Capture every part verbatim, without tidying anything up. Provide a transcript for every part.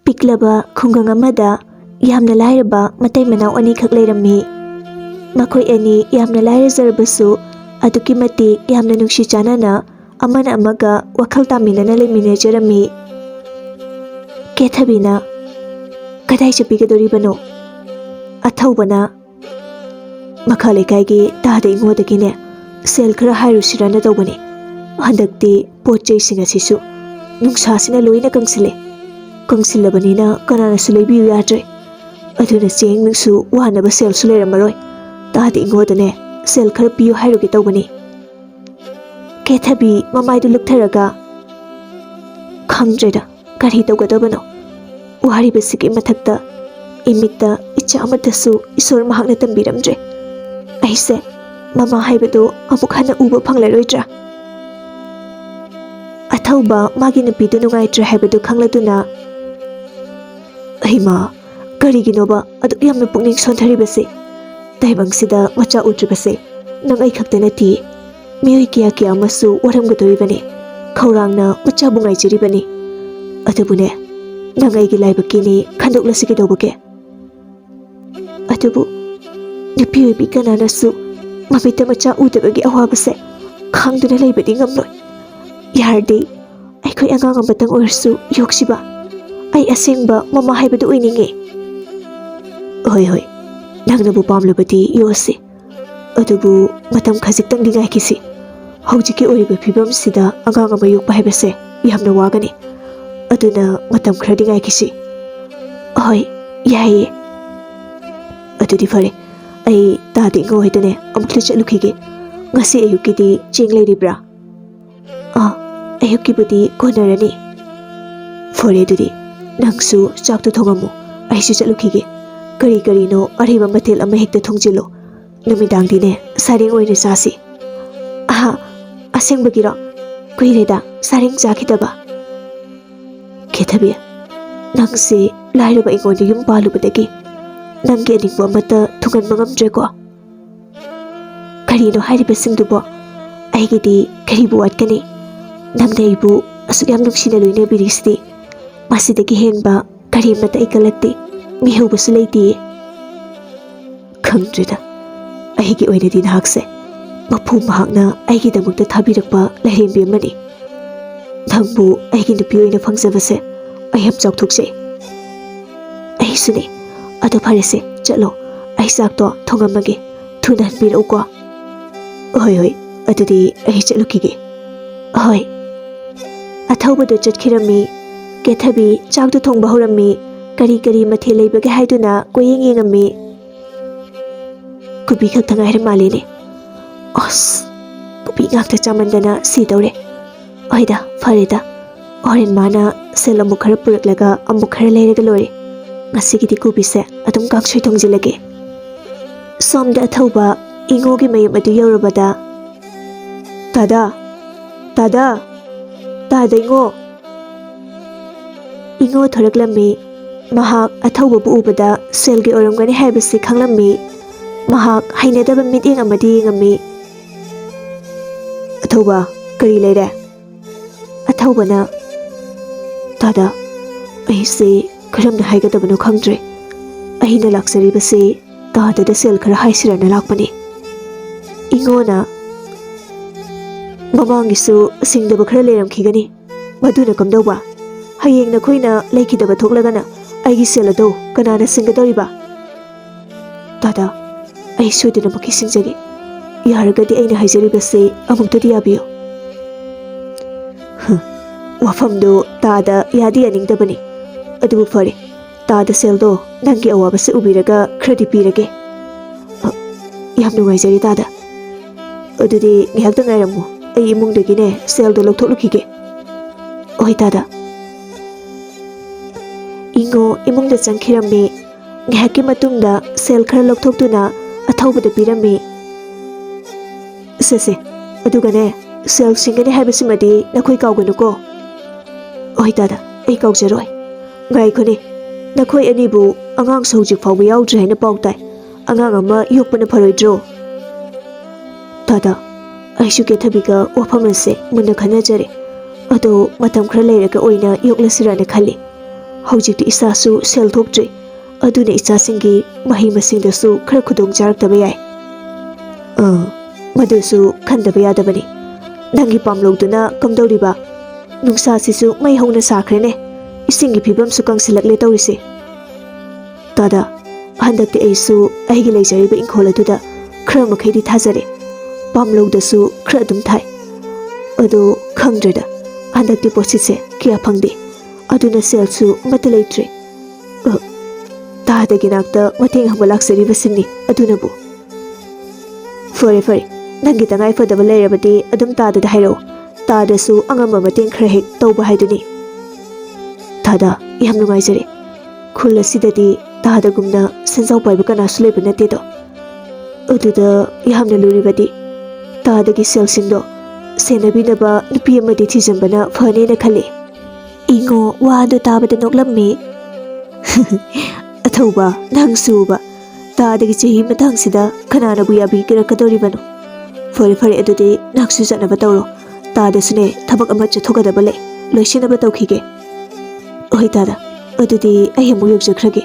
ꯄꯤꯛꯂꯕ ꯈꯨꯡꯒꯪ ꯑꯃꯗ ꯌꯥꯝꯅ ꯂꯥꯏꯔꯕ ꯃꯇꯩ ꯃꯅꯥꯎ ꯑꯅꯤꯈꯛ ꯂꯩꯔꯝꯃꯤ꯫ ꯃꯈꯣꯏ ꯑꯅꯤ ꯌꯥꯝꯅ ꯂꯥꯏꯔꯖꯔꯕꯁꯨ ꯑꯗꯨꯛꯀꯤ ꯃꯇꯤꯛ ꯌꯥꯝꯅ ꯅꯨꯡꯁꯤ ꯆꯥꯟꯅꯅ ꯑꯃꯅ ꯑꯃꯒ ꯋꯥꯈꯜ ꯇꯥꯃꯤꯟꯅꯅ ꯂꯩꯃꯤꯟꯅꯖꯔꯝꯃꯤ꯫ ꯀꯦꯊꯕꯤꯅ, "ꯀꯗꯥꯏ ꯆꯠꯄꯤꯒꯗꯧꯔꯤꯕꯅꯣ?" ꯑꯊꯧꯕꯅ, "ꯃꯈꯥ ꯂꯩꯀꯥꯏꯒꯤ ꯇꯥꯗ ꯏꯉꯣꯗꯒꯤꯅꯦ ꯁꯦꯜ ꯈꯔ ꯍꯥꯏꯔꯨꯁꯤꯔꯅ ꯇꯧꯕꯅꯤ꯫ ꯍꯟꯗꯛꯇꯤ ꯄꯣꯠ ꯆꯩꯁꯤꯡ ꯑꯁꯤꯁꯨ ꯅꯨꯡꯁꯥꯁꯤꯅ ꯂꯣꯏꯅ ꯀꯪꯁꯤꯜꯂꯦ꯫ ꯀꯪꯁꯤꯜꯂꯕꯅꯤꯅ ꯀꯅꯥꯅꯁꯨ ꯂꯩꯕꯤꯌꯨ ꯌꯥꯗ꯭ꯔꯦ꯫ ꯑꯗꯨꯅ ꯆꯦꯡꯁꯨ ꯋꯥꯅꯕ ꯁꯦꯜꯁꯨ ꯂꯩꯔꯝꯃꯔꯣꯏ꯫ ꯇꯥꯗ ꯏꯉꯣꯗꯅꯦ ꯁꯦꯜ ꯈꯔ ꯄꯤꯌꯨ ꯍꯥꯏꯔꯨꯒꯦ ꯇꯧꯕꯅꯤ꯫" ꯀꯦꯊꯕꯤ ꯃꯃꯥꯏꯗꯨ ꯂꯨꯞꯊꯔꯒ, "ꯈꯪꯗ꯭ꯔꯦꯗ, ꯀꯔꯤ ꯇꯧꯒꯗꯕꯅꯣ? ꯋꯥꯔꯤꯕꯁꯤꯒꯤ ꯃꯊꯛꯇ ꯏꯃꯤꯠꯇ ꯏꯆꯥ ꯑꯃꯠꯇꯁꯨ ꯏꯁꯣꯔ ꯃꯍꯥꯛꯅ ꯇꯝꯕꯤꯔꯝꯗ꯭ꯔꯦ꯫ ꯑꯩꯁꯦ ꯃꯃꯥ ꯍꯥꯏꯕꯗꯨ ꯑꯃꯨꯛ ꯍꯟꯅ ꯎꯕ ꯐꯪꯂꯔꯣꯏꯗ꯭ꯔꯥ?" ꯑꯊꯧꯕ ꯃꯥꯒꯤ ꯅꯨꯄꯤꯗꯨ ꯅꯨꯡꯉꯥꯏꯇ꯭ꯔꯦ ꯍꯥꯏꯕꯗꯨ ꯈꯪꯂꯗꯨꯅ, "ꯍꯩꯃꯥ, ꯀꯔꯤꯒꯤꯅꯣꯕ ꯑꯗꯨꯛ ꯌꯥꯝꯅ ꯄꯨꯛꯅꯤꯡ ꯁꯣꯟꯊꯔꯤꯕꯁꯦ? ꯇꯥꯏꯕꯪꯁꯤꯗ ꯃꯆꯥ ꯎꯗ꯭ꯔꯤꯕꯁꯦ ꯅꯪ ꯑꯩ ꯈꯛꯇ ꯅꯠꯇꯦ꯫ ꯃꯤꯑꯣꯏ ꯀꯌꯥ ꯀꯌꯥ ꯑꯃꯁꯨ ꯋꯥꯔꯝꯒꯗꯧꯔꯤꯕꯅꯤ꯫ ꯈꯧꯔꯥꯡꯅ ꯃꯆꯥꯕꯨ ꯉꯥꯏꯖꯔꯤꯕꯅꯤ꯫ ꯑꯗꯨꯕꯨꯅꯦ, ꯅꯪ ꯑꯩꯒꯤ ꯂꯥꯏꯕꯛꯀꯤꯅꯤ, ꯈꯟꯗꯣꯛꯂꯁꯤ ꯀꯩꯗꯧꯕꯒꯦ?" ꯑꯗꯨꯕꯨ ꯅꯨꯄꯤ ꯑꯣꯏꯕꯤ ꯀꯅꯥꯅꯁꯨ ꯃꯃꯤꯠꯇ ꯃꯆꯥ ꯎꯗꯕꯒꯤ ꯑꯋꯥꯕꯁꯦ ꯈꯥꯡꯗꯨꯅ ꯂꯩꯕꯗꯤ ꯉꯝꯂꯣꯏ꯫ ꯌꯥꯔꯗꯤ ꯑꯩꯈꯣꯏ ꯑꯉꯥꯡ ꯑꯃꯇꯪ ꯑꯣꯏꯔꯁꯨ ꯌꯣꯛꯁꯤꯕ꯫ ꯑꯩ ꯑꯁꯦꯡꯕ ꯃꯃꯥ ꯍꯥꯏꯕꯗꯨ ꯑꯣꯏꯅꯤꯡꯉꯤ꯫ ꯍꯣꯏ, ꯍꯣꯏ, ꯅꯪꯅꯕꯨ ꯄꯥꯝꯂꯕꯗꯤ ꯌꯣꯛꯑꯁꯤ꯫ ꯑꯗꯨꯕꯨ ꯃꯇꯝ ꯈꯖꯤꯛꯇꯪꯗꯤ ꯉꯥꯏꯈꯤꯁꯤ꯫ ꯍꯧꯖꯤꯛꯀꯤ ꯑꯣꯏꯔꯤꯕ ꯐꯤꯕꯝꯁꯤꯗ ꯑꯉꯥꯡ ꯑꯃ ꯌꯣꯛꯄ ꯍꯥꯏꯕꯁꯦ ꯌꯥꯝꯅ ꯋꯥꯒꯅꯤ꯫ ꯑꯗꯨꯅ ꯃꯇꯝ ꯈꯔꯗꯤ ꯉꯥꯏꯈꯤꯁꯤ꯫ ꯍꯣꯏ, ꯌꯥꯏꯌꯦ꯫ ꯑꯗꯨꯗꯤ ꯐꯔꯦ, ꯑꯩ ꯇꯥꯗ ꯏꯉꯣ ꯍꯣꯏꯗꯅꯦ ꯑꯃꯨꯛꯇ ꯆꯠꯂꯨꯈꯤꯒꯦ꯫ ꯉꯁꯤ ꯑꯌꯨꯛꯀꯤꯗꯤ ꯆꯦꯡ ꯂꯩꯔꯤꯕ꯭ꯔꯥ? ꯑꯥ, ꯑꯌꯨꯛꯀꯤꯕꯨꯗꯤ ꯀꯣꯟꯅꯔꯅꯤ꯫ ꯐꯔꯦ ꯑꯗꯨꯗꯤ, ꯅꯪꯁꯨ ꯆꯥꯛꯇꯣ ꯊꯣꯡꯉꯝꯃꯨ, ꯑꯩꯁꯨ ꯆꯠꯂꯨꯈꯤꯒꯦ꯫ ꯀꯔꯤ ꯀꯔꯤꯅꯣ ꯑꯔꯩꯕ ꯃꯊꯦꯜ ꯑꯃ ꯍꯦꯛꯇ ꯊꯣꯡꯖꯤꯜꯂꯨ꯫ ꯅꯨꯃꯤꯗꯥꯡꯗꯤꯅꯦ ꯁꯥꯔꯦꯡ ꯑꯣꯏꯅ ꯆꯥꯁꯤ꯫ ꯑꯍꯥ, ꯑꯁꯦꯡꯕꯒꯤꯔꯣ? ꯀꯨꯏꯔꯦꯗ ꯁꯥꯔꯦꯡ ꯆꯥꯈꯤꯗꯕ꯫ ꯀꯦꯊꯕꯤ, ꯅꯪꯁꯦ ꯂꯥꯏꯔꯕ ꯑꯩꯉꯣꯟꯗ ꯌꯨꯝ ꯄꯥꯜꯂꯨꯕꯗꯒꯤ ꯅꯪꯒꯤ ꯑꯅꯤꯡꯕ ꯑꯃꯠꯇ ꯊꯨꯡꯍꯟꯕ ꯉꯝꯗ꯭ꯔꯦꯀꯣ? ꯀꯔꯤꯅꯣ ꯍꯥꯏꯔꯤꯕꯁꯤꯡꯗꯨꯕꯣ? ꯑꯩꯒꯤꯗꯤ ꯀꯔꯤꯕꯨ ꯋꯥꯠꯀꯅꯤ? ꯅꯪꯅ ꯑꯩꯕꯨ ꯑꯁꯨꯛ ꯌꯥꯝ ꯅꯨꯡꯁꯤꯅ ꯂꯣꯏꯅꯕꯤꯔꯤꯁꯤꯗꯤ꯫ ꯃꯁꯤꯗꯒꯤ ꯍꯦꯟꯕ ꯑꯔꯦꯝꯕꯗ ꯑꯩ ꯀꯜꯂꯛꯇꯦ, ꯃꯤꯍꯧꯕꯁꯨ ꯂꯩꯇꯦ꯫ ꯈꯪꯗ꯭ꯔꯦꯗ, ꯑꯩꯒꯤ ꯑꯣꯏꯅꯗꯤ ꯅꯍꯥꯛꯁꯦ ꯃꯄꯨ ꯃꯍꯥꯛꯅ ꯑꯩꯒꯤꯗꯃꯛꯇ ꯊꯥꯕꯤꯔꯛꯄ ꯂꯥꯏꯔꯦꯝꯕꯤ ꯑꯃꯅꯤ꯫ ꯅꯪꯕꯨ ꯑꯩꯒꯤ ꯅꯨꯄꯤ ꯑꯣꯏꯅ ꯐꯪꯖꯕꯁꯦ ꯑꯩ ꯌꯥꯝ ꯆꯥꯎꯊꯣꯛꯆꯩ꯫ ꯑꯩꯁꯨꯅꯦ꯫ ꯑꯗꯨ ꯐꯔꯦꯁꯦ, ꯆꯠꯂꯣ, ꯑꯩ ꯆꯥꯛꯇꯣ ꯊꯣꯡꯉꯝꯃꯒꯦ, ꯊꯨꯅ ꯍꯟꯕꯤꯔꯛꯎꯀꯣ꯫ ꯍꯣꯏ ꯍꯣꯏ, ꯑꯗꯨꯗꯤ ꯑꯩ ꯆꯠꯂꯨꯈꯤꯒꯦ꯫ ꯍꯣꯏ꯫ ꯑꯊꯧꯕꯗꯣ ꯆꯠꯈꯤꯔꯝꯃꯤ꯫ ꯀꯦꯊꯕꯤ ꯆꯥꯛꯇꯣ ꯊꯣꯡꯕ ꯍꯧꯔꯝꯃꯤ꯫ ꯀꯔꯤ ꯀꯔꯤ ꯃꯊꯦꯜ ꯂꯩꯕꯒꯦ ꯍꯥꯏꯗꯨꯅ ꯀꯣꯏꯌꯦꯡ ꯌꯦꯡꯉꯝꯃꯤ꯫ ꯀꯣꯕꯤ ꯈꯛꯇ ꯉꯥꯏꯔ ꯃꯥꯜꯂꯦꯅꯦ꯫ ꯑꯁ, ꯀꯣꯕꯤ ꯉꯥꯛꯇ ꯆꯥꯃꯟꯗꯅ ꯁꯤꯗꯧꯔꯦ꯫ ꯍꯣꯏꯗ, ꯐꯔꯦꯗ, ꯍꯣꯔꯦꯟ ꯃꯥꯅ ꯁꯦꯜ ꯑꯃꯨꯛ ꯈꯔ ꯄꯨꯔꯛꯂꯒ ꯑꯃꯨꯛ ꯈꯔ ꯂꯩꯔꯒ ꯂꯣꯏꯔꯦ꯫ ꯉꯁꯤꯒꯤꯗꯤ ꯀꯣꯕꯤꯁꯦ ꯑꯗꯨꯝ ꯀꯥꯡꯁꯣꯏ ꯊꯣꯡꯖꯤꯜꯂꯒꯦ꯫ ꯁꯣꯝꯗ ꯑꯊꯧꯕ ꯏꯉꯣꯒꯤ ꯃꯌꯨꯝ ꯑꯗꯨ ꯌꯧꯔꯕꯗ, "ꯇꯥꯗꯥ! ꯇꯥꯗꯥ! ꯇꯥꯗ ꯏꯉꯣ!" ꯏꯉꯣ ꯊꯣꯔꯛꯂꯝꯃꯤ꯫ ꯃꯍꯥꯛ ꯑꯊꯧꯕꯕꯨ ꯎꯕꯗ ꯁꯦꯜꯒꯤ ꯑꯣꯏꯔꯝꯒꯅꯤ ꯍꯥꯏꯕꯁꯤ ꯈꯪꯂꯝꯃꯤ꯫ ꯃꯍꯥꯛ ꯍꯩꯅꯗꯕ ꯃꯤꯠꯌꯦꯡ ꯑꯃꯗꯤ ꯌꯦꯡꯉꯝꯃꯤ꯫ "ꯑꯊꯧꯕ, ꯀꯔꯤ ꯂꯩꯔꯦ?" ꯑꯊꯧꯕꯅ, "ꯇꯥꯗ, ꯑꯩꯁꯦ ꯀꯔꯝꯅ ꯍꯥꯏꯒꯗꯕꯅꯣ ꯈꯪꯗ꯭ꯔꯦ꯫ ꯑꯩꯅ ꯂꯥꯛꯆꯔꯤꯕꯁꯤ ꯇꯥꯗꯗ ꯁꯦꯜ ꯈꯔ ꯍꯥꯏꯁꯤꯔꯅ ꯂꯥꯛꯄꯅꯤ꯫" ꯏꯉꯣꯅ, "ꯃꯃꯥꯡꯒꯤꯁꯨ ꯁꯤꯡꯗꯕ ꯈꯔ ꯂꯩꯔꯝꯈꯤꯒꯅꯤ꯫ ꯃꯗꯨꯅ ꯀꯝꯗꯧꯕ? ꯍꯌꯦꯡ ꯅꯈꯣꯏꯅ ꯂꯩꯈꯤꯗꯕ ꯊꯣꯛꯂꯒꯅ ꯑꯩꯒꯤ ꯁꯦꯜ ꯑꯗꯨ ꯀꯅꯥꯅ ꯁꯤꯡꯒꯗꯧꯔꯤꯕ?" "ꯇꯥꯗ, ꯑꯩ ꯁꯣꯏꯗꯅꯃꯛꯀꯤ ꯁꯤꯡꯖꯒꯦ꯫ ꯌꯥꯔꯒꯗꯤ ꯑꯩꯅ ꯍꯥꯏꯖꯔꯤꯕꯁꯤ ꯑꯃꯨꯛꯇꯗꯤ ꯌꯥꯕꯤꯌꯨ꯫" ꯍ, ꯋꯥꯐꯝꯗꯨ ꯇꯥꯗ ꯌꯥꯗꯤ ꯌꯥꯅꯤꯡꯗꯕꯅꯤ꯫ ꯑꯗꯨꯕꯨ ꯐꯔꯦ, ꯇꯥꯗ ꯁꯦꯜꯗꯣ ꯅꯪꯒꯤ ꯑꯋꯥꯕꯁꯦ ꯎꯕꯤꯔꯒ ꯈꯔꯗꯤ ꯄꯤꯔꯒꯦ꯫ ꯑ, ꯌꯥꯝ ꯅꯨꯡꯉꯥꯏꯖꯔꯦ ꯇꯥꯗ꯫ ꯑꯗꯨꯗꯤ ꯉꯥꯏꯍꯥꯛꯇ ꯉꯥꯏꯔꯝꯃꯨ, ꯑꯩ ꯏꯃꯨꯡꯗꯒꯤꯅꯦ ꯁꯦꯜꯗꯣ ꯂꯧꯊꯣꯛꯂꯨꯈꯤꯒꯦ꯫ ꯍꯣꯏ ꯇꯥꯗ꯫ ꯏꯉꯣ ꯏꯃꯨꯡꯗ ꯆꯪꯈꯤꯔꯝꯃꯤ꯫ ꯉꯥꯏꯍꯥꯛꯀꯤ ꯃꯇꯨꯡꯗ ꯁꯦꯜ ꯈꯔ ꯂꯧꯊꯣꯛꯇꯨꯅ ꯑꯊꯧꯕꯗ ꯄꯤꯔꯝꯃꯤ꯫ "ꯁꯦ ꯁꯦ, ꯑꯗꯨꯒꯅꯦ, ꯁꯦꯜ ꯁꯤꯡꯒꯅꯤ ꯍꯥꯏꯕꯁꯤꯃꯗꯤ ꯅꯈꯣꯏ ꯀꯥꯎꯒꯅꯨꯀꯣ꯫" "ꯍꯣꯏ ꯇꯥꯗ, ꯑꯩ ꯀꯥꯎꯖꯔꯣꯏ꯫ ꯉꯥꯏꯈꯣꯅꯦ, ꯅꯈꯣꯏ ꯑꯅꯤꯕꯨ ꯑꯉꯥꯡꯁꯨ ꯍꯧꯖꯤꯛ ꯐꯥꯎꯕ ꯌꯥꯎꯗ꯭ꯔꯤ ꯍꯥꯏꯅ ꯄꯥꯎ ꯇꯥꯏ꯫ ꯑꯉꯥꯡ ꯑꯃ ꯌꯣꯛꯄꯅ ꯐꯔꯣꯏꯗ꯭ꯔꯣ?" "ꯇꯥꯗ, ꯑꯩꯁꯨ ꯀꯦꯊꯕꯤꯒ ꯋꯥꯐꯝ ꯑꯁꯦ ꯃꯨꯟꯅ ꯈꯟꯅꯖꯔꯦ꯫ ꯑꯗꯣ ꯃꯇꯝ ꯈꯔ ꯂꯩꯔꯒ ꯑꯣꯏꯅ ꯌꯣꯛꯂꯁꯤꯔꯅ ꯈꯜꯂꯤ꯫ ꯍꯧꯖꯤꯛꯇꯤ ꯏꯁꯥꯁꯨ ꯁꯦꯜ ꯊꯣꯛꯇ꯭ꯔꯤ, ꯑꯗꯨꯅ ꯏꯆꯥꯁꯤꯡꯒꯤ ꯃꯍꯩ ꯃꯁꯤꯡꯗꯁꯨ ꯈꯔ ꯈꯨꯗꯣꯡ ꯆꯥꯔꯛꯇꯕ ꯌꯥꯏ꯫ ꯑꯥ, ꯃꯗꯨꯁꯨ ꯈꯟꯗꯕ ꯌꯥꯗꯕꯅꯤ꯫ ꯅꯪꯒꯤ ꯄꯥꯝꯂꯧꯗꯨꯅ ꯀꯝꯗꯧꯔꯤꯕ? ꯅꯨꯡꯁꯥꯁꯤꯁꯨ ꯃꯩ ꯍꯧꯅ ꯁꯥꯈ꯭ꯔꯦꯅꯦ꯫ ꯏꯁꯤꯡꯒꯤ ꯐꯤꯕꯝꯁꯨ ꯀꯪꯁꯤꯜꯂꯛꯂꯦ ꯇꯧꯔꯤꯁꯦ꯫ ꯇꯥꯗ, ꯍꯟꯗꯛꯇꯤ ꯑꯩꯁꯨ ꯑꯩꯒꯤ ꯂꯩꯖꯔꯤꯕ ꯏꯪꯈꯣꯜ ꯑꯗꯨꯗ ꯈꯔ ꯃꯈꯩꯗꯤ ꯊꯥꯖꯔꯦ꯫ ꯄꯥꯝꯂꯧꯗꯁꯨ ꯈꯔ ꯑꯗꯨꯝ ꯊꯥꯏ꯫ ꯑꯗꯣ ꯈꯪꯗ꯭ꯔꯦꯗ, ꯍꯟꯗꯛꯇꯤ ꯄꯣꯠꯁꯤꯠꯁꯦ ꯀꯌꯥ ꯐꯪꯗꯦ꯫ ꯑꯗꯨꯅ ꯁꯦꯜꯁꯨ ꯑꯃꯠꯇ ꯂꯩꯇ꯭ꯔꯦ꯫ ꯑ, ꯇꯥꯗꯒꯤ ꯅꯥꯛꯇ ꯃꯇꯦꯡ ꯍꯪꯕ ꯂꯥꯛꯆꯔꯤꯕꯁꯤꯅꯤ ꯑꯗꯨꯅꯕꯨ꯫ ꯐꯔꯦ, ꯐꯔꯦ, ꯅꯪꯒꯤ ꯇꯉꯥꯏ ꯐꯗꯕ ꯂꯩꯔꯕꯗꯤ ꯑꯗꯨꯝ ꯇꯥꯗꯗ ꯍꯥꯏꯔꯛꯑꯣ꯫ ꯇꯥꯗꯁꯨ ꯑꯉꯝꯕ ꯃꯇꯦꯡ ꯈꯔ ꯍꯦꯛ ꯇꯧꯕ ꯍꯥꯏꯗꯨꯅꯤ꯫ ꯇꯥꯗ, ꯌꯥꯝ ꯅꯨꯡꯉꯥꯏꯖꯔꯦ꯫ ꯈꯨꯜ ꯑꯁꯤꯗꯗꯤ ꯇꯥꯗꯒꯨꯝꯅ ꯁꯦꯟꯖꯥꯎ ꯄꯥꯏꯕ ꯀꯅꯥꯁꯨ ꯂꯩꯕ ꯅꯠꯇꯦꯗꯣ꯫ ꯑꯗꯨꯗ ꯌꯥꯝꯅ ꯂꯨꯔꯤꯕꯗꯤ ꯇꯥꯗꯒꯤ ꯁꯦꯜꯁꯤꯡꯗꯣ ꯁꯦꯟꯅꯕꯤꯅꯕ ꯅꯨꯄꯤ ꯑꯃꯗꯤ ꯊꯤꯖꯤꯟꯕꯅ ꯐꯅꯦꯅ ꯈꯜꯂꯤ꯫ ꯏꯉꯣ, ꯋꯥ ꯑꯗꯨ ꯇꯥꯕꯗ ꯅꯣꯛꯂꯝꯃꯤ꯫ ꯑꯊꯧꯕ, ꯅꯪꯁꯨꯕ꯫ ꯇꯥꯗꯒꯤ ꯆꯍꯤ ꯃꯇꯥꯡꯁꯤꯗ ꯀꯅꯥꯅꯕꯨ ꯌꯥꯕꯤꯔꯛꯀꯗꯧꯔꯤꯕꯅꯣ? ꯐꯔꯦ, ꯐꯔꯦ, ꯑꯗꯨꯗꯤ ꯅꯪꯁꯨ ꯆꯠꯅꯕ ꯇꯧꯔꯣ꯫ ꯇꯥꯗꯁꯨꯅꯦ, ꯊꯕꯛ ꯑꯃ ꯆꯠꯊꯣꯛꯀꯗꯕ ꯂꯩ, ꯂꯣꯏꯁꯤꯟꯅꯕ ꯇꯧꯈꯤꯒꯦ꯫ ꯍꯣꯏ ꯇꯥꯗ, ꯑꯗꯨꯗꯤ ꯑꯩ ꯑꯃꯨꯛ ꯌꯧꯖꯈ꯭ꯔꯒꯦ꯫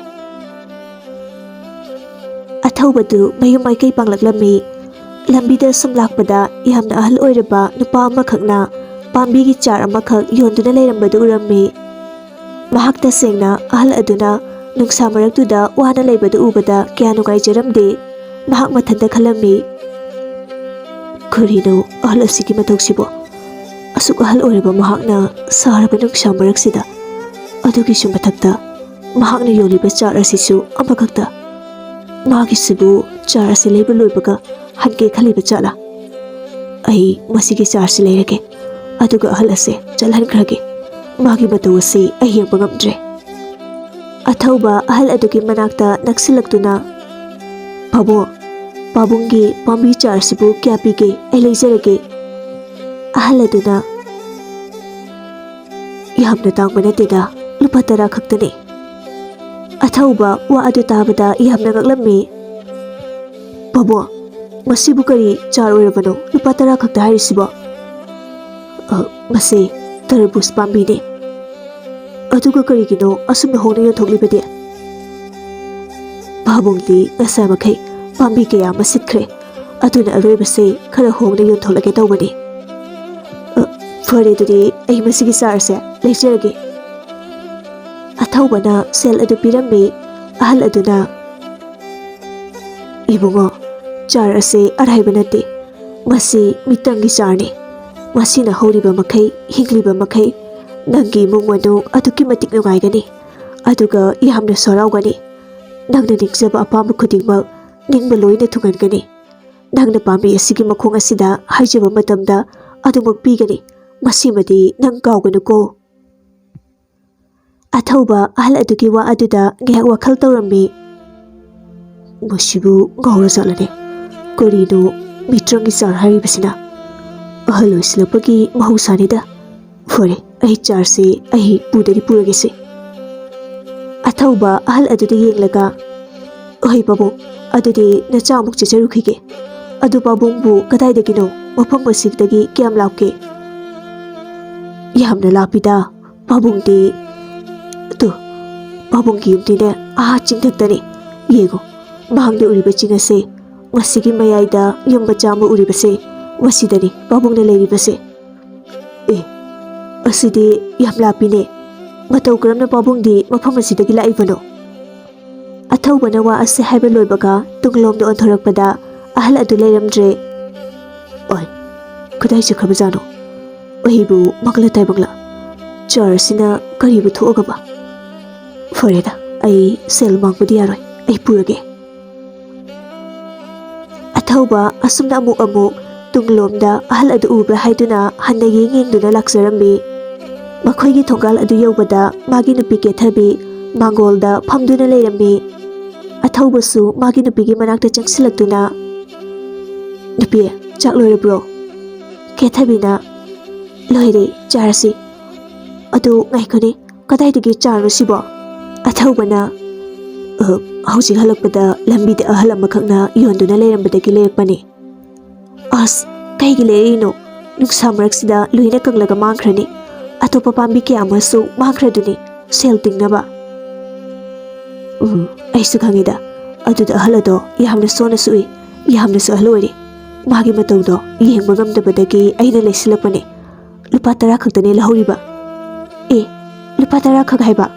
ꯑꯊꯧꯕꯗꯨ ꯃꯌꯨꯝ ꯃꯥꯏꯀꯩ ꯄꯥꯡꯂꯛꯂꯝꯃꯤ꯫ ꯂꯝꯕꯤꯗ ꯁꯨꯝ ꯂꯥꯛꯄꯗ ꯌꯥꯝꯅ ꯑꯍꯜ ꯑꯣꯏꯔꯕ ꯅꯨꯄꯥ ꯑꯃꯈꯛꯅ ꯄꯥꯝꯕꯤꯒꯤ ꯆꯥꯔ ꯑꯃꯈꯛ ꯌꯣꯟꯗꯨꯅ ꯂꯩꯔꯝꯕꯗꯨ ꯎꯔꯝꯃꯤ꯫ ꯃꯍꯥꯛ ꯇꯁꯦꯡꯅ ꯑꯍꯜ ꯑꯗꯨꯅ ꯅꯨꯡꯁꯥ ꯃꯔꯛꯇꯨꯗ ꯋꯥꯅ ꯂꯩꯕꯗꯨ ꯎꯕꯗ ꯀꯌꯥ ꯅꯨꯡꯉꯥꯏꯖꯔꯝꯗꯦ꯫ ꯃꯍꯥꯛ ꯃꯊꯟꯇ ꯈꯜꯂꯝꯃꯤ, "ꯀꯔꯤꯅꯣ ꯑꯍꯜ ꯑꯁꯤꯒꯤ ꯃꯇꯧꯁꯤꯕꯣ? ꯑꯁꯨꯛ ꯑꯍꯜ ꯑꯣꯏꯔꯕ ꯃꯍꯥꯛꯅ ꯁꯥꯔꯕ ꯅꯨꯡꯁꯥ ꯃꯔꯛꯁꯤꯗ, ꯑꯗꯨꯒꯤꯁꯨ ꯃꯊꯛꯇ ꯃꯍꯥꯛꯅ ꯌꯣꯜꯂꯤꯕ ꯆꯥꯔ ꯑꯁꯤꯁꯨ ꯑꯃꯈꯛꯇ꯫ ꯃꯥꯒꯤꯁꯤꯕꯨ ꯆꯥꯔ ꯑꯁꯤ ꯂꯩꯕ ꯂꯣꯏꯕꯒ ꯍꯟꯒꯦ ꯈꯜꯂꯤꯕ ꯖꯥꯠꯂꯥ? ꯑꯩ ꯃꯁꯤꯒꯤ ꯆꯥꯔꯁꯤ ꯂꯩꯔꯒꯦ, ꯑꯗꯨꯒ ꯑꯍꯜ ꯑꯁꯦ ꯆꯠꯍꯟꯈ꯭ꯔꯒꯦ꯫ ꯃꯥꯒꯤ ꯃꯇꯧ ꯑꯁꯤ ꯑꯩ ꯌꯦꯡꯕ ꯉꯝꯗ꯭ꯔꯦ꯫" ꯑꯊꯧꯕ ꯑꯍꯜ ꯑꯗꯨꯒꯤ ꯃꯅꯥꯛꯇ ꯅꯛꯁꯤꯜꯂꯛꯇꯨꯅ, "ꯄꯥꯕꯨꯡ, ꯄꯥꯕꯨꯡꯒꯤ ꯄꯥꯝꯕꯤ ꯆꯥꯔꯁꯤꯕꯨ ꯀꯌꯥ ꯄꯤꯒꯦ? ꯑꯩ ꯂꯩꯖꯔꯒꯦ꯫" ꯑꯍꯜ ꯑꯗꯨꯅ, "ꯌꯥꯝꯅ ꯇꯥꯡꯕ ꯅꯠꯇꯦꯗ, ꯂꯨꯄꯥ ꯇꯔꯥ ꯈꯛꯇꯅꯤ꯫" ꯑꯊꯧꯕ ꯋꯥ ꯑꯗꯨ ꯇꯥꯕꯗ ꯌꯥꯝꯅ ꯉꯛꯂꯝꯃꯤ꯫ "ꯄꯥꯕꯨꯡ, ꯃꯁꯤꯕꯨ ꯀꯔꯤ ꯆꯥꯔ ꯑꯣꯏꯔꯕꯅꯣ ꯂꯨꯄꯥ ꯇꯔꯥ ꯈꯛꯇ ꯍꯥꯏꯔꯤꯁꯤꯕꯣ?" "ꯑ, ꯃꯁꯤ ꯇꯔꯕꯨꯖ ꯄꯥꯝꯕꯤꯅꯤ꯫" ꯑꯗꯨꯒ ꯀꯔꯤꯒꯤꯅꯣ ꯑꯁꯨꯝꯅ ꯍꯣꯡꯅ ꯌꯣꯟꯊꯣꯛꯂꯤꯕꯗꯤ? ꯄꯥꯕꯨꯡꯗꯤ ꯉꯁꯥꯏ ꯃꯈꯩ ꯄꯥꯝꯕꯤ ꯀꯌꯥ ꯑꯃ ꯁꯤꯠꯈ꯭ꯔꯦ, ꯑꯗꯨꯅ ꯑꯔꯣꯏꯕꯁꯦ ꯈꯔ ꯍꯣꯡꯅ ꯌꯣꯟꯊꯣꯛꯂꯒꯦ ꯇꯧꯕꯅꯤ꯫ "ꯑ, ꯐꯔꯦ, ꯑꯗꯨꯗꯤ ꯑꯩ ꯃꯁꯤꯒꯤ ꯆꯥꯔꯁꯦ ꯂꯩꯖꯔꯒꯦ꯫" ꯑꯊꯧꯕꯅ ꯁꯦꯜ ꯑꯗꯨ ꯄꯤꯔꯝꯃꯤ꯫ ꯑꯍꯜ ꯑꯗꯨꯅ, "ꯏꯕꯨꯡꯉꯣ, ꯆꯥꯔ ꯑꯁꯤ ꯑꯔꯥꯏꯕ ꯅꯠꯇꯦ꯫ ꯃꯁꯤ ꯃꯤꯇꯪꯒꯤ ꯆꯥꯔꯅꯤ꯫ ꯃꯁꯤꯅ ꯍꯧꯔꯤꯕ ꯃꯈꯩ, ꯍꯤꯡꯂꯤꯕ ꯃꯈꯩ, ꯅꯪꯒꯤ ꯏꯃꯨꯡ ꯃꯅꯨꯡ ꯑꯗꯨꯛꯀꯤ ꯃꯇꯤꯛ ꯅꯨꯡꯉꯥꯏꯒꯅꯤ, ꯑꯗꯨꯒ ꯌꯥꯝꯅꯁꯨ ꯍꯔꯥꯎꯒꯅꯤ꯫ ꯅꯪꯅ ꯅꯤꯡꯖꯕ ꯑꯄꯥꯝꯕ ꯈꯨꯗꯤꯡꯃꯛ ꯅꯤꯡꯕ ꯂꯣꯏꯅ ꯊꯨꯡꯍꯟꯒꯅꯤ꯫ ꯅꯪꯅ ꯄꯥꯝꯕꯤ ꯑꯁꯤꯒꯤ ꯃꯈꯣꯡ ꯑꯁꯤꯗ ꯍꯥꯏꯖꯕ ꯃꯇꯝꯗ ꯑꯗꯨꯃꯛ ꯄꯤꯒꯅꯤ꯫ ꯃꯁꯤꯃꯗꯤ ꯅꯪ ꯀꯥꯎꯒꯅꯨꯀꯣ꯫" ꯑꯊꯧꯕ ꯑꯍꯜ ꯑꯗꯨꯒꯤ ꯋꯥ ꯑꯗꯨꯗ ꯉꯥꯏꯍꯥꯛ ꯋꯥꯈꯜ ꯇꯧꯔꯝꯃꯤ꯫ "ꯃꯁꯤꯕꯨ ꯉꯥꯎꯔꯖꯥꯠꯂꯅꯦ? ꯀꯔꯤꯅꯣ ꯃꯤꯇ꯭ꯔꯪꯒꯤ ꯆꯥꯔ ꯍꯥꯏꯔꯤꯕꯁꯤꯅ? ꯑꯍꯜ ꯑꯣꯏꯁꯤꯜꯂꯛꯄꯒꯤ ꯃꯍꯧꯁꯥꯅꯤꯗ꯫ ꯐꯔꯦ, ꯑꯩ ꯆꯥꯔꯁꯤ ꯑꯩ ꯄꯨꯗꯗꯤ ꯄꯨꯔꯒꯦꯁꯦ꯫" ꯑꯊꯧꯕ ꯑꯍꯜ ꯑꯗꯨꯗ ꯌꯦꯡꯂꯒ, "ꯑꯍꯩ ꯄꯥꯕꯨꯡ, ꯑꯗꯨꯗꯤ ꯅꯆꯥ ꯑꯃꯨꯛ ꯆꯠꯆꯔꯨꯈꯤꯒꯦ꯫ ꯑꯗꯨ ꯄꯥꯕꯨꯡꯕꯨ ꯀꯗꯥꯏꯗꯒꯤꯅꯣ? ꯃꯐꯝ ꯑꯁꯤꯗꯒꯤ ꯀꯌꯥꯝ ꯂꯥꯞꯀꯦ?" "ꯌꯥꯝꯅ ꯂꯥꯞꯄꯤꯗ꯫ ꯄꯥꯕꯨꯡꯗꯤ, ꯑꯗꯨ, ꯄꯥꯕꯨꯡꯒꯤ ꯌꯨꯝꯗꯤꯅꯦ, ꯑꯥ ꯆꯤꯡꯊꯛꯇꯅꯤ꯫ ꯌꯦꯡꯉꯨ, ꯃꯥꯡꯗ ꯎꯔꯤꯕ ꯆꯤꯡ ꯑꯁꯦ, ꯃꯁꯤꯒꯤ ꯃꯌꯥꯏꯗ ꯌꯨꯝ ꯃꯆꯥ ꯑꯃ ꯎꯔꯤꯕꯁꯦ, ꯃꯁꯤꯗꯅꯤ ꯄꯥꯕꯨꯡꯅ ꯂꯩꯔꯤꯕꯁꯦ꯫" "ꯑꯦ, ꯑꯁꯤꯗꯤ ꯌꯥꯝ ꯂꯥꯞꯄꯤꯅꯦ꯫ ꯃꯇꯧ ꯀꯔꯝꯅ ꯄꯥꯕꯨꯡꯗꯤ ꯃꯐꯝ ꯑꯁꯤꯗꯒꯤ ꯂꯥꯛꯏꯕꯅꯣ?" ꯑꯊꯧꯕꯅ ꯋꯥ ꯑꯁꯤ ꯍꯥꯏꯕ ꯂꯣꯏꯕꯒ ꯇꯨꯡꯂꯣꯝꯗ ꯑꯣꯟꯊꯣꯔꯛꯄꯗ ꯑꯍꯜ ꯑꯗꯨ ꯂꯩꯔꯝꯗ꯭ꯔꯦ꯫ "ꯑꯣꯏ, ꯀꯗꯥꯏ ꯆꯠꯈ꯭ꯔꯕꯖꯥꯠꯅꯣ? ꯑꯩꯕꯨ ꯃꯪꯂ ꯇꯥꯏꯕꯪꯂ? ꯆꯥꯔꯁꯤꯅ ꯀꯔꯤꯕꯨ ꯊꯣꯛꯑꯒꯕ? ꯐꯔꯦꯗ, ꯑꯩ ꯁꯦꯜ ꯃꯥꯡꯕꯗꯤ ꯌꯥꯔꯣꯏ, ꯑꯩ ꯄꯨꯔꯒꯦ꯫" ꯑꯊꯧꯕ ꯑꯁꯨꯝꯅ ꯑꯃꯨꯛ ꯑꯃꯨꯛ ꯇꯨꯡꯂꯣꯝꯗ ꯑꯍꯜ ꯑꯗꯨ ꯎꯕ꯭ꯔꯥ ꯍꯥꯏꯗꯨꯅ ꯍꯟꯅ ꯌꯦꯡ ꯌꯦꯡꯗꯨꯅ ꯂꯥꯛꯆꯔꯝꯃꯤ꯫ ꯃꯈꯣꯏꯒꯤ ꯊꯣꯡꯒꯥꯜ ꯑꯗꯨ ꯌꯧꯕꯗ ꯃꯥꯒꯤ ꯅꯨꯄꯤ ꯀꯦꯊꯕꯤ ꯃꯥꯡꯒꯣꯜꯗ ꯐꯝꯗꯨꯅ ꯂꯩꯔꯝꯃꯤ꯫ ꯑꯊꯧꯕꯁꯨ ꯃꯥꯒꯤ ꯅꯨꯄꯤꯒꯤ ꯃꯅꯥꯛꯇ ꯆꯪꯁꯤꯜꯂꯛꯇꯨꯅ, "ꯅꯨꯄꯤ, ꯆꯥꯛ ꯂꯣꯏꯔꯕ꯭ꯔꯣ?" ꯀꯦꯊꯕꯤꯅ, "ꯂꯣꯏꯔꯦ, ꯆꯥꯔꯁꯤ꯫ ꯑꯗꯨ ꯉꯥꯏꯈꯣꯅꯦ, ꯀꯗꯥꯏꯗꯒꯤ ꯆꯥꯔꯅꯣ ꯁꯤꯕꯣ?" ꯑꯊꯧꯕꯅ, "ꯑ, ꯍꯧꯖꯤꯛ ꯍꯜꯂꯛꯄꯗ ꯂꯝꯕꯤꯗ ꯑꯍꯜ ꯑꯃꯈꯛꯅ ꯌꯣꯟꯗꯨꯅ ꯂꯩꯔꯝꯕꯗꯒꯤ ꯂꯩꯔꯛꯄꯅꯦ꯫" "ꯑꯁ, ꯀꯩꯒꯤ ꯂꯩꯔꯛꯏꯅꯣ? ꯅꯨꯡꯁꯥ ꯃꯔꯛꯁꯤꯗ ꯂꯣꯏꯅ ꯀꯪꯂꯒ ꯃꯥꯡꯈ꯭ꯔꯅꯤ꯫ ꯑꯇꯣꯞꯄ ꯄꯥꯝꯕꯤ ꯀꯌꯥ ꯑꯃꯁꯨ ꯃꯥꯡꯈ꯭ꯔꯗꯨꯅꯤ, ꯁꯦꯜ ꯇꯤꯡꯅꯕ꯫ ꯎꯝ, ꯑꯩꯁꯨ ꯈꯪꯉꯤꯗ꯫ ꯑꯗꯨꯗ ꯑꯍꯜ ꯑꯗꯣ ꯌꯥꯝꯅ ꯁꯣꯟꯅꯁꯨ ꯎꯏ, ꯌꯥꯝꯅꯁꯨ ꯑꯍꯜ ꯑꯣꯏꯔꯦ꯫ ꯃꯥꯒꯤ ꯃꯇꯧꯗꯣ ꯌꯦꯡꯕ ꯉꯝꯗꯕꯗꯒꯤ ꯑꯩꯅ ꯂꯩꯁꯤꯜꯂꯛꯄꯅꯦ꯫ ꯂꯨꯄꯥ ꯇꯔꯥ ꯈꯛꯇꯅꯦ ꯂꯧꯍꯧꯔꯤꯕ꯫ ꯑꯦ, ꯂꯨꯄꯥ ꯇꯔꯥ ꯈꯛ ꯍꯥꯏꯕ?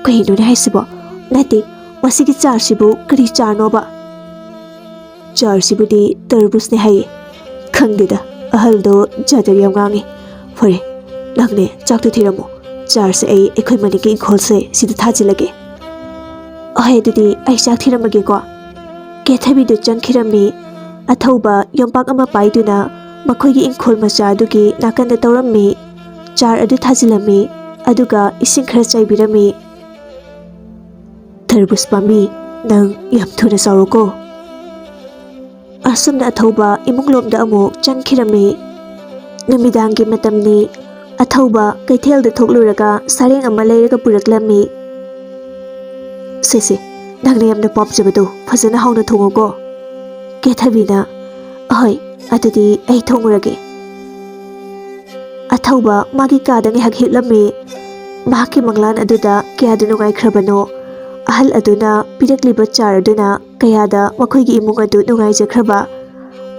ꯀꯩꯅꯣꯅꯦ ꯍꯥꯏꯁꯤꯕꯣ? ꯅꯠꯇꯦ, ꯃꯁꯤꯒꯤ ꯆꯥꯔꯁꯤꯕꯨ ꯀꯔꯤ ꯆꯥꯔꯅꯣꯕ? ꯆꯥꯔꯁꯤꯕꯨꯗꯤ ꯇꯔꯕꯨꯖꯅꯦ ꯍꯥꯏꯌꯦ꯫ ꯈꯪꯗꯦꯗ, ꯑꯍꯜꯗꯣ ꯖꯥꯗꯔ ꯌꯥꯝ ꯉꯥꯡꯉꯦ꯫ ꯐꯔꯦ, ꯅꯪꯅꯦ ꯆꯥꯛꯇꯣ ꯊꯤꯔꯝꯃꯣ꯫ ꯆꯥꯔꯁꯦ ꯑꯩ ꯑꯩꯈꯣꯏ ꯃꯅꯤꯡꯒꯤ ꯏꯪꯈꯣꯜꯁꯦ ꯁꯤꯗ ꯊꯥꯖꯤꯜꯂꯒꯦ꯫ ꯑꯍꯣꯏ, ꯑꯗꯨꯗꯤ ꯑꯩ ꯆꯥꯛ ꯊꯤꯔꯝꯃꯒꯦꯀꯣ꯫ ꯀꯦꯊꯕꯤꯗꯨ ꯆꯪꯈꯤꯔꯝꯃꯤ꯫ ꯑꯊꯧꯕ ꯌꯣꯝꯄꯥꯛ ꯑꯃ ꯄꯥꯏꯗꯨꯅ ꯃꯈꯣꯏꯒꯤ ꯏꯪꯈꯣꯜ ꯃꯆꯥ ꯑꯗꯨꯒꯤ ꯅꯥꯀꯟꯗ ꯇꯧꯔꯝꯃꯤ꯫ ꯆꯥꯔ ꯑꯗꯨ ꯊꯥꯖꯤꯜꯂꯝꯃꯤ, ꯑꯗꯨꯒ ꯏꯁꯤꯡ ꯈꯔ ꯆꯥꯏꯕꯤꯔꯝꯃꯤ꯫ "ꯇꯔꯕꯨꯖ ꯄꯥꯝꯕꯤ, ꯅꯪ ꯌꯥꯝ ꯊꯨꯅ ꯆꯥꯎꯔꯣꯀꯣ꯫" ꯑꯁꯨꯝꯅ ꯑꯊꯧꯕ ꯏꯃꯨꯡꯂꯣꯝꯗ ꯑꯃꯨꯛ ꯆꯪꯈꯤꯔꯝꯃꯤ꯫ ꯅꯨꯃꯤꯗꯥꯡꯒꯤ ꯃꯇꯝꯅꯤ꯫ ꯑꯊꯧꯕ ꯀꯩꯊꯦꯜꯗ ꯊꯣꯛꯂꯨꯔꯒ ꯁꯔꯦꯡ ꯑꯃ ꯂꯩꯔꯒ ꯄꯨꯔꯛꯂꯝꯃꯤ꯫ "ꯁꯦ ꯁꯦ, ꯅꯪꯅ ꯌꯥꯝꯅ ꯄꯥꯝꯖꯕꯗꯣ ꯐꯖꯅ ꯍꯥꯎꯅ ꯊꯣꯡꯉꯨꯀꯣ꯫" ꯀꯦꯊꯕꯤꯅ, "ꯑꯍꯣꯏ, ꯑꯗꯨꯗꯤ ꯑꯩ ꯊꯣꯡꯉꯨꯔꯒꯦ꯫" ꯑꯊꯧꯕ ꯃꯥꯒꯤ ꯀꯥꯗ ꯉꯥꯏꯍꯥꯛ ꯍꯤꯞꯂꯝꯃꯤ꯫ ꯃꯍꯥꯛꯀꯤ ꯃꯪꯂꯥꯟ ꯑꯗꯨꯗ ꯀꯌꯥꯗ ꯅꯨꯡꯉꯥꯏꯈ꯭ꯔꯕꯅꯣ꯫ ꯑꯍꯜ ꯑꯗꯨꯅ ꯄꯤꯔꯛꯂꯤꯕ ꯆꯥꯔ ꯑꯗꯨꯅ ꯀꯌꯥꯗ ꯃꯈꯣꯏꯒꯤ ꯏꯃꯨꯡ ꯑꯗꯨ ꯅꯨꯡꯉꯥꯏꯖꯈ꯭ꯔꯕ꯫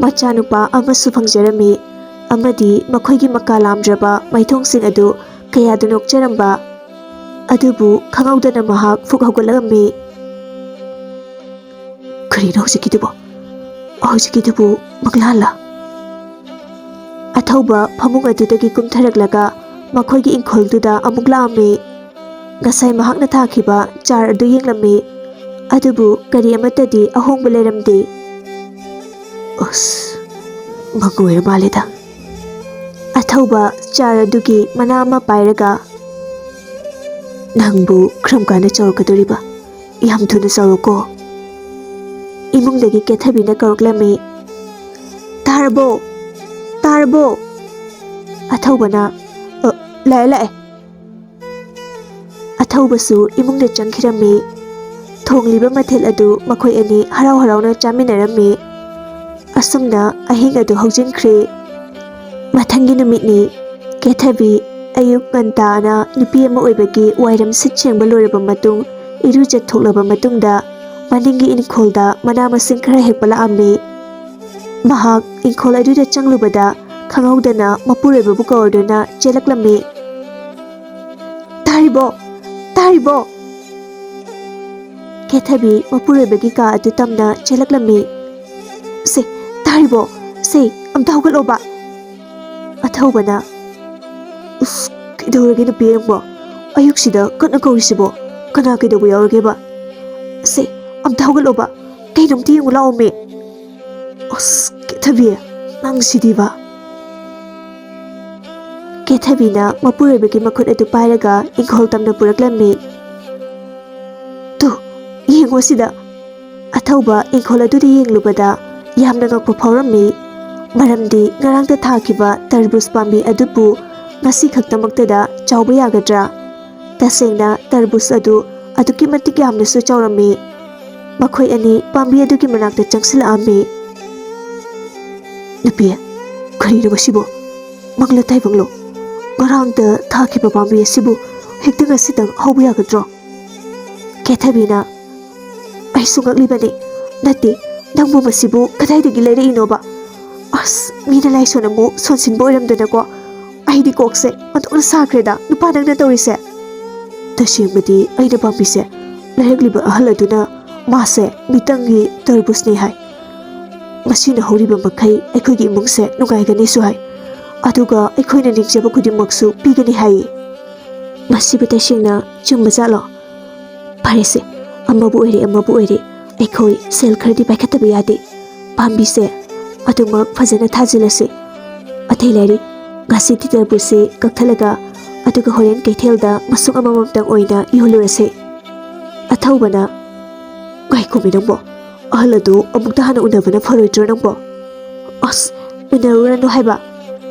ꯃꯆꯥꯅꯨꯄꯥ ꯑꯃꯁꯨ ꯐꯪꯖꯔꯝꯃꯤ, ꯑꯃꯗꯤ ꯃꯈꯣꯏꯒꯤ ꯃꯀꯥ ꯂꯥꯝꯗ꯭ꯔꯕ ꯃꯥꯏꯊꯣꯡꯁꯤꯡ ꯑꯗꯨ ꯀꯌꯥꯗ ꯅꯣꯛꯆꯔꯝꯕ꯫ ꯑꯗꯨꯕꯨ ꯈꯪꯍꯧꯗꯅ ꯃꯍꯥꯛ ꯐꯨꯛ ꯍꯧꯒꯠꯂꯛꯂꯝꯃꯤ꯫ "ꯀꯔꯤꯅꯣ ꯍꯧꯖꯤꯛꯀꯤꯗꯨꯕꯣ? ꯍꯧꯖꯤꯛꯀꯤꯗꯨꯕꯨ ꯃꯪꯂꯥꯟꯂꯥ?" ꯑꯊꯧꯕ ꯐꯃꯨꯡ ꯑꯗꯨꯗꯒꯤ ꯀꯨꯝꯊꯔꯛꯂꯒ ꯃꯈꯣꯏꯒꯤ ꯏꯪꯈꯣꯜꯗꯨꯗ ꯑꯃꯨꯛ ꯂꯥꯛꯑꯝꯃꯤ꯫ ꯉꯁꯥꯏ ꯃꯍꯥꯛꯅ ꯊꯥꯈꯤꯕ ꯆꯥꯔ ꯑꯗꯨ ꯌꯦꯡꯂꯝꯃꯤ, ꯑꯗꯨꯕꯨ ꯀꯔꯤ ꯑꯃꯠꯇꯗꯤ ꯑꯍꯣꯡꯕ ꯂꯩꯔꯝꯗꯦ꯫ "ꯑꯁ, ꯃꯪ ꯑꯣꯏꯔ ꯃꯥꯜꯂꯦꯗ꯫" ꯑꯊꯧꯕ ꯆꯥꯔ ꯑꯗꯨꯒꯤ ꯃꯅꯥ ꯑꯃ ꯄꯥꯏꯔꯒ, "ꯅꯪꯕꯨ ꯀꯔꯝ ꯀꯥꯟꯗ ꯆꯥꯎꯔꯛꯀꯗꯧꯔꯤꯕ? ꯌꯥꯝ ꯊꯨꯅ ꯆꯥꯎꯔꯣꯀꯣ꯫" ꯏꯃꯨꯡꯗꯒꯤ ꯀꯦꯊꯕꯤꯅ ꯀꯧꯔꯛꯂꯝꯃꯤ꯫ "ꯇꯥꯔꯕꯣ? ꯇꯥꯔꯕꯣ?" ꯑꯊꯧꯕꯅ, "ꯑ, ꯂꯥꯛꯑꯦ, ꯂꯥꯛꯑꯦ꯫" ꯑꯊꯧꯕꯁꯨ ꯏꯃꯨꯡꯗ ꯆꯪꯈꯤꯔꯝꯃꯤ꯫ ꯊꯣꯡꯂꯤꯕ ꯃꯊꯦꯜ ꯑꯗꯨ ꯃꯈꯣꯏ ꯑꯅꯤ ꯍꯔꯥꯎ ꯍꯔꯥꯎꯅ ꯆꯥꯃꯤꯟꯅꯔꯝꯃꯤ꯫ ꯑꯁꯨꯝꯅ ꯑꯍꯤꯡ ꯑꯗꯨ ꯍꯧꯖꯤꯟꯈ꯭ꯔꯦ꯫ ꯃꯊꯪꯒꯤ ꯅꯨꯃꯤꯠꯅꯤ꯫ ꯀꯦꯊꯕꯤ, ꯑꯌꯨꯛ ꯉꯟꯇꯥꯅ ꯅꯨꯄꯤ ꯑꯃ ꯑꯣꯏꯕꯒꯤ ꯋꯥꯏꯔꯝ ꯁꯤꯠ ꯁꯦꯡꯕ ꯂꯣꯏꯔꯕ ꯃꯇꯨꯡ, ꯏꯔꯨꯖꯊꯣꯛꯂꯕ ꯃꯇꯨꯡꯗ ꯃꯅꯤꯡꯒꯤ ꯏꯪꯈꯣꯜꯗ ꯃꯅꯥ ꯃꯁꯤꯡ ꯈꯔ ꯍꯦꯛꯄ ꯂꯥꯛꯑꯝꯃꯤ꯫ ꯃꯍꯥꯛ ꯏꯪꯈꯣꯜ ꯑꯗꯨꯗ ꯆꯪꯂꯨꯕꯗ ꯈꯪꯍꯧꯗꯅ ꯃꯄꯨꯔꯣꯏꯕꯕꯨ ꯀꯧꯔꯗꯨꯅ ꯆꯦꯜꯂꯛꯂꯝꯃꯤ꯫ "ꯇꯥꯔꯤꯕꯣ? ꯇꯥꯔꯤꯕꯣ?" ꯀꯦꯊꯕꯤ ꯃꯄꯨꯔꯣꯏꯕꯒꯤ ꯀꯥ ꯑꯗꯨ ꯇꯝꯅ ꯆꯦꯜꯂꯛꯂꯝꯃꯤ꯫ "ꯁꯦ, ꯇꯥꯔꯤꯕꯣ? ꯁꯦ, ꯑꯝꯇ ꯍꯧꯒꯠꯂꯣꯕ!" ꯑꯊꯧꯕꯅ, "ꯎꯁ, ꯀꯩꯗꯧꯔꯒꯦ ꯅꯨꯄꯤ ꯅꯪꯕꯣ? ꯑꯌꯨꯛꯁꯤꯗ ꯀꯟꯅ ꯀꯧꯔꯤꯁꯤꯕꯣ? ꯀꯅꯥ ꯀꯩꯗꯧꯕ ꯌꯥꯎꯔꯒꯦꯕ? ꯁꯦ, ꯑꯝꯇ ꯍꯧꯒꯠꯂꯣꯕ! ꯀꯩꯅꯣꯝꯇ ꯌꯦꯡꯉꯨ ꯂꯥꯛꯑꯣꯃꯤ!" "ꯑꯁ, ꯀꯦꯊꯕꯤ, ꯅꯪꯁꯤꯗꯤꯕ!" ꯀꯦꯊꯕꯤꯅ ꯃꯄꯨꯔꯣꯏꯕꯒꯤ ꯃꯈꯨꯠ ꯑꯗꯨ ꯄꯥꯏꯔꯒ ꯏꯪꯈꯣꯜ ꯇꯝꯅ ꯄꯨꯔꯛꯂꯝꯃꯤ꯫ "ꯇꯨ, ꯌꯦꯡꯉꯣ ꯁꯤꯗ!" ꯑꯊꯧꯕ ꯏꯪꯈꯣꯜ ꯑꯗꯨꯗ ꯌꯦꯡꯂꯨꯕꯗ ꯌꯥꯝꯅ ꯉꯛꯄ ꯐꯥꯎꯔꯝꯃꯤ꯫ ꯃꯔꯝꯗꯤ ꯉꯔꯥꯡꯇ ꯊꯥꯈꯤꯕ ꯇꯔꯕꯨꯖ ꯄꯥꯝꯕꯤ ꯑꯗꯨꯕꯨ ꯉꯁꯤ ꯈꯛꯇꯃꯛꯇꯗ ꯆꯥꯎꯕ ꯌꯥꯒꯗ꯭ꯔꯥ? ꯇꯁꯦꯡꯅ ꯇꯔꯕꯨꯖ ꯑꯗꯨ ꯑꯗꯨꯛꯀꯤ ꯃꯇꯤꯛ ꯌꯥꯝꯅꯁꯨ ꯆꯥꯎꯔꯝꯃꯤ꯫ ꯃꯈꯣꯏ ꯑꯅꯤ ꯄꯥꯝꯕꯤ ꯑꯗꯨꯒꯤ ꯃꯅꯥꯛꯇ ꯆꯪꯁꯤꯜꯂꯛꯑꯝꯃꯤ꯫ "ꯅꯨꯄꯤ, ꯀꯔꯤꯅꯣ ꯃꯁꯤꯕꯨ? ꯃꯪꯂ ꯇꯥꯏꯕꯪꯂꯣ? ꯉꯔꯥꯡꯇ ꯊꯥꯈꯤꯕ ꯄꯥꯝꯕꯤ ꯑꯁꯤꯕꯨ ꯍꯦꯛꯇ ꯉꯁꯤꯇꯪ ꯍꯧꯕ ꯌꯥꯒꯗ꯭ꯔꯣ?" ꯀꯦꯊꯕꯤꯅ, "ꯑꯩꯁꯨ ꯉꯛꯂꯤꯕꯅꯤ꯫ ꯅꯠꯇꯦ, ꯅꯪꯕꯨ ꯃꯁꯤꯕꯨ ꯀꯗꯥꯏꯗꯒꯤ ꯂꯩꯔꯛꯏꯅꯣꯕ? ꯑꯁ, ꯃꯤꯅ ꯂꯥꯏꯁꯣꯟ ꯑꯃꯨꯛ ꯁꯣꯟꯁꯤꯟꯕ ꯑꯣꯏꯔꯝꯗꯅꯀꯣ꯫ ꯑꯩꯗꯤ ꯀꯣꯛꯁꯦ ꯑꯣꯟꯊꯣꯛꯅ ꯁꯥꯈ꯭ꯔꯦꯗ, ꯅꯨꯄꯥ ꯅꯪꯅ ꯇꯧꯔꯤꯁꯦ!" "ꯇꯁꯦꯡꯕꯗꯤ ꯑꯩꯅ ꯄꯥꯝꯕꯤꯁꯦ ꯂꯩꯔꯛꯂꯤꯕ ꯑꯍꯜ ꯑꯗꯨꯅ ꯃꯥꯁꯦ ꯃꯤꯇꯪꯒꯤ ꯇꯔꯕꯨꯖꯅꯤ ꯍꯥꯏ꯫ ꯃꯁꯤꯅ ꯍꯧꯔꯤꯕ ꯃꯈꯩ ꯑꯩꯈꯣꯏꯒꯤ ꯏꯃꯨꯡꯁꯦ ꯅꯨꯡꯉꯥꯏꯒꯅꯤꯁꯨ ꯍꯥꯏ꯫ ꯑꯗꯨꯒ ꯑꯩꯈꯣꯏꯅ ꯅꯤꯡꯖꯕ ꯈꯨꯗꯤꯡꯃꯛꯁꯨ ꯄꯤꯒꯅꯤ ꯍꯥꯏꯌꯦ꯫ ꯃꯁꯤꯕꯨ ꯇꯁꯦꯡꯅ ꯆꯨꯝꯕ ꯖꯥꯠꯂꯣ? ꯐꯔꯦꯁꯦ, ꯑꯃꯕꯨ ꯑꯣꯏꯔꯦ ꯑꯃꯕꯨ ꯑꯣꯏꯔꯦ, ꯑꯩꯈꯣꯏ ꯁꯦꯜ ꯈꯔꯗꯤ ꯄꯥꯏꯈꯠꯇꯕ ꯌꯥꯗꯦ꯫ ꯄꯥꯝꯕꯤꯁꯦ ꯑꯗꯨꯃꯛ ꯐꯖꯅ ꯊꯥꯖꯤꯜꯂꯁꯤ꯫ ꯑꯇꯩ ꯂꯥꯏꯔꯤ, ꯉꯁꯤꯗꯤ ꯇꯔꯕꯨꯖꯁꯦ ꯀꯛꯊꯠꯂꯒ, ꯑꯗꯨꯒ ꯍꯣꯔꯦꯟ ꯀꯩꯊꯦꯜꯗ ꯃꯁꯨꯡ ꯑꯃꯃꯝꯇꯪ ꯑꯣꯏꯅ ꯌꯣꯜꯂꯨꯔꯁꯦ꯫" ꯑꯊꯧꯕꯅ, "ꯉꯥꯏꯈꯣꯃꯤ ꯅꯪꯕꯣ, ꯑꯍꯜ ꯑꯗꯨ ꯑꯃꯨꯛꯇ ꯍꯥꯟꯅ ꯎꯅꯕꯅ ꯐꯔꯣꯏꯗ꯭ꯔꯣ ꯅꯪꯕꯣ?" "ꯑꯁ, ꯎꯅꯔꯨꯔꯅꯨ ꯍꯥꯏꯕ꯫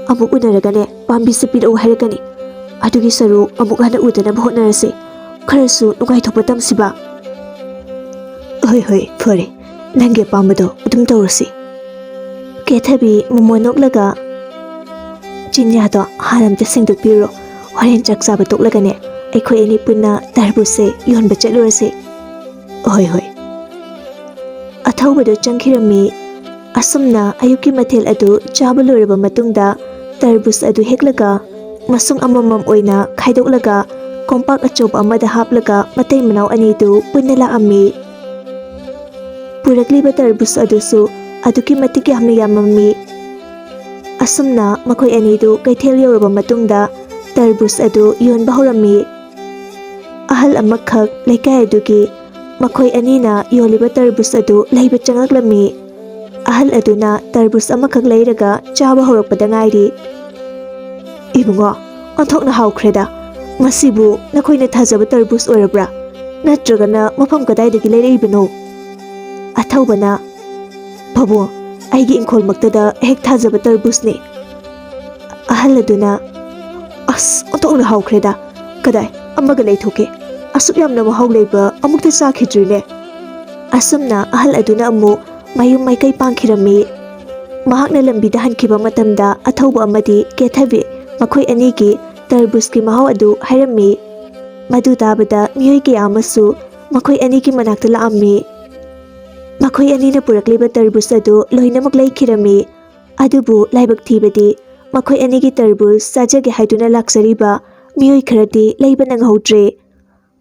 ꯑꯃꯨꯛ ꯎꯅꯔꯒꯅꯦ, ꯄꯥꯝꯕꯤꯁꯦ ꯄꯤꯔꯛꯎ ꯍꯥꯏꯔꯛꯀꯅꯤ꯫ ꯑꯗꯨꯒꯤ ꯁꯔꯨꯛ ꯑꯃꯨꯛ ꯍꯟꯅ ꯎꯗꯅꯕ ꯍꯣꯠꯅꯔꯁꯦ꯫ ꯈꯔꯁꯨ ꯅꯨꯡꯉꯥꯏꯊꯣꯛꯄ ꯇꯝꯁꯤꯕ꯫" "ꯍꯣꯏ, ꯍꯣꯏ, ꯐꯔꯦ꯫ ꯅꯪꯒꯤ ꯑꯄꯥꯝꯕꯗꯣ ꯑꯗꯨꯝ ꯇꯧꯔꯁꯤ꯫" ꯀꯦꯊꯕꯤ ꯃꯃꯣꯟ ꯅꯣꯛꯂꯒ, "ꯆꯤꯟꯌꯥꯗꯣ ꯍꯥꯟꯅ ꯑꯝꯇ ꯁꯦꯡꯗꯣꯛꯄꯤꯔꯨꯔꯣ꯫ ꯍꯣꯔꯦꯟ ꯆꯥꯛ ꯆꯥꯕ ꯇꯣꯛꯂꯒꯅꯦ, ꯑꯩꯈꯣꯏ ꯑꯅꯤ ꯄꯨꯟꯅ ꯇꯔꯕꯨꯖꯁꯦ ꯌꯣꯟꯕ ꯆꯠꯂꯨꯔꯁꯦ꯫ ꯍꯣꯏ, ꯍꯣꯏ꯫ ꯑꯊꯧꯕꯗꯣ ꯆꯪꯈꯤꯔꯝꯃꯤ꯫ ꯑꯁꯨꯝꯅ ꯑꯌꯨꯛꯀꯤ ꯃꯊꯦꯜ ꯑꯗꯨ ꯆꯥꯕ ꯂꯣꯏꯔꯕ ꯃꯇꯨꯡꯗ, ꯇꯔꯕꯨꯖ ꯑꯗꯨ ꯍꯦꯛꯂꯒ, ꯃꯁꯨꯡ ꯑꯃꯃꯝ ꯑꯣꯏꯅ ꯈꯥꯏꯗꯣꯛꯂꯒ, ꯀꯣꯝꯄꯥꯛ ꯑꯆꯧꯕ ꯑꯃꯗ ꯍꯥꯞꯂꯒ, ꯃꯇꯩ ꯃꯅꯥꯎ ꯑꯅꯤꯗꯨ ꯄꯨꯟꯅ ꯂꯥꯛꯑꯝꯃꯤ꯫ ꯄꯨꯔꯛꯂꯤꯕ ꯇꯔꯕꯨꯖ ꯑꯗꯨꯁꯨ ꯑꯗꯨꯛꯀꯤ ꯃꯇꯤꯛ ꯌꯥꯝꯅ ꯌꯥꯝꯃꯝꯃꯤ꯫ ꯑꯁꯨꯝꯅ ꯃꯈꯣꯏ ꯑꯅꯤꯗꯨ ꯀꯩꯊꯦꯜ ꯌꯧꯔꯕ ꯃꯇꯨꯡꯗ, ꯇꯔꯕꯨꯖ ꯑꯗꯨ ꯌꯣꯟꯕ ꯍꯧꯔꯝꯃꯤ꯫ ꯑꯍꯜ ꯑꯃꯈꯛ ꯂꯩꯀꯥꯏ ꯑꯗꯨꯒꯤ ꯃꯈꯣꯏ ꯑꯅꯤꯅ ꯌꯣꯜꯂꯤꯕ ꯇꯔꯕꯨꯖ ꯑꯗꯨ ꯂꯩꯕ ꯆꯪꯂꯛꯂꯝꯃꯤ꯫ ꯑꯍꯜ ꯑꯗꯨꯅ ꯇꯔꯕꯨꯖ ꯑꯃꯈꯛ ꯂꯩꯔꯒ ꯆꯥꯕ ꯍꯧꯔꯛꯄꯗ ꯉꯥꯏꯔꯤ꯫ "ꯏꯕꯨꯡꯉꯣ, ꯑꯣꯟꯊꯣꯛꯅ ꯍꯥꯎꯈ꯭ꯔꯦꯗ꯫ ꯃꯁꯤꯕꯨ ꯅꯈꯣꯏꯅ ꯊꯥꯖꯕ ꯇꯔꯕꯨꯖ ꯑꯣꯏꯔꯕ꯭ꯔꯥ? ꯅꯠꯇ꯭ꯔꯒꯅ ꯃꯐꯝ ꯀꯗꯥꯏꯗꯒꯤ ꯂꯩꯔꯛꯏꯕꯅꯣ?" ꯑꯊꯧꯕꯅ, "ꯄꯥꯕꯨꯡ, ꯑꯩꯒꯤ ꯏꯪꯈꯣꯜꯃꯛꯇꯗ ꯍꯦꯛ ꯊꯥꯖꯕ ꯇꯔꯕꯨꯖꯅꯤ꯫" ꯑꯍꯜ ꯑꯗꯨꯅ, "ꯑꯁ, ꯑꯣꯟꯊꯣꯛꯅ ꯍꯥꯎꯈ꯭ꯔꯦꯗ꯫ ꯀꯗꯥꯏ, ꯑꯃꯒ ꯂꯩꯊꯣꯛꯀꯦ꯫ ꯑꯁꯨꯛ ꯌꯥꯝꯅ ꯃꯍꯥꯎ ꯂꯩꯕ ꯑꯃꯨꯛꯇ ꯆꯥꯈꯤꯗ꯭ꯔꯤꯅꯦ꯫" ꯑꯁꯨꯝꯅ ꯑꯍꯜ ꯑꯗꯨꯅ ꯑꯃꯨꯛ ꯃꯌꯨꯝ ꯃꯥꯏꯀꯩ ꯄꯥꯡꯈꯤꯔꯝꯃꯤ꯫ ꯃꯍꯥꯛꯅ ꯂꯝꯕꯤꯗ ꯍꯟꯈꯤꯕ ꯃꯇꯝꯗ, ꯑꯊꯧꯕ ꯑꯃꯗꯤ ꯀꯦꯊꯕꯤ ꯃꯈꯣꯏ ꯑꯅꯤꯒꯤ ꯇꯔꯕꯨꯖꯀꯤ ꯃꯍꯥꯎ ꯑꯗꯨ ꯍꯥꯏꯔꯝꯃꯤ꯫ ꯃꯗꯨ ꯇꯥꯕꯗ ꯃꯤꯑꯣꯏ ꯀꯌꯥ ꯑꯃꯁꯨ ꯃꯈꯣꯏ ꯑꯅꯤꯒꯤ ꯃꯅꯥꯛꯇ ꯂꯥꯛꯑꯝꯃꯤ꯫ ꯃꯈꯣꯏ ꯑꯅꯤꯅ ꯄꯨꯔꯛꯂꯤꯕ ꯇꯔꯕꯨꯖ ꯑꯗꯨ ꯂꯣꯏꯅꯃꯛ ꯂꯩꯈꯤꯔꯝꯃꯤ꯫ ꯑꯗꯨꯕꯨ ꯂꯥꯏꯕꯛ ꯊꯤꯕꯗꯤ, ꯃꯈꯣꯏ ꯑꯅꯤꯒꯤ ꯇꯔꯕꯨꯖ ꯆꯥꯖꯒꯦ ꯍꯥꯏꯗꯨꯅ ꯂꯥꯛꯆꯔꯤꯕ ꯃꯤꯑꯣꯏ ꯈꯔꯗꯤ ꯂꯩꯕ ꯅꯪꯍꯧꯗ꯭ꯔꯦ꯫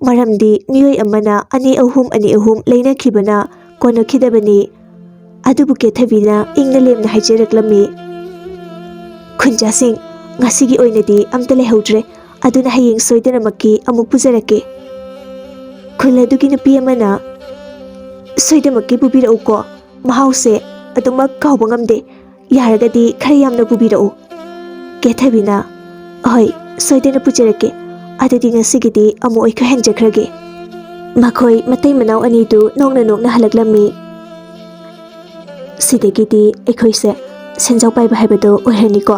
ꯃꯔꯝꯗꯤ ꯃꯤꯑꯣꯏ ꯑꯃꯅ ꯑꯅꯤ ꯑꯍꯨꯝ, ꯑꯅꯤ ꯑꯍꯨꯝ ꯂꯩꯅꯈꯤꯕꯅ ꯀꯣꯟꯅꯈꯤꯗꯕꯅꯤ꯫ ꯑꯗꯨꯕꯨ ꯀꯦꯊꯕꯤꯅ ꯏꯪꯅ ꯂꯦꯝꯅ ꯍꯥꯏꯖꯔꯛꯂꯝꯃꯤ, "ꯈꯨꯟꯖꯥꯁꯤꯡ, ꯉꯁꯤꯒꯤ ꯑꯣꯏꯅꯗꯤ ꯑꯝꯇ ꯂꯩꯍꯧꯗ꯭ꯔꯦ, ꯑꯗꯨꯅ ꯍꯌꯦꯡ ꯁꯣꯏꯗꯅꯃꯛꯀꯤ ꯑꯃꯨꯛ ꯄꯨꯖꯔꯛꯀꯦ꯫" ꯈꯨꯜ ꯑꯗꯨꯒꯤ ꯅꯨꯄꯤ ꯑꯃꯅ, "ꯁꯣꯏꯗꯅꯃꯛꯀꯤ ꯄꯨꯕꯤꯔꯛꯎꯀꯣ, ꯃꯍꯥꯎꯁꯦ ꯑꯗꯨꯃꯛ ꯀꯥꯎꯕ ꯉꯝꯗꯦ꯫ ꯌꯥꯔꯒꯗꯤ ꯈꯔ ꯌꯥꯝꯅ ꯄꯨꯕꯤꯔꯛꯎ꯫" ꯀꯦꯊꯕꯤꯅ, "ꯍꯣꯏ, ꯁꯣꯏꯗꯅ ꯄꯨꯖꯔꯛꯀꯦ꯫ ꯑꯗꯨꯗꯤ ꯉꯁꯤꯒꯤꯗꯤ ꯑꯃꯨꯛ ꯑꯩꯈꯣꯏ ꯍꯟꯖꯈ꯭ꯔꯒꯦ꯫" ꯃꯈꯣꯏ ꯃꯇꯩ ꯃꯅꯥꯎ ꯑꯅꯤꯗꯨ ꯅꯣꯛꯅ ꯅꯣꯛꯅ ꯍꯜꯂꯛꯂꯝꯃꯤ꯫ ꯁꯤꯗꯒꯤꯗꯤ ꯑꯩꯈꯣꯏꯁꯦ ꯁꯦꯟꯖꯥꯎ ꯄꯥꯏꯕ ꯍꯥꯏꯕꯗꯣ ꯑꯣꯏꯔꯅꯤꯀꯣ꯫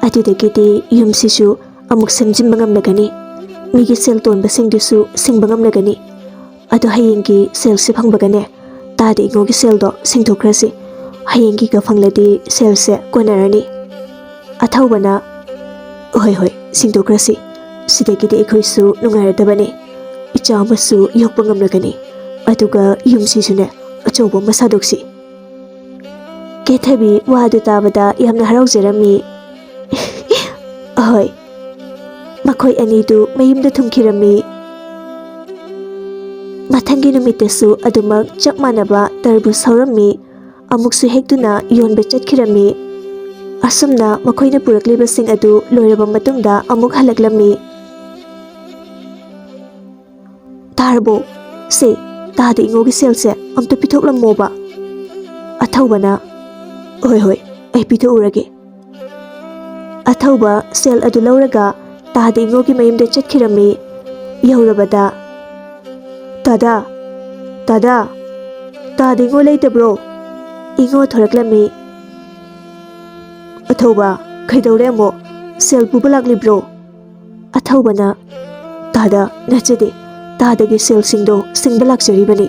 ꯑꯗꯨꯗꯒꯤꯗꯤ ꯌꯨꯝꯁꯤꯁꯨ ꯑꯃꯨꯛ ꯁꯦꯝꯖꯤꯟꯕ ꯉꯝꯂꯒꯅꯤ꯫ ꯃꯤꯒꯤ ꯁꯦꯜ ꯇꯣꯟꯕꯁꯤꯡꯗꯨꯁꯨ ꯁꯤꯡꯕ ꯉꯝꯂꯒꯅꯤ꯫ ꯑꯗꯣ ꯍꯌꯦꯡꯒꯤ ꯁꯦꯜꯁꯦ ꯐꯪꯕꯒꯅꯦ, ꯇꯥꯗ ꯏꯉꯣꯒꯤ ꯁꯦꯜꯗꯣ ꯁꯤꯡꯗꯣꯛꯈ꯭ꯔꯁꯤ꯫ ꯍꯌꯦꯡꯒꯤꯒ ꯐꯪꯂꯗꯤ ꯁꯦꯜꯁꯦ ꯀꯣꯟꯅꯔꯅꯤ꯫ ꯑꯊꯧꯕꯅ, "ꯍꯣꯏ, ꯍꯣꯏ, ꯁꯤꯡꯗꯣꯛꯈ꯭ꯔꯁꯤ꯫ ꯁꯤꯗꯒꯤꯗꯤ ꯑꯩꯈꯣꯏꯁꯨ ꯅꯨꯡꯉꯥꯏꯔꯗꯕꯅꯤ꯫ ꯏꯆꯥ ꯑꯃꯁꯨ ꯌꯣꯛꯄ ꯉꯝꯂꯒꯅꯤ꯫ ꯑꯗꯨꯒ ꯌꯨꯝꯁꯤꯁꯨꯅꯦ, ꯑꯆꯧꯕ ꯑꯃ ꯁꯥꯗꯣꯛꯁꯤ꯫ ꯀꯦꯊꯕꯤ ꯋꯥꯗꯨ ꯇꯥꯕꯗ ꯌꯥꯝꯅ ꯍꯔꯥꯎꯖꯔꯝꯃꯤ꯫ ꯑꯍꯣꯏ, ꯃꯈꯣꯏ ꯑꯅꯤꯗꯨ ꯃꯌꯨꯝꯗ ꯊꯨꯡꯈꯤꯔꯝꯃꯤ꯫ ꯃꯊꯪꯒꯤ ꯅꯨꯃꯤꯠꯇꯁꯨ ꯑꯗꯨꯃꯛ ꯆꯞ ꯃꯥꯟꯅꯕ ꯇꯔꯕꯨꯖ ꯍꯧꯔꯝꯃꯤ꯫ ꯑꯃꯨꯛꯁꯨ ꯍꯦꯛꯇꯨꯅ ꯌꯣꯟꯕ ꯆꯠꯈꯤꯔꯝꯃꯤ꯫ ꯑꯁꯨꯝꯅ ꯃꯈꯣꯏꯅ ꯄꯨꯔꯛꯂꯤꯕꯁꯤꯡ ꯑꯗꯨ ꯂꯣꯏꯔꯕ ꯃꯇꯨꯡꯗ ꯑꯃꯨꯛ ꯍꯜꯂꯛꯂꯝꯃꯤ꯫ "ꯇꯥꯔꯕꯣ? ꯁꯦ, ꯇꯥꯗ ꯏꯉꯣꯒꯤ ꯁꯦꯜꯁꯦ ꯑꯝꯇ ꯄꯤꯊꯣꯛꯂꯝꯃꯣꯕ꯫" ꯑꯊꯧꯕꯅ, "ꯍꯣꯏ, ꯍꯣꯏ, ꯑꯩ ꯄꯤꯊꯣꯛꯎꯔꯒꯦ꯫" ꯑꯊꯧꯕ ꯁꯦꯜ ꯑꯗꯨ ꯂꯧꯔꯒ ꯇꯥꯗ ꯏꯉꯣꯒꯤ ꯃꯌꯨꯝꯗ ꯆꯠꯈꯤꯔꯝꯃꯤ꯫ ꯌꯧꯔꯕꯗ, "ꯇꯥꯗ, ꯇꯥꯗ, ꯇꯥꯗ ꯏꯉꯣ ꯂꯩꯇꯕ꯭ꯔꯣ?" ꯏꯉꯣ ꯊꯣꯔꯛꯂꯝꯃꯤ꯫ "ꯑꯊꯧꯕ, ꯀꯩꯗꯧꯔꯦ ꯑꯃꯨꯛ? ꯁꯦꯜ ꯄꯨꯕ ꯂꯥꯛꯂꯤꯕ꯭ꯔꯣ?" ꯑꯊꯧꯕꯅ, "ꯇꯥꯗ, ꯅꯠꯆꯗꯦ, ꯇꯥꯗꯒꯤ ꯁꯦꯜꯁꯤꯡꯗꯣ ꯁꯤꯡꯕ ꯂꯥꯛꯆꯔꯤꯕꯅꯤ꯫"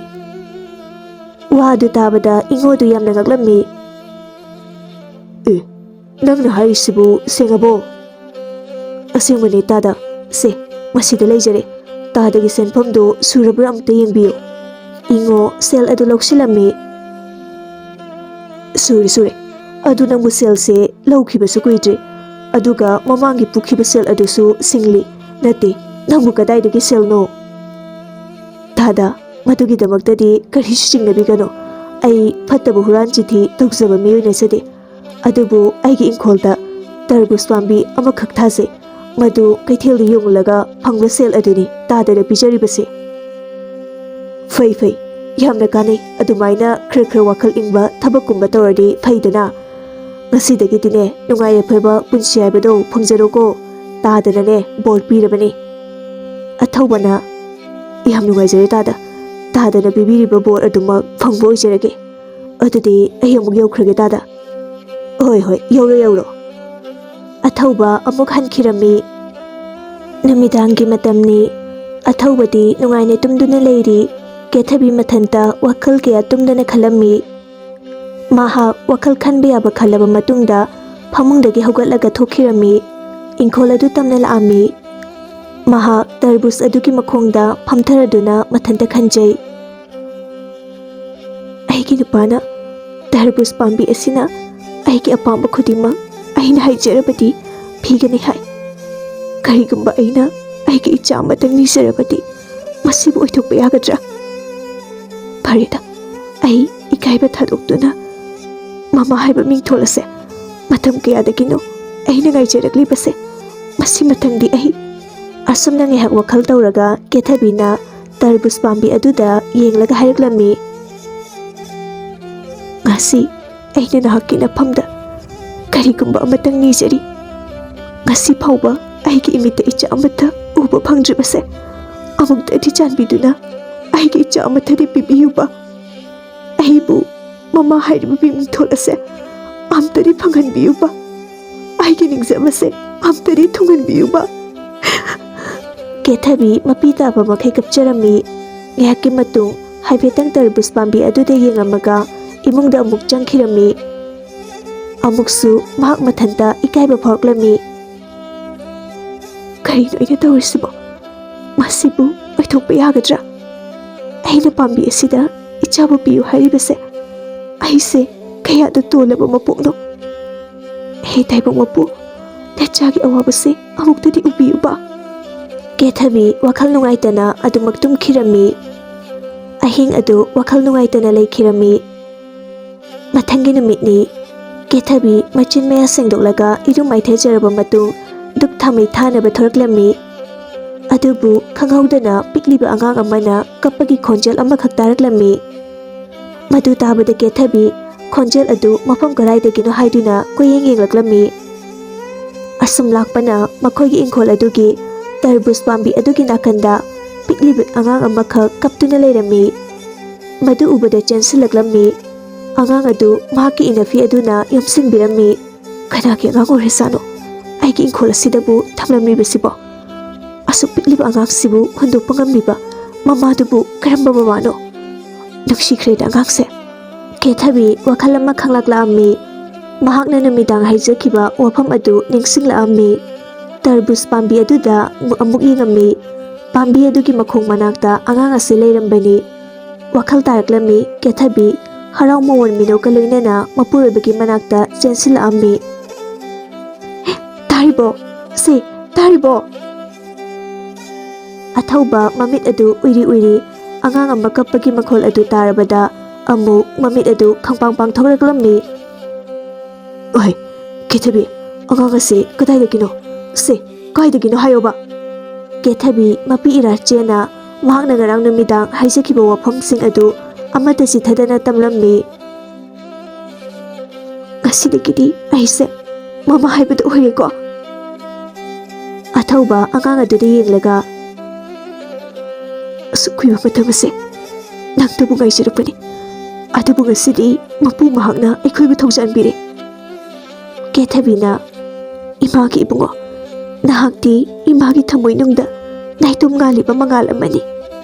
ꯋꯥ ꯑꯗꯨ ꯇꯥꯕꯗ ꯏꯉꯣꯗꯨ ꯌꯥꯝꯅ ꯉꯛꯂꯝꯃꯤ꯫ "ꯑꯦ, ꯅꯪꯅ ꯍꯥꯏꯔꯤꯁꯤꯕꯨ ꯁꯦꯡꯉꯕꯣ?" "ꯑꯁꯦꯡꯕꯅꯦ ꯇꯥꯗ꯫ ꯁꯦ, ꯃꯁꯤꯗ ꯂꯩꯖꯔꯦ꯫ ꯇꯥꯗꯒꯤ ꯁꯦꯟꯐꯝꯗꯣ ꯁꯨꯔꯕ꯭ꯔꯥ ꯑꯝꯇ ꯌꯦꯡꯕꯤꯌꯨ꯫" ꯏꯉꯣ ꯁꯦꯜ ꯑꯗꯨ ꯂꯧꯁꯤꯜꯂꯝꯃꯤ꯫ "ꯁꯨꯔꯦ, ꯁꯨꯔꯦ꯫ ꯑꯗꯨ ꯅꯪꯕꯨ ꯁꯦꯜꯁꯦ ꯂꯧꯈꯤꯕꯁꯨ ꯀꯨꯏꯗ꯭ꯔꯤ, ꯑꯗꯨꯒ ꯃꯃꯥꯡꯒꯤ ꯄꯨꯈꯤꯕ ꯁꯦꯜ ꯑꯗꯨꯁꯨ ꯁꯤꯡꯂꯤ꯫ ꯅꯠꯇꯦ, ꯅꯪꯕꯨ ꯀꯗꯥꯏꯗꯒꯤ ꯁꯦꯜꯅꯣ?" "ꯇꯥꯗ, ꯃꯗꯨꯒꯤꯗꯃꯛꯇꯗꯤ ꯀꯔꯤꯁꯨ ꯆꯤꯡꯅꯕꯤꯒꯅꯨ꯫ ꯑꯩ ꯐꯠꯇꯕ ꯍꯨꯔꯥꯟ ꯆꯤꯊꯤ ꯇꯧꯖꯕ ꯃꯤꯑꯣꯏ ꯅꯠꯆꯗꯦ꯫ ꯑꯗꯨꯕꯨ ꯑꯩꯒꯤ ꯏꯪꯈꯣꯜꯗ ꯇꯔꯕꯨꯖ ꯄꯥꯝꯕꯤ ꯑꯃꯈꯛ ꯊꯥꯖꯩ꯫ ꯃꯗꯨ ꯀꯩꯊꯦꯜꯗ ꯌꯣꯜꯂꯒ ꯐꯪꯕ ꯁꯦꯜ ꯑꯗꯨꯅꯤ ꯇꯥꯗꯅ ꯄꯤꯖꯔꯤꯕꯁꯦ꯫" "ꯐꯩ, ꯐꯩ꯫ ꯌꯥꯝꯅ ꯀꯥꯟꯅꯩ꯫ ꯑꯗꯨꯃꯥꯏꯅ ꯈꯔ ꯈꯔ ꯋꯥꯈꯜ ꯏꯪꯕ ꯊꯕꯛꯀꯨꯝꯕ ꯇꯧꯔꯗꯤ ꯐꯩꯗꯅ꯫ ꯉꯁꯤꯗꯒꯤꯗꯤꯅꯦ, ꯅꯨꯡꯉꯥꯏ ꯌꯥꯏꯐꯕ ꯄꯨꯟꯁꯤ ꯍꯥꯏꯕꯗꯣ ꯐꯪꯖꯔꯣꯀꯣ꯫ ꯇꯥꯗꯅꯅꯦ ꯕꯣꯔ ꯄꯤꯔꯕꯅꯤ꯫" ꯑꯊꯧꯕꯅ, "ꯌꯥꯝ ꯅꯨꯡꯉꯥꯏꯖꯔꯦ ꯇꯥꯗ꯫ ꯇꯥꯗꯅ ꯄꯤꯕꯤꯔꯤꯕ ꯕꯣꯔ ꯑꯗꯨꯃꯛ ꯐꯪꯕ ꯑꯣꯏꯖꯔꯒꯦ꯫ ꯑꯗꯨꯗꯤ ꯑꯩ ꯑꯃꯨꯛ ꯌꯧꯈ꯭ꯔꯒꯦ ꯇꯥꯗ꯫" "ꯍꯣꯏ, ꯍꯣꯏ, ꯌꯧꯔꯣ, ꯌꯧꯔꯣ꯫" ꯑꯊꯧꯕ ꯑꯃꯨꯛ ꯍꯟꯈꯤꯔꯝꯃꯤ꯫ ꯅꯨꯃꯤꯗꯥꯡꯒꯤ ꯃꯇꯝꯅꯤ꯫ ꯑꯊꯧꯕꯗꯤ ꯅꯨꯡꯉꯥꯏꯅ ꯇꯨꯝꯗꯨꯅ ꯂꯩꯔꯤ꯫ ꯀꯦꯊꯕꯤ ꯃꯊꯟꯇ ꯋꯥꯈꯜ ꯀꯌꯥ ꯇꯨꯝꯗꯅ ꯈꯜꯂꯝꯃꯤ꯫ ꯃꯍꯥꯛ ꯋꯥꯈꯜ ꯈꯟꯕ ꯌꯥꯕ ꯈꯜꯂꯕ ꯃꯇꯨꯡꯗ ꯐꯃꯨꯡꯗꯒꯤ ꯍꯧꯒꯠꯂꯒ ꯊꯣꯛꯈꯤꯔꯝꯃꯤ꯫ ꯏꯪꯈꯣꯜ ꯑꯗꯨ ꯇꯝꯅ ꯂꯥꯛꯑꯝꯃꯤ꯫ ꯃꯍꯥꯛ ꯇꯔꯕꯨꯖ ꯑꯗꯨꯒꯤ ꯃꯈꯣꯡꯗ ꯐꯝꯊꯔꯗꯨꯅ ꯃꯊꯟꯇ ꯈꯟꯖꯩ, "ꯑꯩꯒꯤ ꯅꯨꯄꯥꯅ ꯇꯔꯕꯨꯖ ꯄꯥꯝꯕꯤ ꯑꯁꯤꯅ ꯑꯩꯒꯤ ꯑꯄꯥꯝꯕ ꯈꯨꯗꯤꯡꯃꯛ ꯑꯩꯅ ꯍꯥꯏꯖꯔꯕꯗꯤ ꯄꯤꯒꯅꯤ ꯍꯥꯏ꯫ ꯀꯔꯤꯒꯨꯝꯕ ꯑꯩꯅ ꯑꯩꯒꯤ ꯏꯆꯥ ꯑꯃꯇꯪ ꯅꯤꯖꯔꯕꯗꯤ ꯃꯁꯤꯕꯨ ꯑꯣꯏꯊꯣꯛꯄ ꯌꯥꯒꯗ꯭ꯔꯥ? ꯐꯔꯦꯗ, ꯑꯩ ꯏꯀꯥꯏꯕ ꯊꯥꯗꯣꯛꯇꯨꯅ ꯃꯃꯥ ꯍꯥꯏꯕ ꯃꯤꯡꯊꯣꯜ ꯑꯁꯦ ꯃꯇꯝ ꯀꯌꯥꯗꯒꯤꯅꯣ ꯑꯩꯅ ꯉꯥꯏꯖꯔꯛꯂꯤꯕꯁꯦ꯫ ꯃꯁꯤ ꯃꯊꯪꯗꯤ ꯑꯩ"꯫ ꯑꯁꯨꯝꯅ ꯉꯥꯏꯍꯥꯛ ꯋꯥꯈꯜ ꯇꯧꯔꯒ ꯀꯦꯊꯕꯤꯅ ꯇꯔꯕꯨꯖ ꯄꯥꯝꯕꯤ ꯑꯗꯨꯗ ꯌꯦꯡꯂꯒ ꯍꯥꯏꯔꯛꯂꯝꯃꯤ, "ꯉꯁꯤ ꯑꯩꯅ ꯅꯍꯥꯛꯀꯤ ꯅꯐꯝꯗ ꯀꯔꯤꯒꯨꯝꯕ ꯑꯃꯇꯪ ꯅꯤꯖꯔꯤ꯫ ꯉꯁꯤ ꯐꯥꯎꯕ ꯑꯩꯒꯤ ꯏꯃꯤꯠꯇ ꯏꯆꯥ ꯑꯃꯠꯇ ꯎꯕ ꯐꯪꯗ꯭ꯔꯤꯕꯁꯦ ꯑꯃꯨꯛꯇꯗꯤ ꯆꯥꯟꯕꯤꯗꯨꯅ ꯑꯩꯒꯤ ꯏꯆꯥ ꯑꯃꯠꯇꯗꯤ ꯄꯤꯕꯤꯌꯨꯕ꯫ ꯑꯩꯕꯨ ꯃꯃꯥ ꯍꯥꯏꯔꯤꯕ ꯃꯤꯡꯊꯣꯜ ꯑꯁꯦ ꯑꯝꯇꯗꯤ ꯐꯪꯍꯟꯕꯤꯌꯨꯕ꯫ ꯑꯩꯒꯤ ꯅꯤꯡꯖꯕꯁꯦ ꯑꯝꯇꯗꯤ ꯊꯨꯡꯍꯟꯕꯤꯌꯨꯕ"꯫ ꯀꯦꯊꯕꯤ ꯃꯄꯤ ꯇꯥꯕ ꯃꯈꯩ ꯀꯞꯆꯔꯝꯃꯤ꯫ ꯉꯥꯏꯍꯥꯛꯀꯤ ꯃꯇꯨꯡ ꯍꯥꯏꯐꯦꯠꯇꯪ ꯇꯔꯕꯨꯖ ꯄꯥꯝꯕꯤ ꯑꯗꯨꯗ ꯌꯦꯡꯂꯝꯃꯒ ꯏꯃꯨꯡꯗ ꯑꯃꯨꯛ ꯆꯪꯈꯤꯔꯝꯃꯤ꯫ ꯑꯃꯨꯛꯁꯨ ꯃꯍꯥꯛ ꯃꯊꯟꯇ ꯏꯀꯥꯏꯕ ꯐꯥꯎꯔꯛꯂꯝꯃꯤ꯫ "ꯀꯔꯤꯅꯣ ꯑꯩꯅ ꯇꯧꯔꯤꯁꯤꯕꯣ? ꯃꯁꯤꯕꯨ ꯑꯣꯏꯊꯣꯛꯄ ꯌꯥꯒꯗ꯭ꯔꯥ? ꯑꯩꯅ ꯄꯥꯝꯕꯤ ꯑꯁꯤꯗ ꯏꯆꯥꯕꯨ ꯄꯤꯌꯨ ꯍꯥꯏꯔꯤꯕꯁꯦ ꯑꯩꯁꯦ ꯀꯌꯥꯗ ꯇꯣꯜꯂꯕ ꯃꯄꯣꯛꯅꯣ? ꯍꯦ ꯇꯥꯏꯕꯪ ꯃꯄꯨ, ꯅꯆꯥꯒꯤ ꯑꯋꯥꯕꯁꯦ ꯑꯃꯨꯛꯇꯗꯤ ꯎꯕꯤꯌꯨꯕ"꯫ ꯀꯦꯊꯕꯤ ꯋꯥꯈꯜ ꯅꯨꯡꯉꯥꯏꯇꯅ ꯑꯗꯨꯃꯛ ꯇꯨꯝꯈꯤꯔꯝꯃꯤ꯫ ꯑꯍꯤꯡ ꯑꯗꯨ ꯋꯥꯈꯜ ꯅꯨꯡꯉꯥꯏꯇꯅ ꯂꯩꯈꯤꯔꯝꯃꯤ꯫ ꯃꯊꯪꯒꯤ ꯅꯨꯃꯤꯠꯅꯤ꯫ ꯀꯦꯊꯕꯤ ꯃꯆꯤꯟ ꯃꯌꯥ ꯁꯦꯡꯗꯣꯛꯂꯒ ꯏꯔꯨ ꯃꯥꯏꯊꯖꯔꯕ ꯃꯇꯨꯡ ꯙꯨꯞ ꯊꯥꯃꯩ ꯊꯥꯅꯕ ꯊꯣꯔꯛꯂꯝꯃꯤ꯫ ꯑꯗꯨꯕꯨ ꯈꯪꯍꯧꯗꯅ ꯄꯤꯛꯂꯤꯕ ꯑꯉꯥꯡ ꯑꯃꯅ ꯀꯞꯄꯒꯤ ꯈꯣꯟꯖꯦꯜ ꯑꯃꯈꯛ ꯇꯥꯔꯛꯂꯝꯃꯤ꯫ ꯃꯗꯨ ꯇꯥꯕꯗ ꯀꯦꯊꯕꯤ ꯈꯣꯟꯖꯦꯜ ꯑꯗꯨ ꯃꯐꯝ ꯀꯗꯥꯏꯗꯒꯤꯅꯣ ꯍꯥꯏꯗꯨꯅ ꯀꯣꯏꯌꯦꯡ ꯌꯦꯡꯂꯛꯂꯝꯃꯤ꯫ ꯑꯁꯨꯝ ꯂꯥꯛꯄꯅ ꯃꯈꯣꯏꯒꯤ ꯏꯪꯈꯣꯜ ꯑꯗꯨꯒꯤ ꯇꯔꯕꯨꯖ ꯄꯥꯝꯕꯤ ꯑꯗꯨꯒꯤ ꯅꯥꯀꯟꯗ ꯄꯤꯛꯂꯤꯕ ꯑꯉꯥꯡ ꯑꯃꯈꯛ ꯀꯞꯇꯨꯅ ꯂꯩꯔꯝꯃꯤ꯫ ꯃꯗꯨ ꯎꯕꯗ ꯆꯦꯟꯁꯤꯜꯂꯛꯂꯝꯃꯤ꯫ ꯑꯉꯥꯡ ꯑꯗꯨ ꯃꯍꯥꯛꯀꯤ ꯏꯅꯐꯤ ꯑꯗꯨꯅ ꯌꯣꯝꯁꯤꯟꯕꯤꯔꯝꯃꯤ꯫ "ꯀꯅꯥꯒꯤ ꯑꯉꯥꯡ ꯑꯣꯏꯔꯖꯥꯠꯅꯣ ꯑꯩꯒꯤ ꯏꯪꯈꯣꯜ ꯑꯁꯤꯗꯕꯨ ꯊꯝꯂꯝꯂꯤꯕꯁꯤꯕꯣ? ꯑꯁꯨꯛ ꯄꯤꯛꯂꯤꯕ ꯑꯉꯥꯡꯁꯤꯕꯨ ꯍꯨꯟꯗꯣꯛꯄ ꯉꯝꯂꯤꯕ ꯃꯃꯥꯗꯨꯕꯨ ꯀꯔꯝꯕ ꯃꯃꯥꯅꯣ? ꯅꯨꯡꯁꯤꯈ꯭ꯔꯦꯗ ꯑꯉꯥꯡꯁꯦ"꯫ ꯀꯦꯊꯕꯤ ꯋꯥꯈꯜ ꯑꯃ ꯈꯪꯂꯛꯂꯛꯑꯝꯃꯤ꯫ ꯃꯍꯥꯛꯅ ꯅꯨꯃꯤꯗꯥꯡ ꯍꯥꯏꯖꯈꯤꯕ ꯋꯥꯐꯝ ꯑꯗꯨ ꯅꯤꯡꯁꯤꯡꯂꯛꯑꯝꯃꯤ꯫ ꯇꯔꯕꯨꯖ ꯄꯥꯝꯕꯤ ꯑꯗꯨꯗ ꯑꯃꯨꯛ ꯌꯦꯡꯉꯝꯃꯤ꯫ ꯄꯥꯝꯕꯤ ꯑꯗꯨꯒꯤ ꯃꯈꯣꯡ ꯃꯅꯥꯛꯇ ꯑꯉꯥꯡ ꯑꯁꯤ ꯂꯩꯔꯝꯕꯅꯤ꯫ ꯋꯥꯈꯜ ꯇꯥꯔꯛꯂꯝꯃꯤ ꯀꯦꯊꯕꯤ꯫ ꯍꯔꯥꯎ ꯃꯃꯣꯟ ꯃꯤꯅꯣꯛꯀ ꯂꯣꯏꯅꯅ ꯃꯄꯨꯔꯣꯏꯕꯒꯤ ꯃꯅꯥꯛꯇ ꯆꯦꯟꯁꯤꯜꯂꯛꯑꯝꯃꯤ꯫ "ꯇꯥꯔꯤꯕꯣ? ꯁꯦ, ꯇꯥꯔꯤꯕꯣ?" ꯑꯊꯧꯕ ꯃꯃꯤꯠ ꯑꯗꯨ ꯎꯏꯔꯤ ꯎꯏꯔꯤ꯫ ꯑꯉꯥꯡ ꯑꯃ ꯀꯞꯄꯒꯤ ꯃꯈꯣꯜ ꯑꯗꯨ ꯇꯥꯔꯕꯗ ꯑꯃꯨꯛ ꯃꯃꯤꯠ ꯑꯗꯨ ꯈꯪꯄꯥꯡ ꯄꯥꯡꯊꯣꯛꯂꯛꯂꯝꯃꯤ꯫ "ꯑꯣꯏ, ꯀꯦꯊꯕꯤ, ꯑꯉꯥꯡ ꯑꯁꯤ ꯀꯗꯥꯏꯗꯒꯤꯅꯣ? ꯁꯦ, ꯀꯥꯏꯗꯒꯤꯅꯣ ꯍꯥꯏꯌꯣꯕ?" ꯀꯦꯊꯕꯤ ꯃꯄꯤ ꯏꯔꯥ ꯆꯦꯟꯅ ꯃꯍꯥꯛꯅ ꯉꯔꯥꯡ ꯅꯨꯃꯤꯗꯥꯡ ꯍꯥꯏꯖꯈꯤꯕ ꯋꯥꯐꯝꯁꯤꯡ ꯑꯗꯨ ꯑꯃꯠꯇ ꯆꯤꯊꯗꯅ ꯇꯝꯂꯝꯃꯤ꯫ "ꯉꯁꯤꯗꯒꯤꯗꯤ ꯑꯩꯁꯦ ꯃꯃꯥ ꯍꯥꯏꯕꯗꯨ ꯑꯣꯏꯔꯦꯀꯣ?" ꯑꯊꯧꯕ ꯑꯉꯥꯡ ꯑꯗꯨꯗ ꯌꯦꯡꯂꯒ, "ꯑꯁꯨꯛ ꯀꯨꯏꯕ ꯃꯇꯝ ꯑꯁꯦ ꯅꯪꯇꯕꯨ ꯉꯥꯏꯖꯔꯛꯄꯅꯤ, ꯑꯗꯨꯕꯨ ꯉꯁꯤꯗꯤ ꯃꯄꯨ ꯃꯍꯥꯛꯅ ꯑꯩꯈꯣꯏꯕꯨ ꯊꯧꯖꯥꯟꯕꯤꯔꯦ꯫" ꯀꯦꯊꯕꯤꯅ, "ꯏꯃꯥꯒꯤ ꯏꯕꯨꯡꯉꯣ, ꯅꯍꯥꯛꯇꯤ ꯏꯃꯥꯒꯤ ꯊꯃꯣꯏꯅꯨꯡꯗ ꯅꯥꯏꯇꯣꯝ ꯉꯥꯜꯂꯤꯕ ꯃꯉꯥꯜ ꯑꯃꯅꯤ꯫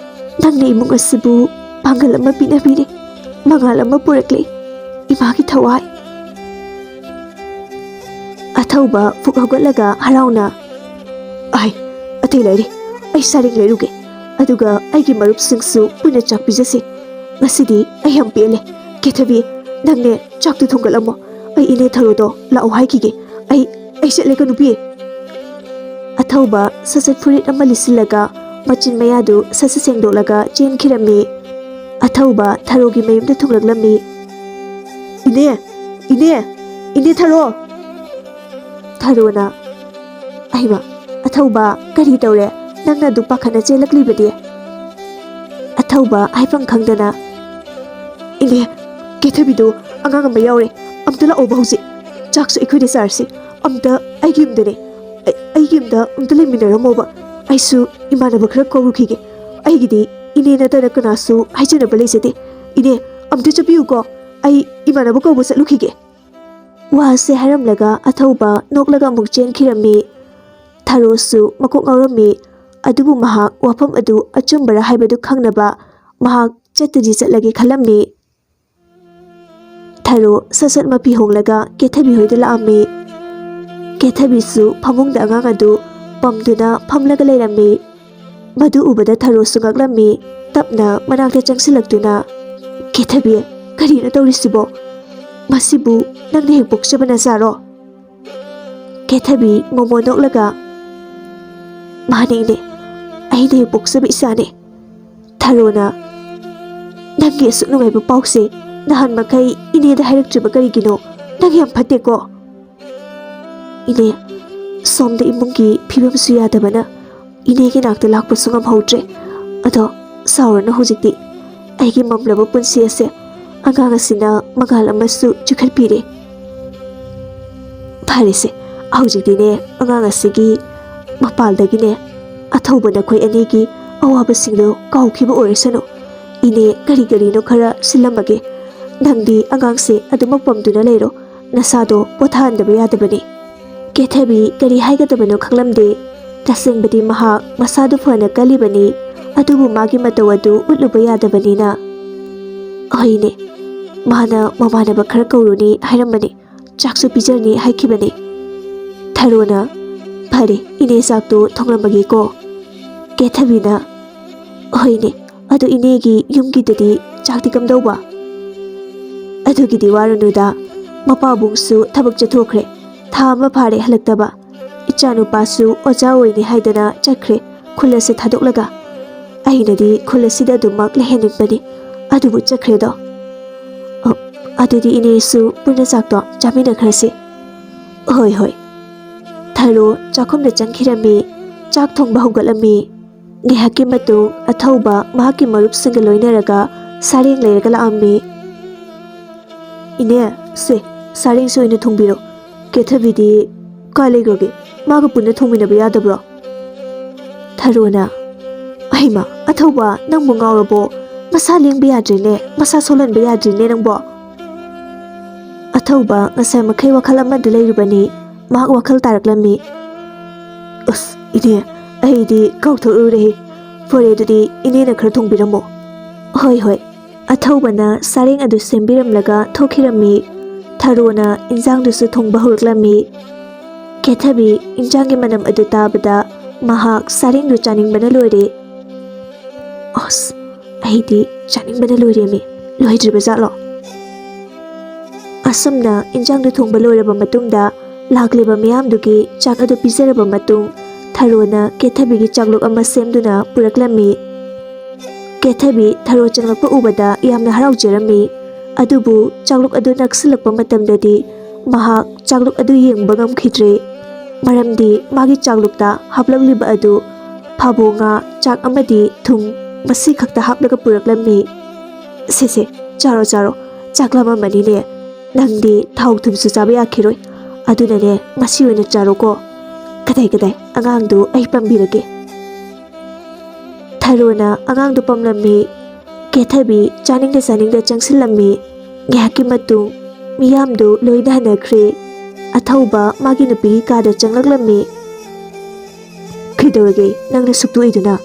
ꯅꯪꯅ ꯏꯃꯨꯡ ꯑꯁꯤꯕꯨ ꯄꯥꯡꯒꯜ ꯑꯃ ꯄꯤꯅꯕꯤꯔꯦ, ꯃꯉꯥꯜ ꯑꯃ ꯄꯨꯔꯛꯂꯦ, ꯏꯃꯥꯒꯤ ꯊꯋꯥꯏ꯫" ꯑꯊꯧꯕ ꯐꯨꯛ ꯍꯧꯒꯠꯂꯒ ꯍꯔꯥꯎꯅ, "ꯑꯥꯏ, ꯑꯇꯩ ꯂꯩꯔꯦ, ꯑꯩ ꯆꯥꯔꯦꯡ ꯂꯩꯔꯨꯒꯦ, ꯑꯗꯨꯒ ꯑꯩꯒꯤ ꯃꯔꯨꯞꯁꯤꯡꯁꯨ ꯄꯨꯟꯅ ꯆꯥꯛ ꯄꯤꯖꯁꯤ꯫ ꯉꯁꯤꯗꯤ ꯑꯩ ꯌꯥꯝ ꯄꯦꯜꯂꯦ꯫ ꯀꯦꯊꯕꯤ, ꯅꯪꯅꯦ ꯆꯥꯛꯇꯨ ꯊꯣꯡꯒꯠꯂꯝꯃꯣ, ꯑꯩ ꯏꯅꯦ ꯊꯔꯣꯗꯣ ꯂꯥꯛꯑꯣ ꯍꯥꯏꯈꯤꯒꯦ꯫ ꯑꯩ, ꯑꯩ ꯆꯠꯂꯦꯀꯣ ꯅꯨꯄꯤ꯫" ꯑꯊꯧꯕ ꯁꯠ ꯁꯠ ꯐꯨꯔꯤꯠ ꯑꯃ ꯂꯤꯠꯁꯤꯜꯂꯒ ꯃꯆꯤꯟ ꯃꯌꯥꯗꯨ ꯁꯠ ꯁꯠ ꯁꯦꯡꯗꯣꯛꯂꯒ ꯆꯦꯟꯈꯤꯔꯝꯃꯤ꯫ ꯑꯊꯧꯕ ꯊꯔꯣꯒꯤ ꯃꯌꯨꯝꯗ ꯊꯨꯡꯂꯛꯂꯝꯃꯤ꯫ "ꯏꯅꯦ, ꯏꯅꯦ, ꯏꯅꯦ ꯊꯔꯣ!" ꯊꯔꯣꯅ, "ꯑꯩꯃ, ꯑꯊꯧꯕ, ꯀꯔꯤ ꯇꯧꯔꯦ? ꯅꯪꯅ ꯑꯗꯨꯛ ꯄꯥꯈꯠꯅ ꯆꯦꯜꯂꯛꯂꯤꯕꯗꯤ?" ꯑꯊꯧꯕ ꯍꯥꯏꯐꯝ ꯈꯪꯗꯅ, "ꯏꯅꯦ, ꯀꯦꯊꯕꯤꯗꯣ ꯑꯉꯥꯡ ꯑꯃ ꯌꯥꯎꯔꯦ꯫ ꯑꯝꯇ ꯂꯥꯛꯑꯣꯕ ꯍꯧꯖꯤꯛ꯫ ꯆꯥꯛꯁꯨ ꯑꯩꯈꯣꯏꯗ ꯆꯥꯔꯁꯤ꯫ ꯑꯝꯇ ꯑꯩꯒꯤ ꯌꯨꯝꯗꯅꯦ꯫ ꯑꯩ, ꯑꯩꯒꯤ ꯌꯨꯝꯗ ꯑꯝꯇ ꯂꯩꯃꯤꯟꯅꯔꯝꯃꯣꯕ꯫ ꯑꯩꯁꯨ ꯏꯃꯥꯟꯅꯕ ꯈꯔ ꯀꯧꯔꯨꯈꯤꯒꯦ꯫ ꯑꯩꯒꯤꯗꯤ ꯏꯅꯦ ꯅꯠꯇꯅ ꯀꯅꯥꯁꯨ ꯍꯥꯏꯖꯅꯕ ꯂꯩꯖꯗꯦ꯫ ꯏꯅꯦ, ꯑꯝꯇ ꯆꯠꯄꯤꯌꯨꯀꯣ꯫ ꯑꯩ ꯏꯃꯥꯟꯅꯕ ꯀꯧꯕ ꯆꯠꯂꯨꯈꯤꯒꯦ꯫" ꯋꯥꯁꯦ ꯍꯥꯏꯔꯝꯂꯒ ꯑꯊꯧꯕ ꯅꯣꯛꯂꯒ ꯑꯃꯨꯛ ꯆꯦꯟꯈꯤꯔꯝꯃꯤ꯫ ꯊꯔꯣꯁꯨ ꯃꯀꯣꯛ ꯉꯥꯎꯔꯝꯃꯤ꯫ ꯑꯗꯨꯕꯨ ꯃꯍꯥꯛ ꯋꯥꯐꯝ ꯑꯗꯨ ꯑꯆꯨꯝꯕꯔ ꯍꯥꯏꯕꯗꯨ ꯈꯪꯅꯕ ꯃꯍꯥꯛ ꯆꯠꯇꯗꯤ ꯆꯠꯂꯒꯦ ꯈꯜꯂꯝꯃꯤ꯫ ꯊꯔꯣ ꯁꯠ ꯁꯠ ꯃꯄꯤ ꯍꯣꯡꯂꯒ ꯀꯦꯊꯕꯤ ꯍꯣꯏꯗ ꯂꯥꯛꯑꯝꯃꯤ꯫ ꯀꯦꯊꯕꯤꯁꯨ ꯐꯃꯨꯡꯗ ꯑꯉꯥꯡ ꯑꯗꯨ ꯄꯝꯗꯨꯅ ꯐꯝꯂꯒ ꯂꯩꯔꯝꯃꯤ꯫ ꯃꯗꯨ ꯎꯕꯗ ꯊꯔꯣꯁꯨ ꯉꯛꯂꯝꯃꯤ꯫ ꯇꯞꯅ ꯃꯅꯥꯛꯇ ꯆꯪꯁꯤꯜꯂꯛꯇꯨꯅ, "ꯀꯦꯊꯕꯤ, ꯀꯔꯤꯅꯣ ꯇꯧꯔꯤꯁꯤꯕꯣ? ꯃꯁꯤꯕꯨ ꯅꯪꯅ ꯍꯦꯛ ꯄꯣꯛꯆꯕ ꯅꯆꯥꯔꯣ?" ꯀꯦꯊꯕꯤ ꯃꯣꯃꯣ ꯅꯣꯛꯂꯒ, "ꯃꯥꯅꯦ ꯏꯅꯦ, ꯑꯩꯅ ꯍꯦꯛ ꯄꯣꯛꯆꯕ ꯏꯆꯥꯅꯦ꯫" ꯊꯔꯣꯅ, "ꯅꯪꯒꯤ ꯑꯁꯨꯛ ꯅꯨꯡꯉꯥꯏꯕ ꯄꯥꯎꯁꯦ ꯅꯍꯥꯟ ꯃꯈꯩ ꯏꯅꯦꯗ ꯍꯥꯏꯔꯛꯇ꯭ꯔꯤꯕ ꯀꯔꯤꯒꯤꯅꯣ? ꯅꯪ ꯌꯥꯝ ꯐꯠꯇꯦꯀꯣ꯫" "ꯏꯅꯦ, ꯁꯣꯝꯗ ꯏꯃꯨꯡꯒꯤ ꯐꯤꯕꯝꯁꯨ ꯌꯥꯗꯕꯅ ꯏꯅꯦꯒꯤ ꯅꯥꯛꯇ ꯂꯥꯛꯄꯁꯨ ꯉꯝꯍꯧꯗ꯭ꯔꯦ꯫ ꯑꯗꯣ ꯁꯥꯎꯔꯅꯨ ꯍꯧꯖꯤꯛꯇꯤ꯫ ꯑꯩꯒꯤ ꯃꯝꯂꯕ ꯄꯨꯟꯁꯤ ꯑꯁꯦ ꯑꯉꯥꯡ ꯑꯁꯤꯅ ꯃꯉꯥꯜ ꯑꯃꯁꯨ ꯆꯤꯈꯠꯄꯤꯔꯦ꯫" "ꯐꯔꯦꯁꯦ, ꯍꯧꯖꯤꯛꯇꯤꯅꯦ, ꯑꯉꯥꯡ ꯑꯁꯤꯒꯤ ꯃꯄꯥꯜꯗꯒꯤꯅꯦ, ꯑꯊꯧꯕ ꯅꯈꯣꯏ ꯑꯅꯤꯒꯤ ꯑꯋꯥꯕꯁꯤꯡꯗꯣ ꯀꯥꯎꯈꯤꯕ ꯑꯣꯏꯔꯁꯅꯨ꯫ ꯏꯅꯦ ꯀꯔꯤ ꯀꯔꯤꯅꯣ ꯈꯔ ꯁꯤꯜꯂꯝꯃꯒꯦ꯫ ꯅꯪꯗꯤ ꯑꯉꯥꯡꯁꯦ ꯑꯗꯨꯃꯛ ꯄꯝꯗꯨꯅ ꯂꯩꯔꯣ꯫ ꯅꯁꯥꯗꯣ ꯄꯣꯊꯥꯍꯟꯗꯕ ꯌꯥꯗꯕꯅꯤ꯫" ꯀꯦꯊꯕꯤ ꯀꯔꯤ ꯍꯥꯏꯒꯗꯕꯅꯣ ꯈꯪꯂꯝꯗꯦ꯫ ꯇꯁꯦꯡꯕꯗꯤ ꯃꯍꯥꯛ ꯃꯁꯥꯗꯨ ꯐꯅ ꯀꯜꯂꯤꯕꯅꯤ, ꯑꯗꯨꯕꯨ ꯃꯥꯒꯤ ꯃꯇꯧ ꯑꯗꯨ ꯎꯠꯂꯨꯕ ꯌꯥꯗꯕꯅꯤꯅ꯫ "ꯍꯣꯏꯅꯦ, ꯃꯥꯅ ꯃꯃꯥꯟꯅꯕ ꯈꯔ ꯀꯧꯔꯨꯅꯤ ꯍꯥꯏꯔꯝꯕꯅꯤ, ꯆꯥꯛꯁꯨ ꯄꯤꯖꯅꯤ ꯍꯥꯏꯈꯤꯕꯅꯤ꯫" ꯊꯔꯣꯅ, "ꯐꯔꯦ, ꯏꯅꯦ ꯆꯥꯛꯇꯨ ꯊꯣꯡꯂꯝꯃꯒꯦꯀꯣ꯫" ꯀꯦꯊꯕꯤꯅ, "ꯍꯣꯏꯅꯦ, ꯑꯗꯨ ꯏꯅꯦꯒꯤ ꯌꯨꯝꯒꯤꯗꯗꯤ ꯆꯥꯛꯇꯤ ꯀꯝꯗꯧꯕ?" "ꯑꯗꯨꯒꯤꯗꯤ ꯋꯥꯔꯨꯅꯨꯗ, ꯃꯄꯥꯕꯨꯡꯁꯨ ꯊꯕꯛ ꯆꯠꯊꯣꯛꯈ꯭ꯔꯦ꯫ ꯊꯥ ꯑꯃ ꯐꯥꯔꯦ ꯍꯜꯂꯛꯇꯕ꯫ ꯏꯆꯥꯅꯨꯄꯥꯁꯨ ꯑꯣꯖꯥ ꯑꯣꯏꯅꯤ ꯍꯥꯏꯗꯅ ꯆꯠꯈ꯭ꯔꯦ ꯈꯨꯜ ꯑꯁꯤ ꯊꯥꯗꯣꯛꯂꯒ꯫ ꯑꯩꯅꯗꯤ ꯈꯨꯜ ꯑꯁꯤꯗ ꯑꯗꯨꯃꯛ ꯂꯩꯍꯟꯅꯤꯡꯕꯅꯤ, ꯑꯗꯨꯕꯨ ꯆꯠꯈ꯭ꯔꯦꯗꯣ꯫ ꯑ, ꯑꯗꯨꯗꯤ ꯏꯅꯦꯁꯨ ꯄꯨꯟꯅ ꯆꯥꯛꯇꯣ ꯆꯥꯃꯤꯟꯅꯈ꯭ꯔꯁꯤ꯫" "ꯍꯣꯏ, ꯍꯣꯏ꯫" ꯊꯔꯣ ꯆꯥꯛꯈꯨꯝꯗ ꯆꯪꯈꯤꯔꯝꯃꯤ꯫ ꯆꯥꯛ ꯊꯣꯡꯕ ꯍꯧꯒꯠꯂꯝꯃꯤ꯫ ꯉꯥꯏꯍꯥꯛꯀꯤ ꯃꯇꯨꯡ ꯑꯊꯧꯕ ꯃꯍꯥꯛꯀꯤ ꯃꯔꯨꯞꯁꯤꯡꯒ ꯂꯣꯏꯅꯔꯒ ꯁꯥꯔꯦꯡ ꯂꯩꯔꯒ ꯂꯥꯛꯑꯝꯃꯤ꯫ "ꯏꯅꯦ, ꯁꯦ, ꯁꯥꯔꯦꯡꯁꯤ ꯑꯣꯏꯅ ꯊꯣꯡꯕꯤꯔꯣ꯫ ꯀꯦꯊꯕꯤꯗꯤ ꯀꯥꯏ ꯂꯩꯈ꯭ꯔꯒꯦ? ꯃꯥꯒ ꯄꯨꯟꯅ ꯊꯣꯡꯃꯤꯟꯅꯕ ꯌꯥꯗꯕ꯭ꯔꯣ?" ꯊꯔꯣꯅ, "ꯑꯍꯩꯃ, ꯑꯊꯧꯕ, ꯅꯪꯕꯨ ꯉꯥꯎꯔꯕꯣ? ꯃꯁꯥ ꯂꯦꯡꯕ ꯌꯥꯗ꯭ꯔꯦꯅꯦ, ꯃꯁꯥ ꯁꯣꯜꯍꯟꯕ ꯌꯥꯗ꯭ꯔꯤꯅꯦ ꯅꯪꯕꯣ꯫" ꯑꯊꯧꯕ ꯉꯁꯥꯏ ꯃꯈꯩ ꯋꯥꯈꯜ ꯑꯃꯗ ꯂꯩꯔꯨꯕꯅꯤ꯫ ꯃꯍꯥꯛ ꯋꯥꯈꯜ ꯇꯥꯔꯛꯂꯝꯃꯤ꯫ "ꯑꯁ, ꯏꯅꯦ, ꯑꯩꯗꯤ ꯀꯥꯎꯊꯣꯛꯂꯨꯔꯦ꯫ ꯐꯔꯦ, ꯑꯗꯨꯗꯤ ꯏꯅꯦꯅ ꯈꯔ ꯊꯣꯡꯕꯤꯔꯝꯃꯣ꯫" "ꯍꯣꯏ, ꯍꯣꯏ꯫" ꯑꯊꯧꯕꯅ ꯁꯥꯔꯦꯡ ꯑꯗꯨ ꯁꯦꯝꯕꯤꯔꯝꯂꯒ ꯊꯣꯛꯈꯤꯔꯝꯃꯤ꯫ ꯊꯔꯣꯅ ꯏꯟꯖꯥꯡꯗꯨꯁꯨ ꯊꯣꯡꯕ ꯍꯧꯔꯛꯂꯝꯃꯤ꯫ ꯀꯦꯊꯕꯤ ꯏꯟꯖꯥꯡꯒꯤ ꯃꯅꯝ ꯑꯗꯨ ꯇꯥꯕꯗ ꯃꯍꯥꯛ ꯁꯥꯔꯦꯡꯗꯨ ꯆꯥꯅꯤꯡꯕꯅ ꯂꯣꯏꯔꯦ꯫ ꯑꯁ, ꯑꯩꯗꯤ ꯆꯥꯅꯤꯡꯕꯅ ꯂꯣꯏꯔꯦꯃꯤ꯫ ꯂꯣꯏꯗ꯭ꯔꯤꯕ ꯖꯥꯠꯂꯣ? ꯑꯁꯨꯝꯅ ꯏꯟꯖꯥꯡꯗꯨ ꯊꯣꯡꯕ ꯂꯣꯏꯔꯕ ꯃꯇꯨꯡꯗ ꯂꯥꯛꯂꯤꯕ ꯃꯤꯌꯥꯝꯗꯨꯒꯤ ꯆꯥꯛ ꯑꯗꯨ ꯄꯤꯖꯔꯕ ꯃꯇꯨꯡ, ꯊꯔꯣꯅ ꯀꯦꯊꯕꯤꯒꯤ ꯆꯥꯛꯂꯨꯛ ꯑꯃ ꯁꯦꯝꯗꯨꯅ ꯄꯨꯔꯛꯂꯝꯃꯤ꯫ ꯀꯦꯊꯕꯤ ꯊꯔꯣ ꯆꯪꯂꯛꯄ ꯎꯕꯗ ꯌꯥꯝꯅ ꯍꯔꯥꯎꯖꯔꯝꯃꯤ꯫ ꯑꯗꯨꯕꯨ ꯆꯥꯛꯂꯨꯛ ꯑꯗꯨ ꯅꯛꯁꯤꯜꯂꯛꯄ ꯃꯇꯝꯗꯗꯤ ꯃꯍꯥꯛ ꯆꯥꯛꯂꯨꯛ ꯑꯗꯨ ꯌꯦꯡꯕ ꯉꯝꯈꯤꯗ꯭ꯔꯦ꯫ ꯃꯔꯝꯗꯤ ꯃꯥꯒꯤ ꯆꯥꯛꯂꯨꯛꯇ ꯍꯥꯞꯂꯛꯂꯤꯕ ꯑꯗꯨ ꯐꯥꯕꯣ ꯉꯥ, ꯆꯥꯛ ꯑꯃꯗꯤ ꯊꯨꯝ ꯃꯁꯤ ꯈꯛꯇ ꯍꯥꯞꯂꯒ ꯄꯨꯔꯛꯂꯝꯃꯤ꯫ "ꯁꯦ ꯁꯦ, ꯆꯥꯔꯣ ꯆꯥꯔꯣ, ꯆꯥꯛ ꯂꯥꯝꯃꯝꯃꯅꯤꯅꯦ꯫ ꯅꯪꯗꯤ ꯊꯥꯎ ꯊꯨꯝꯁꯨ ꯆꯥꯕ ꯌꯥꯈꯤꯔꯣꯏ꯫ ꯑꯗꯨꯅꯅꯦ, ꯃꯁꯤ ꯑꯣꯏꯅ ꯆꯥꯔꯣꯀꯣ꯫ ꯀꯗꯥꯏ ꯀꯗꯥꯏ, ꯑꯉꯥꯡꯗꯨ ꯑꯩ ꯄꯝꯕꯤꯔꯒꯦ꯫" ꯊꯔꯣꯅ ꯑꯉꯥꯡꯗꯨ ꯄꯝꯂꯝꯃꯤ꯫ ꯀꯦꯊꯕꯤ ꯆꯥꯅꯤꯡꯗ ꯆꯥꯅꯤꯡꯗ ꯆꯪꯁꯤꯜꯂꯝꯃꯤ꯫ ꯉꯥꯏꯍꯥꯛꯀꯤ ꯃꯇꯨꯡ ꯃꯤꯌꯥꯝꯗꯨ ꯂꯣꯏꯅ ꯍꯟꯅꯈ꯭ꯔꯦ꯫ ꯑꯊꯧꯕ ꯃꯥꯒꯤ ꯅꯨꯄꯤꯒꯤ ꯀꯥꯗ ꯆꯪꯂꯛꯂꯝꯃꯤ꯫ "ꯀꯩꯗꯧꯔꯒꯦ ꯅꯪꯅ ꯁꯨꯛꯇꯣꯛꯏꯗꯨꯅ?"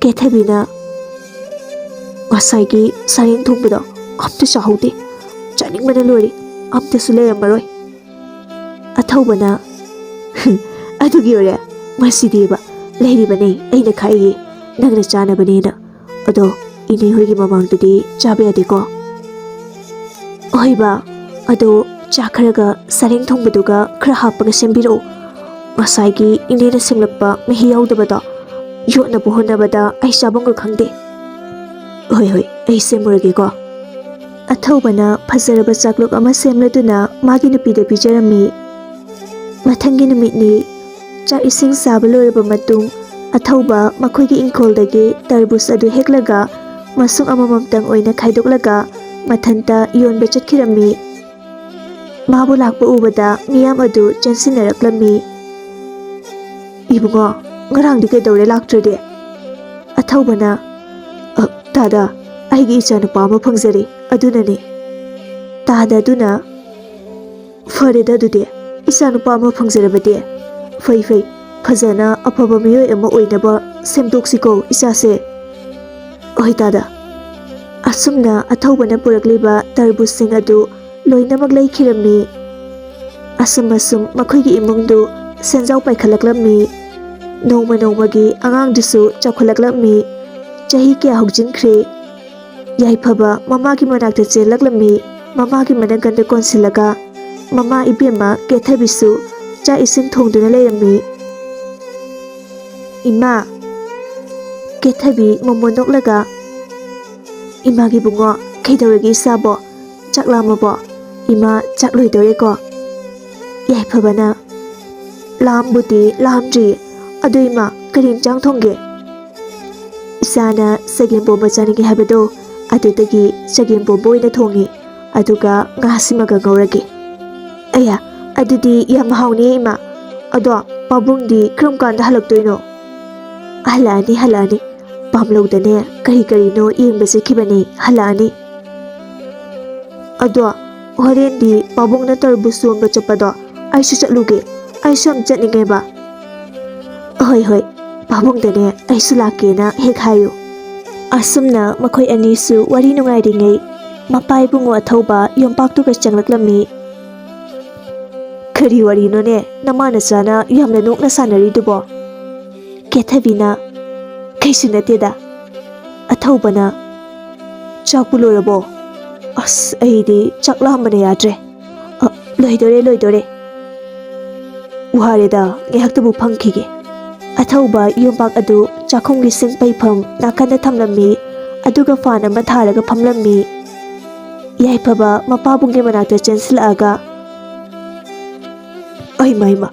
ꯀꯦꯊꯕꯤꯅ, "ꯉꯁꯥꯏꯒꯤ ꯁꯥꯔꯦꯡ ꯊꯣꯡꯕꯗꯣ ꯑꯝꯇ ꯆꯥꯍꯧꯗꯦ꯫ ꯆꯥꯅꯤꯡꯕꯅ ꯂꯣꯏꯔꯦ꯫ ꯑꯝꯇꯁꯨ ꯂꯩꯔꯝꯃꯔꯣꯏ꯫" ꯑꯊꯧꯕꯅ, "ꯑꯗꯨꯒꯤ ꯑꯣꯏꯔꯦ꯫ ꯃꯁꯤꯗꯤꯕ ꯂꯩꯔꯤꯕꯅꯦ, ꯑꯩꯅ ꯈꯥꯛꯏꯌꯦ, ꯅꯪꯅ ꯆꯥꯅꯕꯅꯦꯅ꯫ ꯑꯗꯣ ꯏꯅꯦ ꯍꯣꯏꯒꯤ ꯃꯃꯥꯡꯗꯗꯤ ꯆꯥꯕ ꯌꯥꯗꯦꯀꯣ꯫" "ꯍꯣꯏꯕ, ꯑꯗꯣ ꯆꯥꯛ ꯈꯔꯒ ꯁꯥꯔꯦꯡ ꯊꯣꯡꯕꯗꯨꯒ ꯈꯔ ꯍꯥꯞꯄꯒ ꯁꯦꯝꯕꯤꯔꯛꯎ꯫ ꯉꯁꯥꯏꯒꯤ ꯏꯅꯦꯅ ꯁꯦꯝꯂꯛꯄ ꯃꯍꯤ ꯌꯥꯎꯗꯕꯗꯣ ꯌꯣꯠꯅꯕ ꯍꯣꯠꯅꯕꯗ ꯑꯩ ꯆꯥꯐꯝꯒ ꯈꯪꯗꯦ꯫" "ꯍꯣꯏ ꯍꯣꯏ, ꯑꯩ ꯁꯦꯝꯃꯨꯔꯒꯦꯀꯣ꯫" ꯑꯊꯧꯕꯅ ꯐꯖꯔꯕ ꯆꯥꯛꯂꯨꯛ ꯑꯃ ꯁꯦꯝꯂꯗꯨꯅ ꯃꯥꯒꯤ ꯅꯨꯄꯤꯗ ꯄꯤꯖꯔꯝꯃꯤ꯫ ꯃꯊꯪꯒꯤ ꯅꯨꯃꯤꯠꯅꯤ꯫ ꯆꯥꯛ ꯏꯁꯤꯡ ꯆꯥꯕ ꯂꯣꯏꯔꯕ ꯃꯇꯨꯡ, ꯑꯊꯧꯕ ꯃꯈꯣꯏꯒꯤ ꯏꯪꯈꯣꯜꯗꯒꯤ ꯇꯔꯕꯨꯖ ꯑꯗꯨ ꯍꯦꯛꯂꯒ ꯃꯁꯨꯡ ꯑꯃꯃꯝꯇꯪ ꯑꯣꯏꯅ ꯈꯥꯏꯗꯣꯛꯂꯒ ꯃꯊꯟꯇ ꯌꯣꯟꯕ ꯆꯠꯈꯤꯔꯝꯃꯤ꯫ ꯃꯥꯕꯨ ꯂꯥꯛꯄ ꯎꯕꯗ ꯃꯤꯌꯥꯝ ꯑꯗꯨ ꯆꯦꯟꯁꯤꯟꯅꯔꯛꯂꯝꯃꯤ꯫ "ꯏꯕꯨꯡꯉꯣ, ꯉꯔꯥꯡꯗꯤ ꯀꯩꯗꯧꯔꯦ ꯂꯥꯛꯇ꯭ꯔꯗꯤ?" ꯑꯊꯧꯕꯅ, "ꯑ, ꯇꯥꯗ, ꯑꯩꯒꯤ ꯏꯆꯥꯅꯨꯄꯥ ꯑꯃ ꯐꯪꯖꯔꯦ, ꯑꯗꯨꯅꯅꯦ꯫" ꯇꯥꯗ ꯑꯗꯨꯅ, "ꯐꯔꯦꯗ ꯑꯗꯨꯗꯤ, ꯏꯆꯥꯅꯨꯄꯥ ꯑꯃ ꯐꯪꯖꯔꯕꯗꯤ꯫ ꯐꯩ ꯐꯩ, ꯐꯖꯅ ꯑꯐꯕ ꯃꯤꯑꯣꯏ ꯑꯃ ꯑꯣꯏꯅꯕ ꯁꯦꯝꯗꯣꯛꯁꯤꯀꯣ ꯏꯆꯥꯁꯦ꯫" "ꯍꯣꯏ ꯇꯥꯗ꯫" ꯑꯁꯨꯝꯅ ꯑꯊꯧꯕꯅ ꯄꯨꯔꯛꯂꯤꯕ ꯇꯔꯕꯨꯖꯁꯤꯡ ꯑꯗꯨ ꯂꯣꯏꯅꯃꯛ ꯂꯩꯈꯤꯔꯝꯃꯤ꯫ ꯑꯁꯨꯝ ꯑꯁꯨꯝ ꯃꯈꯣꯏꯒꯤ ꯏꯃꯨꯡꯗꯨ ꯁꯦꯟꯖꯥꯎ ꯄꯥꯏꯈꯠꯂꯛꯂꯝꯃꯤ꯫ ꯅꯣꯡꯃ ꯅꯣꯡꯃꯒꯤ ꯑꯉꯥꯡꯗꯨꯁꯨ ꯆꯥꯎꯈꯠꯂꯛꯂꯝꯃꯤ꯫ ꯆꯍꯤ ꯀꯌꯥ ꯍꯧꯖꯤꯟꯈ꯭ꯔꯦ꯫ ꯌꯥꯏꯐꯕ ꯃꯃꯥꯒꯤ ꯃꯅꯥꯛꯇ ꯆꯦꯜꯂꯛꯂꯝꯃꯤ꯫ ꯃꯃꯥꯒꯤ ꯃꯅꯥꯀꯟꯗ ꯀꯣꯟꯁꯤꯜꯂꯒ ꯃꯃꯥ ꯏꯕꯦꯝꯃ ꯀꯦꯊꯕꯤꯁꯨ ꯆꯥꯛ ꯏꯁꯤꯡ ꯊꯣꯡꯗꯨꯅ ꯂꯩꯔꯝꯃꯤ꯫ "ꯏꯃꯥ!" ꯀꯦꯊꯕꯤ ꯃꯣꯃꯣꯟ ꯅꯣꯛꯂꯒ, "ꯏꯃꯥꯒꯤ ꯕꯨꯡꯉꯣ, ꯀꯩꯗꯧꯔꯒꯦ ꯏꯆꯥꯕꯣ? ꯆꯥꯛ ꯂꯥꯝꯃꯕꯣ? ꯏꯃꯥ ꯆꯥꯛ ꯂꯣꯏꯗꯧꯔꯦꯀꯣ꯫" ꯌꯥꯏꯐꯕꯅ, "ꯂꯥꯝꯕꯨꯗꯤ ꯂꯥꯝꯗ꯭ꯔꯤ꯫ ꯑꯗꯨ ꯏꯃꯥ, ꯀꯔꯤ ꯏꯟꯁꯥꯡ ꯊꯣꯡꯒꯦ?" "ꯏꯆꯥꯅ ꯆꯒꯦꯝ ꯄꯣꯝꯕ ꯆꯥꯅꯤꯡꯉꯦ ꯍꯥꯏꯕꯗꯣ, ꯑꯗꯨꯗꯒꯤ ꯆꯒꯦꯝ ꯄꯣꯝꯕ ꯑꯣꯏꯅ ꯊꯣꯡꯉꯤ꯫ ꯑꯗꯨꯒ ꯉꯥꯁꯤꯃꯒ ꯉꯧꯔꯒꯦ꯫" "ꯑꯌꯥ, ꯑꯗꯨꯗꯤ ꯌꯥꯝ ꯍꯥꯎꯅꯤꯌꯦ ꯏꯃꯥ꯫ ꯑꯗꯣ ꯄꯥꯕꯨꯡꯗꯤ ꯀꯔꯝ ꯀꯥꯟꯗ ꯍꯜꯂꯛꯇꯣꯏꯅꯣ?" "ꯍꯜꯂꯛꯑꯅꯤ, ꯍꯜꯂꯛꯑꯅꯤ꯫ ꯄꯥꯝꯂꯧꯗꯅꯦ ꯀꯔꯤ ꯀꯔꯤꯅꯣ ꯌꯦꯡꯕ ꯆꯠꯈꯤꯕꯅꯦ, ꯍꯜꯂꯛꯑꯅꯤ꯫" "ꯑꯗꯣ ꯍꯣꯔꯦꯟꯗꯤ ꯄꯥꯕꯨꯡꯅ ꯇꯔꯕꯨꯖ ꯌꯣꯟꯕ ꯆꯠꯄꯗꯣ ꯑꯩꯁꯨ ꯆꯠꯂꯨꯒꯦ꯫ ꯑꯩꯁꯨ ꯌꯥꯝ ꯆꯠꯅꯤꯡꯉꯦꯕ꯫" "ꯍꯣꯏ, ꯍꯣꯏ, ꯄꯥꯕꯨꯡꯗꯅꯦ ꯑꯩꯁꯨ ꯂꯥꯛꯀꯦꯅ ꯍꯦꯛ ꯍꯥꯏꯌꯨ꯫" ꯑꯁꯨꯝꯅ ꯃꯈꯣꯏ ꯑꯅꯤꯁꯨ ꯋꯥꯔꯤ ꯅꯨꯡꯉꯥꯏꯔꯤꯉꯩ, ꯃꯄꯥ ꯏꯕꯨꯡꯉꯣ ꯑꯊꯧꯕ ꯌꯣꯝꯄꯥꯛꯇꯨꯒ ꯆꯪꯂꯛꯂꯝꯃꯤ꯫ "ꯀꯔꯤ ꯋꯥꯔꯤꯅꯣꯅꯦ ꯅꯃꯥ ꯅꯆꯥꯅ ꯌꯥꯝꯅ ꯅꯣꯛꯅ ꯁꯥꯟꯅꯔꯤꯗꯨꯕꯣ?" ꯀꯦꯊꯕꯤꯅ, "ꯀꯩꯁꯨ ꯅꯠꯇꯦꯗ꯫" ꯑꯊꯧꯕꯅ, "ꯆꯥꯛꯄꯨ ꯂꯣꯏꯔꯕꯣ? ꯑꯁ, ꯑꯩꯗꯤ ꯆꯥꯛ ꯂꯥꯝꯕꯅ ꯌꯥꯗ꯭ꯔꯦ꯫ ꯑ, ꯂꯣꯏꯗꯣꯔꯦ, ꯂꯣꯏꯗꯣꯔꯦ꯫ ꯋꯥꯔꯦꯗ, ꯉꯥꯏꯍꯥꯛꯇꯕꯨ ꯐꯝꯈꯤꯒꯦ꯫" ꯑꯊꯧꯕ ꯌꯣꯝꯄꯥꯛ ꯑꯗꯨ ꯆꯥꯛꯈꯨꯝꯒꯤ ꯁꯤꯡ ꯄꯩꯐꯝ ꯅꯥꯀꯟꯗ ꯊꯝꯂꯝꯃꯤ, ꯑꯗꯨꯒ ꯐꯥꯟ ꯑꯃ ꯊꯥꯔꯒ ꯐꯝꯂꯝꯃꯤ꯫ ꯌꯥꯏꯐꯕ ꯃꯄꯥꯕꯨꯡꯒꯤ ꯃꯅꯥꯛꯇ ꯆꯦꯟꯁꯤꯜꯂꯛꯑꯒ, "ꯑꯩꯃ, ꯑꯩꯃ,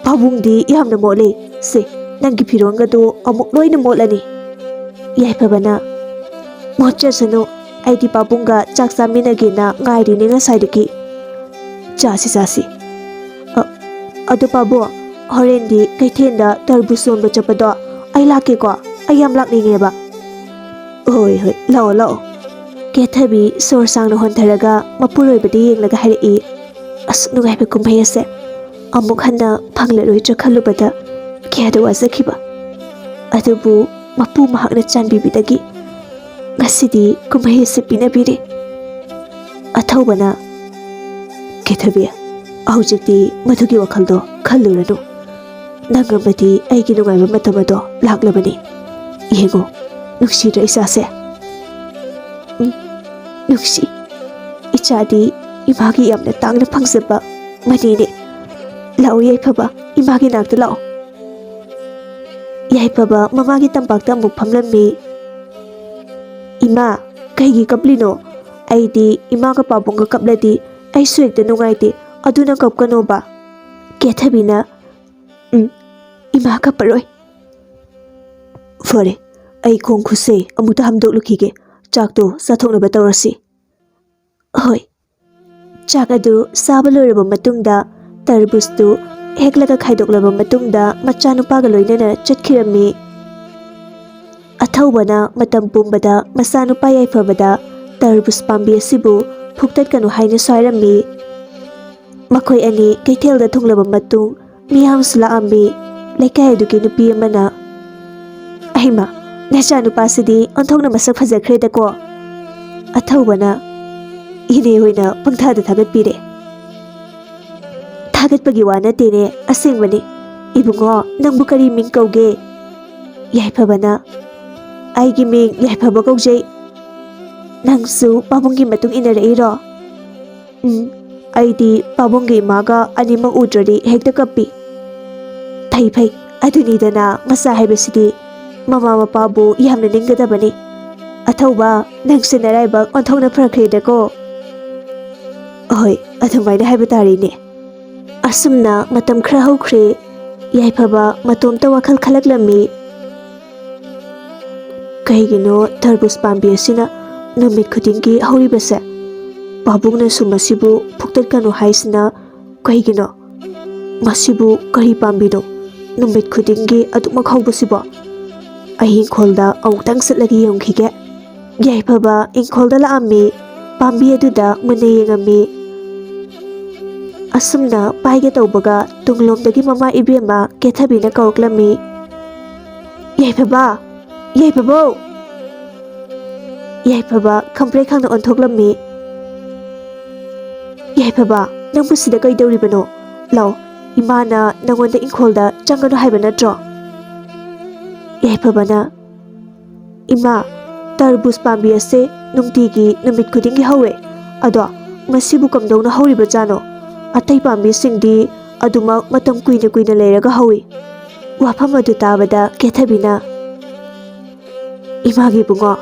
ꯄꯥꯕꯨꯡꯗꯤ ꯌꯥꯝꯅ ꯃꯣꯠꯂꯦ꯫ ꯁꯦ, ꯅꯪꯒꯤ ꯐꯤꯔꯣꯟꯒꯗꯣ ꯑꯃꯨꯛ ꯂꯣꯏꯅ ꯃꯣꯠꯂꯅꯤ꯫" ꯌꯥꯏꯐꯕꯅ, "ꯃꯣꯠꯆꯁꯅꯨ, ꯑꯩꯗꯤ ꯄꯥꯕꯨꯡꯒ ꯆꯥꯛ ꯆꯥꯃꯤꯟꯅꯒꯦꯅ ꯉꯥꯏꯔꯤꯅꯦ ꯉꯁꯥꯏꯗꯒꯤ꯫ ꯆꯥꯁꯤ, ꯆꯥꯁꯤ꯫ ꯑ, ꯑꯗꯣ ꯄꯥꯕꯨꯡ, ꯍꯣꯔꯦꯟꯗꯤ ꯀꯩꯊꯦꯜꯗ ꯇꯔꯕꯨꯖ ꯌꯣꯟꯕ ꯆꯠꯄꯗꯣ ꯑꯩ ꯂꯥꯛꯀꯦꯀꯣ, ꯑꯩ ꯌꯥꯝ ꯂꯥꯛꯅꯤꯡꯉꯦꯕ꯫" "ꯍꯣꯏ, ꯍꯣꯏ, ꯂꯥꯛꯑꯣ, ꯂꯥꯛꯑꯣ꯫" ꯀꯦꯊꯕꯤ ꯁꯣꯔ ꯁꯥꯡꯅ ꯍꯣꯟꯊꯔꯒ ꯃꯄꯨꯔꯣꯏꯕꯗ ꯌꯦꯡꯂꯒ ꯍꯥꯏꯔꯛꯏ꯫ ꯑꯁꯨꯛ ꯅꯨꯡꯉꯥꯏꯕ ꯀꯨꯝꯍꯩ ꯑꯁꯦ ꯑꯃꯨꯛ ꯍꯟꯅ ꯐꯪꯂꯔꯣꯏꯗ꯭ꯔꯥ ꯈꯜꯂꯨꯕꯗ ꯀꯌꯥꯗ ꯋꯥꯖꯈꯤꯕ꯫ ꯑꯗꯨꯕꯨ ꯃꯄꯨ ꯃꯍꯥꯛꯅ ꯆꯥꯟꯕꯤꯕꯗꯒꯤ ꯉꯁꯤꯗꯤ ꯀꯨꯝꯍꯩ ꯑꯁꯤ ꯄꯤꯅꯕꯤꯔꯦ꯫ ꯑꯊꯧꯕꯅ, "ꯀꯦꯊꯕꯤ, ꯍꯧꯖꯤꯛꯇꯤ ꯃꯗꯨꯒꯤ ꯋꯥꯈꯜꯗꯣ ꯈꯜꯂꯨꯔꯅꯨ꯫ ꯅꯪ ꯑꯃꯗꯤ ꯑꯩꯒꯤ ꯅꯨꯡꯉꯥꯏꯕ ꯃꯇꯝ ꯑꯗꯣ ꯂꯥꯛꯂꯕꯅꯤ꯫ ꯌꯦꯡꯉꯣ, ꯅꯨꯡꯁꯤꯗ꯭ꯔꯥ ꯏꯆꯥꯁꯦ? ꯎꯝ, ꯅꯨꯡꯁꯤ꯫ ꯏꯆꯥꯗꯤ ꯏꯃꯥꯒꯤ ꯌꯥꯝꯅ ꯇꯥꯡꯅ ꯐꯪꯖꯕ ꯃꯅꯤꯅꯦ꯫ ꯂꯥꯛꯑꯣ ꯌꯥꯏꯐꯕ, ꯏꯃꯥꯒꯤ ꯅꯥꯛꯇ ꯂꯥꯛꯑꯣ꯫ ꯌꯥꯏꯐꯕ ꯃꯃꯥꯒꯤ ꯇꯝꯄꯥꯛꯇ ꯑꯃꯨꯛ ꯐꯝꯂꯝꯃꯤ꯫ "ꯏꯃꯥ, ꯀꯩꯒꯤ ꯀꯞꯂꯤꯅꯣ? ꯑꯩꯗꯤ ꯏꯃꯥꯒ ꯄꯥꯕꯨꯡꯒ ꯀꯞꯂꯗꯤ ꯑꯩꯁꯨ ꯍꯦꯛꯇ ꯅꯨꯡꯉꯥꯏꯇꯦ, ꯑꯗꯨꯅ ꯀꯞꯀꯅꯣꯕ꯫" ꯀꯦꯊꯕꯤꯅ, "ꯎꯝ, ꯏꯃꯥ ꯀꯞꯄꯔꯣꯏ꯫ ꯐꯔꯦ, ꯑꯩ ꯈꯣꯡ ꯈꯨꯠꯁꯦ ꯑꯃꯨꯛꯇ ꯍꯥꯝꯗꯣꯛꯂꯨꯈꯤꯒꯦ, ꯆꯥꯛꯇꯣ ꯆꯥꯊꯣꯛꯅꯕ ꯇꯧꯔꯁꯤ꯫" ꯍꯣꯏ꯫ ꯆꯥꯛ ꯑꯗꯨ ꯆꯥꯕ ꯂꯣꯏꯔꯕ ꯃꯇꯨꯡꯗ, ꯇꯔꯕꯨꯖꯇꯨ ꯍꯦꯛꯂꯒ ꯈꯥꯏꯗꯣꯛꯂꯕ ꯃꯇꯨꯡꯗ, ꯃꯆꯥꯅꯨꯄꯥꯒ ꯂꯣꯏꯅꯅ ꯆꯠꯈꯤꯔꯝꯃꯤ꯫ ꯑꯊꯧꯕꯅ ꯃꯇꯝ ꯄꯨꯝꯕꯗ ꯃꯆꯥꯅꯨꯄꯥ ꯌꯥꯏꯐꯕꯗ ꯇꯔꯕꯨꯖ ꯄꯥꯝꯕꯤ ꯑꯁꯤꯕꯨ ꯐꯨꯛꯇꯠꯀꯅꯨ ꯍꯥꯏꯅꯁꯨ ꯍꯥꯏꯔꯝꯃꯤ꯫ ꯃꯈꯣꯏ ꯑꯅꯤ ꯀꯩꯊꯦꯜꯗ ꯊꯨꯡꯂꯕ ꯃꯇꯨꯡ, ꯃꯤꯌꯥꯝꯁꯨ ꯂꯥꯛꯑꯝꯃꯤ꯫ ꯂꯩꯀꯥꯏ ꯑꯗꯨꯒꯤ ꯅꯨꯄꯤ ꯑꯃꯅ, "ꯑꯍꯩꯃ, ꯅꯆꯥꯅꯨꯄꯥꯁꯤꯗꯤ ꯑꯣꯟꯊꯣꯛꯅ ꯃꯁꯛ ꯐꯖꯈ꯭ꯔꯦꯗꯀꯣ!" ꯑꯊꯧꯕꯅ, "ꯏꯅꯦ ꯍꯣꯏꯅ ꯄꯪꯊꯥꯗ ꯊꯥꯒꯠꯄꯤꯔꯦ꯫" "ꯊꯥꯒꯠꯄꯒꯤ ꯋꯥ ꯅꯠꯇꯦꯅꯦ, ꯑꯁꯦꯡꯕꯅꯤ꯫ ꯏꯕꯨꯡꯉꯣ, ꯅꯪꯕꯨ ꯀꯔꯤ ꯃꯤꯡ ꯀꯧꯒꯦ?" ꯌꯥꯏꯐꯕꯅ, "ꯑꯩꯒꯤ ꯃꯤꯡ ꯌꯥꯏꯐꯕ ꯀꯧꯖꯩ꯫ ꯅꯪꯁꯨ ꯄꯥꯕꯨꯡꯒꯤ ꯃꯇꯨꯡ ꯏꯟꯅꯔꯛꯏꯔꯣ?" "ꯎꯝ, ꯑꯩꯗꯤ ꯄꯥꯕꯨꯡꯒ ꯏꯃꯥꯒ ꯑꯅꯤꯃꯛ ꯎꯗ꯭ꯔꯗꯤ ꯍꯦꯛꯇ ꯀꯞꯄꯤ꯫" "ꯐꯩ, ꯐꯩ, ꯑꯗꯨꯅꯤꯗꯅ ꯃꯆꯥ ꯍꯥꯏꯕꯁꯤꯗꯤ꯫ ꯃꯃꯥ ꯃꯄꯥꯕꯨ ꯌꯥꯝꯅ ꯅꯤꯡꯒꯗꯕꯅꯤ꯫ ꯑꯊꯧꯕ, ꯅꯪꯁꯦ ꯅꯔꯥꯏꯕꯛ ꯑꯣꯟꯊꯣꯛꯅ ꯐꯈ꯭ꯔꯦꯗꯀꯣ꯫" "ꯍꯣꯏ, ꯑꯗꯨꯃꯥꯏꯅ ꯍꯥꯏꯕ ꯇꯥꯔꯦꯅꯦ꯫" ꯑꯁꯨꯝꯅ ꯃꯇꯝ ꯈꯔ ꯍꯧꯈ꯭ꯔꯦ꯫ ꯌꯥꯏꯐꯕ ꯃꯇꯣꯝꯇ ꯋꯥꯈꯜ ꯈꯜꯂꯛꯂꯝꯃꯤ꯫ "ꯀꯩꯒꯤꯅꯣ ꯇꯔꯕꯨꯖ ꯄꯥꯝꯕꯤ ꯑꯁꯤꯅ ꯅꯨꯃꯤꯠ ꯈꯨꯗꯤꯡꯒꯤ ꯍꯧꯔꯤꯕꯁꯦ? ꯄꯥꯕꯨꯡꯅꯁꯨ ꯃꯁꯤꯕꯨ ꯐꯨꯛꯇꯠꯀꯅꯨ ꯍꯥꯏꯁꯤꯅ ꯀꯩꯒꯤꯅꯣ? ꯃꯁꯤꯕꯨ ꯀꯔꯤ ꯄꯥꯝꯕꯤꯅꯣ ꯅꯨꯃꯤꯠ ꯈꯨꯗꯤꯡꯒꯤ ꯑꯗꯨꯃꯛ ꯍꯧꯕꯁꯤꯕꯣ? ꯑꯩ ꯏꯪꯈꯣꯜꯗ ꯑꯃꯨꯛꯇꯪ ꯆꯠꯂꯒ ꯌꯦꯡꯈꯤꯒꯦ꯫" ꯌꯥꯏꯐꯕ ꯏꯪꯈꯣꯜꯗ ꯂꯥꯛꯑꯝꯃꯤ꯫ ꯄꯥꯝꯕꯤ ꯑꯗꯨꯗ ꯃꯨꯟꯅ ꯌꯦꯡꯉꯝꯃꯤ꯫ ꯑꯁꯨꯝꯅ ꯄꯥꯏꯒꯦ ꯇꯧꯕꯒ ꯇꯨꯡꯂꯣꯝꯗꯒꯤ ꯃꯃꯥ ꯏꯕꯦꯝꯃ ꯀꯦꯊꯕꯤꯅ ꯀꯧꯔꯛꯂꯝꯃꯤ, "ꯌꯥꯏꯐꯕ! ꯌꯥꯏꯐꯕꯧ!" ꯌꯥꯏꯐꯕ ꯈꯝꯄ꯭ꯔꯦꯛ ꯈꯪꯅ ꯑꯣꯟꯊꯣꯛꯂꯝꯃꯤ꯫ "ꯌꯥꯏꯐꯕ, "ꯅꯪꯕꯨ ꯁꯤꯗ ꯀꯩꯗꯧꯔꯤꯕꯅꯣ? ꯂꯥꯛꯑꯣ, ꯏꯃꯥꯅ ꯅꯪꯉꯣꯟꯗ ꯏꯪꯈꯣꯜꯗ ꯆꯪꯒꯅꯨ ꯍꯥꯏꯕ ꯅꯠꯇ꯭ꯔꯣ?" ꯌꯥꯏꯐꯕꯅ, "ꯏꯃꯥ, ꯇꯔꯕꯨꯖ ꯄꯥꯝꯕꯤ ꯑꯁꯦ ꯅꯨꯡꯇꯤꯒꯤ ꯅꯨꯃꯤꯠ ꯈꯨꯗꯤꯡꯒꯤ ꯍꯧꯋꯦ꯫ ꯑꯗꯣ ꯃꯁꯤꯕꯨ ꯀꯝꯗꯧꯅ ꯍꯧꯔꯤꯕꯖꯥꯠꯅꯣ? ꯑꯇꯩ ꯄꯥꯝꯕꯤꯁꯤꯡꯗꯤ ꯑꯗꯨꯃꯛ ꯃꯇꯝ ꯀꯨꯏꯅ ꯀꯨꯏꯅ ꯂꯩꯔꯒ ꯍꯧꯋꯤ꯫ ꯋꯥꯐꯝ ꯑꯗꯨ ꯇꯥꯕꯗ ꯀꯦꯊꯕꯤꯅ, "ꯏꯃꯥꯒꯤ ꯏꯕꯨꯡꯉꯣ,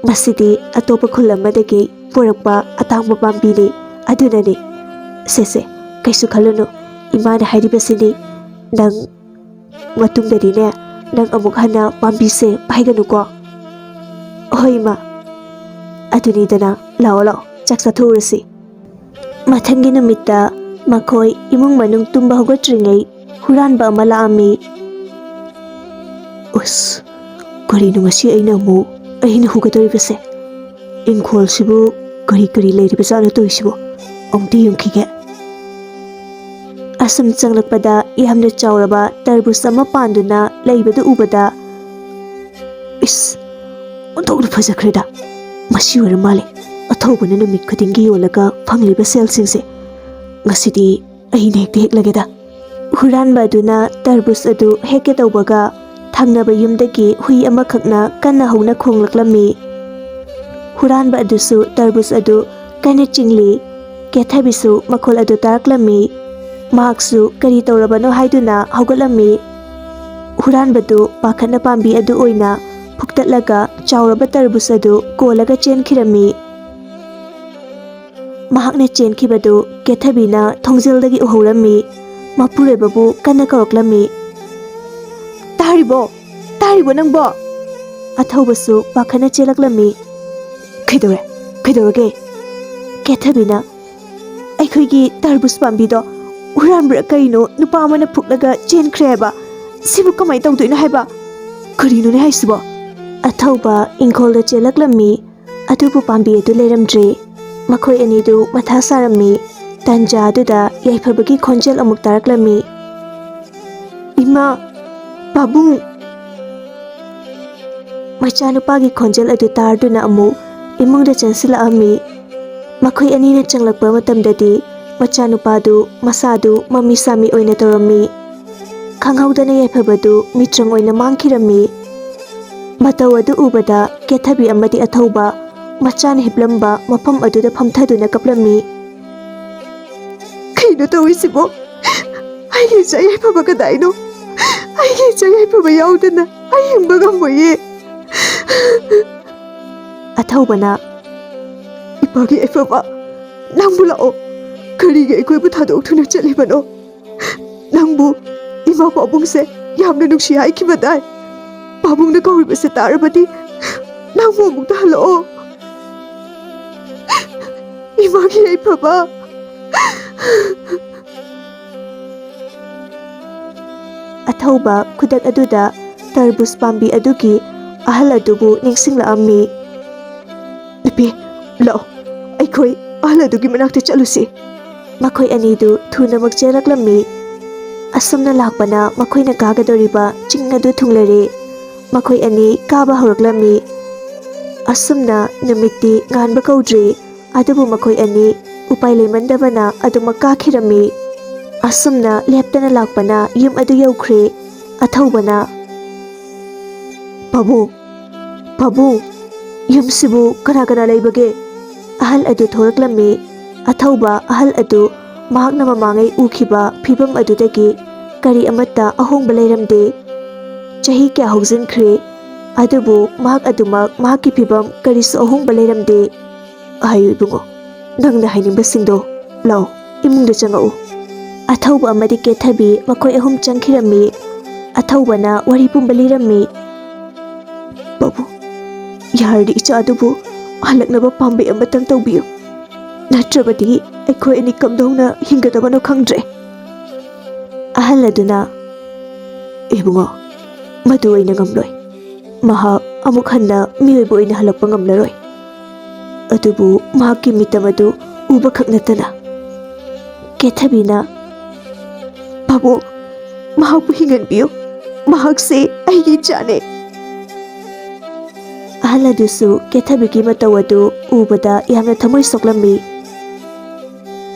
ꯃꯁꯤꯗꯤ ꯑꯇꯣꯞꯄ ꯈꯨꯜ ꯑꯃꯗꯒꯤ ꯄꯨꯔꯛꯄ ꯑꯇꯥꯡꯕ ꯄꯥꯝꯕꯤꯅꯤ, ꯑꯗꯨꯅꯅꯤ꯫ ꯁꯦ ꯁꯦ, ꯀꯩꯁꯨ ꯈꯜꯂꯨꯅꯨ, ꯏꯃꯥꯅ ꯍꯥꯏꯔꯤꯕꯁꯤꯅꯤ꯫ ꯅꯪ ꯃꯇꯨꯡꯗꯗꯤꯅꯦ, ꯅꯪ ꯑꯃꯨꯛ ꯍꯟꯅ ꯄꯥꯝꯕꯤꯁꯦ ꯄꯥꯏꯒꯅꯨꯀꯣ꯫" "ꯍꯣꯏ ꯏꯃꯥ꯫ ꯑꯗꯨꯅꯤꯗꯅ, ꯂꯥꯛꯑꯣ ꯂꯥꯛꯑꯣ, ꯆꯥꯛ ꯆꯥꯊꯣꯛꯎꯔꯁꯤ꯫" ꯃꯊꯪꯒꯤ ꯅꯨꯃꯤꯠꯇ ꯃꯈꯣꯏ ꯏꯃꯨꯡ ꯃꯅꯨꯡ ꯇꯨꯝꯕ ꯍꯧꯒꯠꯇ꯭ꯔꯤꯉꯩ ꯍꯨꯔꯥꯟꯕ ꯑꯃ ꯂꯥꯛꯑꯝꯃꯤ꯫ "ꯑꯁ, ꯀꯔꯤꯅꯣ ꯉꯁꯤ ꯑꯩꯅ ꯑꯃꯨꯛ, ꯑꯩꯅ ꯍꯨꯒꯗꯧꯔꯤꯕꯁꯦ? ꯏꯪꯈꯣꯜꯁꯤꯕꯨ ꯀꯔꯤ ꯀꯔꯤ ꯂꯩꯔꯤꯕꯖꯥꯠꯅꯣ ꯇꯧꯔꯤꯁꯤꯕꯣ? ꯑꯃꯨꯛꯇ ꯌꯦꯡꯈꯤꯒꯦ꯫" ꯑꯁꯨꯝ ꯆꯪꯂꯛꯄꯗ ꯌꯥꯝꯅ ꯆꯥꯎꯔꯕ ꯇꯔꯕꯨꯖ ꯑꯃ ꯄꯥꯟꯗꯨꯅ ꯂꯩꯕꯗꯨ ꯎꯕꯗ, "ꯏꯁ, ꯑꯣꯟꯊꯣꯛꯅ ꯐꯖꯈ꯭ꯔꯦꯗ꯫ ꯃꯁꯤ ꯑꯣꯏꯔ ꯃꯥꯜꯂꯦ ꯑꯊꯧꯕꯅ ꯅꯨꯃꯤꯠ ꯈꯨꯗꯤꯡꯒꯤ ꯌꯣꯜꯂꯒ ꯐꯪꯂꯤꯕ ꯁꯦꯜꯁꯤꯡꯁꯦ꯫ ꯉꯁꯤꯗꯤ ꯑꯩꯅ ꯍꯦꯛꯇ ꯍꯦꯛꯂꯒꯦꯗ꯫" ꯍꯨꯔꯥꯟꯕ ꯑꯗꯨꯅ ꯇꯔꯕꯨꯖ ꯑꯗꯨ ꯍꯦꯛꯀꯦ ꯇꯧꯕꯒ, ꯊꯪꯅꯕ ꯌꯨꯝꯗꯒꯤ ꯍꯨꯏ ꯑꯃꯈꯛꯅ ꯀꯟꯅ ꯍꯧꯅ ꯈꯣꯡꯂꯛꯂꯝꯃꯤ꯫ ꯍꯨꯔꯥꯟꯕ ꯑꯗꯨꯁꯨ ꯇꯔꯕꯨꯖ ꯑꯗꯨ ꯀꯟꯅ ꯆꯤꯡꯂꯤ꯫ ꯀꯦꯊꯕꯤꯁꯨ ꯃꯈꯣꯜ ꯑꯗꯨ ꯇꯥꯔꯛꯂꯝꯃꯤ꯫ ꯃꯍꯥꯛꯁꯨ ꯀꯔꯤ ꯇꯧꯔꯕꯅꯣ ꯍꯥꯏꯗꯨꯅ ꯍꯧꯒꯠꯂꯝꯃꯤ꯫ ꯍꯨꯔꯥꯟꯕꯗꯨ ꯄꯥꯈꯠꯅ ꯄꯥꯝꯕꯤ ꯑꯗꯨ ꯑꯣꯏꯅ ꯐꯨꯛꯇꯠꯂꯒ ꯆꯥꯎꯔꯕ ꯇꯔꯕꯨꯖ ꯑꯗꯨ ꯀꯣꯜꯂꯒ ꯆꯦꯟꯈꯤꯔꯝꯃꯤ꯫ ꯃꯍꯥꯛꯅ ꯆꯦꯟꯈꯤꯕꯗꯨ ꯀꯦꯊꯕꯤꯅ ꯊꯣꯡꯖꯤꯜꯗꯒꯤ ꯎꯍꯧꯔꯝꯃꯤ꯫ ꯃꯄꯨꯔꯣꯏꯕꯕꯨ ꯀꯟꯅ ꯀꯧꯔꯛꯂꯝꯃꯤ꯫ "ꯇꯥꯔꯤꯕꯣ? ꯇꯥꯔꯤꯕꯣ ꯅꯪꯕꯣ?" ꯑꯊꯧꯕꯁꯨ ꯄꯥꯈꯠꯅ ꯆꯦꯜꯂꯛꯂꯝꯃꯤ꯫ "ꯀꯩꯗꯧꯔꯦ? ꯀꯩꯗꯧꯔꯒꯦ?" ꯀꯦꯊꯕꯤꯅ, "ꯑꯩꯈꯣꯏꯒꯤ ꯇꯔꯕꯨꯖ ꯄꯥꯝꯕꯤꯗꯣ ꯍꯨꯔꯥꯟꯕ꯭ꯔꯥ ꯀꯩꯅꯣ ꯅꯨꯄꯥ ꯑꯃꯅ ꯐꯨꯛꯂꯒ ꯆꯦꯟꯈ꯭ꯔꯦ ꯍꯥꯏꯕ꯫ ꯁꯤꯕꯨ ꯀꯃꯥꯏꯅ ꯇꯧꯗꯣꯏꯅꯣ ꯍꯥꯏꯕ? ꯀꯔꯤꯅꯣꯅꯦ ꯍꯥꯏꯁꯤꯕꯣ?" ꯑꯊꯧꯕ ꯏꯪꯈꯣꯜꯗ ꯆꯦꯜꯂꯛꯂꯝꯃꯤ꯫ ꯑꯗꯨꯕꯨ ꯄꯥꯝꯕꯤ ꯑꯗꯨ ꯂꯩꯔꯝꯗ꯭ꯔꯦ꯫ ꯃꯈꯣꯏ ꯑꯅꯤꯗꯨ ꯃꯊꯥ ꯁꯥꯔꯝꯃꯤ꯫ ꯇꯟꯖꯥ ꯑꯗꯨꯗ ꯌꯥꯏꯐꯕꯒꯤ ꯈꯣꯟꯖꯦꯜ ꯑꯃꯨꯛ ꯇꯥꯔꯛꯂꯝꯃꯤ꯫ "ꯏꯃꯥ! ꯄꯥꯕꯨꯡ!" ꯃꯆꯥꯅꯨꯄꯥꯒꯤ ꯈꯣꯟꯖꯦꯜ ꯑꯗꯨ ꯇꯥꯔꯗꯨꯅ ꯑꯃꯨꯛ ꯏꯃꯨꯡꯗ ꯆꯪꯁꯤꯜꯂꯛꯑꯝꯃꯤ꯫ ꯃꯈꯣꯏ ꯑꯅꯤꯅ ꯆꯪꯂꯛꯄ ꯃꯇꯝꯗꯗꯤ ꯃꯆꯥꯅꯨꯄꯥꯗꯨ ꯃꯁꯥꯗꯨ ꯃꯃꯤ ꯁꯥꯃꯤ ꯑꯣꯏꯅ ꯇꯧꯔꯝꯃꯤ꯫ ꯈꯪꯍꯧꯗꯅ ꯌꯥꯏꯐꯕꯗꯨ ꯃꯤꯇ꯭ꯔꯪ ꯑꯣꯏꯅ ꯃꯥꯡꯈꯤꯔꯝꯃꯤ꯫ ꯃꯇꯧ ꯑꯗꯨ ꯎꯕꯗ ꯀꯦꯊꯕꯤ ꯑꯃꯗꯤ ꯑꯊꯧꯕ ꯃꯆꯥꯅ ꯍꯤꯞꯂꯝꯕ ꯃꯐꯝ ꯑꯗꯨꯗ ꯐꯝꯊꯗꯨꯅ ꯀꯞꯂꯝꯃꯤ꯫ "ꯀꯩꯅꯣ ꯇꯧꯔꯤꯁꯤꯕꯣ? ꯑꯩꯒꯤ ꯏꯆꯥ ꯌꯥꯏꯐꯕ ꯀꯗꯥꯏꯅꯣ? ꯑꯩꯒꯤ ꯏꯆꯥ ꯌꯥꯏꯐꯕ ꯌꯥꯎꯗꯅ ꯑꯩ ꯍꯤꯡꯕ ꯉꯝꯃꯣꯏꯌꯦ꯫" ꯑꯊꯧꯕꯅ, "ꯏꯄꯥꯒꯤ ꯌꯥꯏꯐꯕ, ꯅꯪꯕꯨ ꯂꯥꯛꯑꯣ꯫ ꯀꯔꯤꯒꯤ ꯑꯩꯈꯣꯏꯕꯨ ꯊꯥꯗꯣꯛꯇꯨꯅ ꯆꯠꯂꯤꯕꯅꯣ? ꯅꯪꯕꯨ ꯏꯃꯥ ꯄꯥꯕꯨꯡꯁꯦ ꯌꯥꯝꯅ ꯅꯨꯡꯁꯤ ꯍꯥꯏꯈꯤꯕꯗꯥꯏ? ꯄꯥꯕꯨꯡꯅ ꯀꯧꯔꯤꯕꯁꯦ ꯇꯥꯔꯕꯗꯤ ꯅꯪꯕꯨ ꯑꯃꯨꯛꯇ ꯍꯜꯂꯛꯑꯣ꯫ ꯏꯃꯥꯒꯤ ꯌꯥꯏꯐꯕ꯫" ꯑꯊꯧꯕ ꯈꯨꯗꯛ ꯑꯗꯨꯗ ꯇꯔꯕꯨꯖ ꯄꯥꯝꯕꯤ ꯑꯗꯨꯒꯤ ꯑꯍꯜ ꯑꯗꯨꯕꯨ ꯅꯤꯡꯁꯤꯡꯂꯛꯑꯝꯃꯤ꯫ "ꯅꯨꯄꯤ, ꯂꯥꯛꯑꯣ, ꯑꯩꯈꯣꯏ ꯑꯍꯜ ꯑꯗꯨꯒꯤ ꯃꯅꯥꯛꯇ ꯆꯠꯂꯨꯁꯤ꯫" ꯃꯈꯣꯏ ꯑꯅꯤꯗꯨ ꯊꯨꯅꯃꯛ ꯆꯦꯜꯂꯛꯂꯝꯃꯤ꯫ ꯑꯁꯨꯝꯅ ꯂꯥꯛꯄꯅ ꯃꯈꯣꯏꯅ ꯀꯥꯒꯗꯧꯔꯤꯕ ꯆꯤꯡ ꯑꯗꯨ ꯊꯨꯡꯂꯔꯦ꯫ ꯃꯈꯣꯏ ꯑꯅꯤ ꯀꯥꯕ ꯍꯧꯔꯛꯂꯝꯃꯤ꯫ ꯑꯁꯨꯝꯅ ꯅꯨꯃꯤꯠꯇꯤ ꯉꯥꯟꯕ ꯀꯧꯗ꯭ꯔꯤ, ꯑꯗꯨꯕꯨ ꯃꯈꯣꯏ ꯑꯅꯤ ꯎꯄꯥꯏ ꯂꯩꯃꯟꯗꯕꯅ ꯑꯗꯨꯃꯛ ꯀꯥꯈꯤꯔꯝꯃꯤ꯫ ꯑꯁꯨꯝꯅ ꯂꯦꯞꯇꯅ ꯂꯥꯛꯄꯅ ꯌꯨꯝ ꯑꯗꯨ ꯌꯧꯈ꯭ꯔꯦ꯫ ꯑꯊꯧꯕꯅ, "ꯄꯥꯕꯨꯡ, ꯄꯥꯕꯨꯡ, ꯌꯨꯝꯁꯤꯕꯨ ꯀꯅꯥ ꯀꯅꯥ ꯂꯩꯕꯒꯦ?" ꯑꯍꯜ ꯑꯗꯨ ꯊꯣꯔꯛꯂꯝꯃꯤ꯫ ꯑꯊꯧꯕ ꯑꯍꯜ ꯑꯗꯨ ꯃꯍꯥꯛꯅ ꯃꯃꯥꯡꯉꯩ ꯎꯈꯤꯕ ꯐꯤꯕꯝ ꯑꯗꯨꯗꯒꯤ ꯀꯔꯤ ꯑꯃꯠꯇ ꯑꯍꯣꯡꯕ ꯂꯩꯔꯝꯗꯦ꯫ ꯆꯍꯤ ꯀꯌꯥ ꯍꯧꯖꯤꯟꯈ꯭ꯔꯦ, ꯑꯗꯨꯕꯨ ꯃꯍꯥꯛ ꯑꯗꯨꯃꯛ ꯃꯍꯥꯛꯀꯤ ꯐꯤꯕꯝ ꯀꯔꯤꯁꯨ ꯑꯍꯣꯡꯕ ꯂꯩꯔꯝꯗꯦ꯫ "ꯍꯥꯏꯌꯨ ꯏꯕꯨꯡꯉꯣ, ꯅꯪꯅ ꯍꯥꯏꯅꯤꯡꯕꯁꯤꯡꯗꯣ꯫ ꯂꯥꯛꯑꯣ, ꯏꯃꯨꯡꯗ ꯆꯪꯉꯛꯎ꯫" ꯑꯊꯧꯕ ꯑꯃꯗꯤ ꯀꯦꯊꯕꯤ ꯃꯈꯣꯏ ꯑꯍꯨꯝ ꯆꯪꯈꯤꯔꯝꯃꯤ꯫ ꯑꯊꯧꯕꯅ ꯋꯥꯔꯤ ꯄꯨꯝꯕ ꯂꯤꯔꯝꯃꯤ꯫ "ꯄꯥꯕꯨꯡ, ꯌꯥꯔꯗꯤ ꯏꯆꯥꯗꯨꯕꯨ ꯍꯜꯂꯛꯅꯕ ꯄꯥꯝꯕꯩ ꯑꯃꯇꯪ ꯇꯧꯕꯤꯌꯨ꯫ ꯅꯠꯇ꯭ꯔꯕꯗꯤ ꯑꯩꯈꯣꯏ ꯑꯅꯤ ꯀꯝꯗꯧꯅ ꯍꯤꯡꯒꯗꯕꯅꯣ ꯈꯪꯗ꯭ꯔꯦ꯫" ꯑꯍꯜ ꯑꯗꯨꯅ, "ꯏꯕꯨꯡꯉꯣ, ꯃꯗꯨ ꯑꯩꯅ ꯉꯝꯂꯣꯏ꯫ ꯃꯍꯥꯛ ꯑꯃꯨꯛ ꯍꯟꯅ ꯃꯤꯑꯣꯏꯕ ꯑꯣꯏꯅ ꯍꯜꯂꯛꯄ ꯉꯝꯂꯔꯣꯏ꯫ ꯑꯗꯨꯕꯨ ꯃꯍꯥꯛꯀꯤ ꯃꯤꯇꯝ ꯑꯗꯨ ꯎꯕꯈꯛ ꯅꯠꯇꯅ꯫" ꯀꯦꯊꯕꯤꯅ, "ꯄꯥꯕꯨꯡ, ꯃꯍꯥꯛꯄꯨ ꯍꯤꯡꯍꯟꯕꯤꯌꯨ꯫ ꯃꯍꯥꯛꯁꯦ ꯑꯩꯒꯤ ꯏꯆꯥꯅꯦ꯫" ꯑꯍꯜ ꯑꯗꯨꯁꯨ ꯀꯦꯊꯕꯤꯒꯤ ꯃꯇꯧ ꯑꯗꯨ ꯎꯕꯗ ꯌꯥꯝꯅ ꯊꯃꯣꯏ ꯁꯣꯛꯂꯝꯃꯤ꯫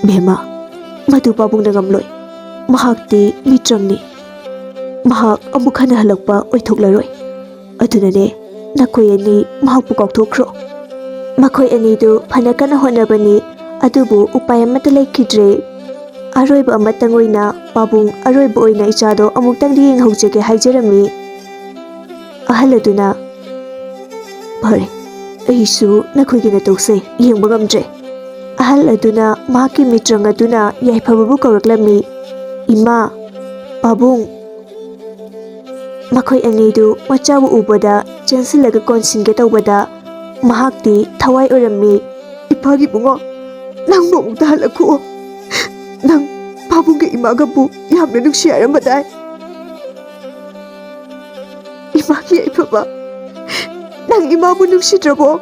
"ꯕꯦꯝꯃ, ꯃꯗꯨ ꯄꯥꯕꯨꯡꯅ ꯉꯝꯂꯣꯏ꯫ ꯃꯍꯥꯛꯇꯤ ꯃꯤꯇ꯭ꯔꯪꯅꯤ꯫ ꯃꯍꯥꯛ ꯑꯃꯨꯛ ꯍꯟꯅ ꯍꯜꯂꯛꯄ ꯑꯣꯏꯊꯣꯛꯂꯔꯣꯏ꯫ ꯑꯗꯨꯅꯅꯦ, ꯅꯈꯣꯏ ꯑꯅꯤ ꯃꯍꯥꯛꯄꯨ ꯀꯥꯎꯊꯣꯛꯈ꯭ꯔꯣ꯫ ꯃꯈꯣꯏ ꯑꯅꯤꯗꯨ ꯐꯅ ꯀꯟꯅ ꯍꯣꯠꯅꯕꯅꯤ, ꯑꯗꯨꯕꯨ ꯎꯄꯥꯏ ꯑꯃꯠꯇ ꯂꯩꯈꯤꯗ꯭ꯔꯦ꯫ ꯑꯔꯣꯏꯕ ꯑꯃꯇꯪ ꯑꯣꯏꯅ, ꯄꯥꯕꯨꯡ, ꯑꯔꯣꯏꯕ ꯑꯣꯏꯅ ꯏꯆꯥꯗꯣ ꯑꯃꯨꯛꯇꯪꯗꯤ ꯌꯦꯡꯍꯧꯖꯒꯦ ꯍꯥꯏꯖꯔꯝꯃꯤ꯫ ꯑꯍꯜ ꯑꯗꯨꯅ, "ꯐꯔꯦ, ꯑꯩꯁꯨ ꯅꯈꯣꯏꯒꯤ ꯅꯇꯧꯁꯦ ꯌꯦꯡꯕ ꯉꯝꯗ꯭ꯔꯦ꯫" ꯑꯍꯜ ꯑꯗꯨꯅ ꯃꯍꯥꯛꯀꯤ ꯃꯤꯇ꯭ꯔꯪ ꯑꯗꯨꯅ ꯌꯥꯏꯐꯕꯕꯨ ꯀꯧꯔꯛꯂꯝꯃꯤ꯫ "ꯏꯃꯥ, ꯄꯥꯕꯨꯡ!" ꯃꯈꯣꯏ ꯑꯅꯤꯗꯨ ꯃꯆꯥꯕꯨ ꯎꯕꯗ ꯆꯦꯟꯁꯤꯜꯂꯒ ꯀꯣꯟꯁꯤꯟꯒꯦ ꯇꯧꯕꯗ, ꯃꯍꯥꯛꯇꯤ ꯊꯋꯥꯏ ꯑꯣꯏꯔꯝꯃꯤ꯫ "ꯏꯄꯥꯒꯤ ꯏꯕꯨꯡꯉꯣ, ꯅꯪꯕꯨ ꯑꯃꯨꯛꯇ ꯍꯜꯂꯛꯈꯣ꯫ ꯅꯪ ꯄꯥꯕꯨꯡꯒ ꯏꯃꯥꯒꯕꯨ ꯌꯥꯝꯅ ꯅꯨꯡꯁꯤ ꯍꯥꯏꯔꯝꯕꯗꯥꯏ?" "ꯏꯃꯥꯒꯤ ꯌꯥꯏꯐꯕ, ꯅꯪ ꯏꯃꯥꯕꯨ ꯅꯨꯡꯁꯤꯗ꯭ꯔꯕꯣ?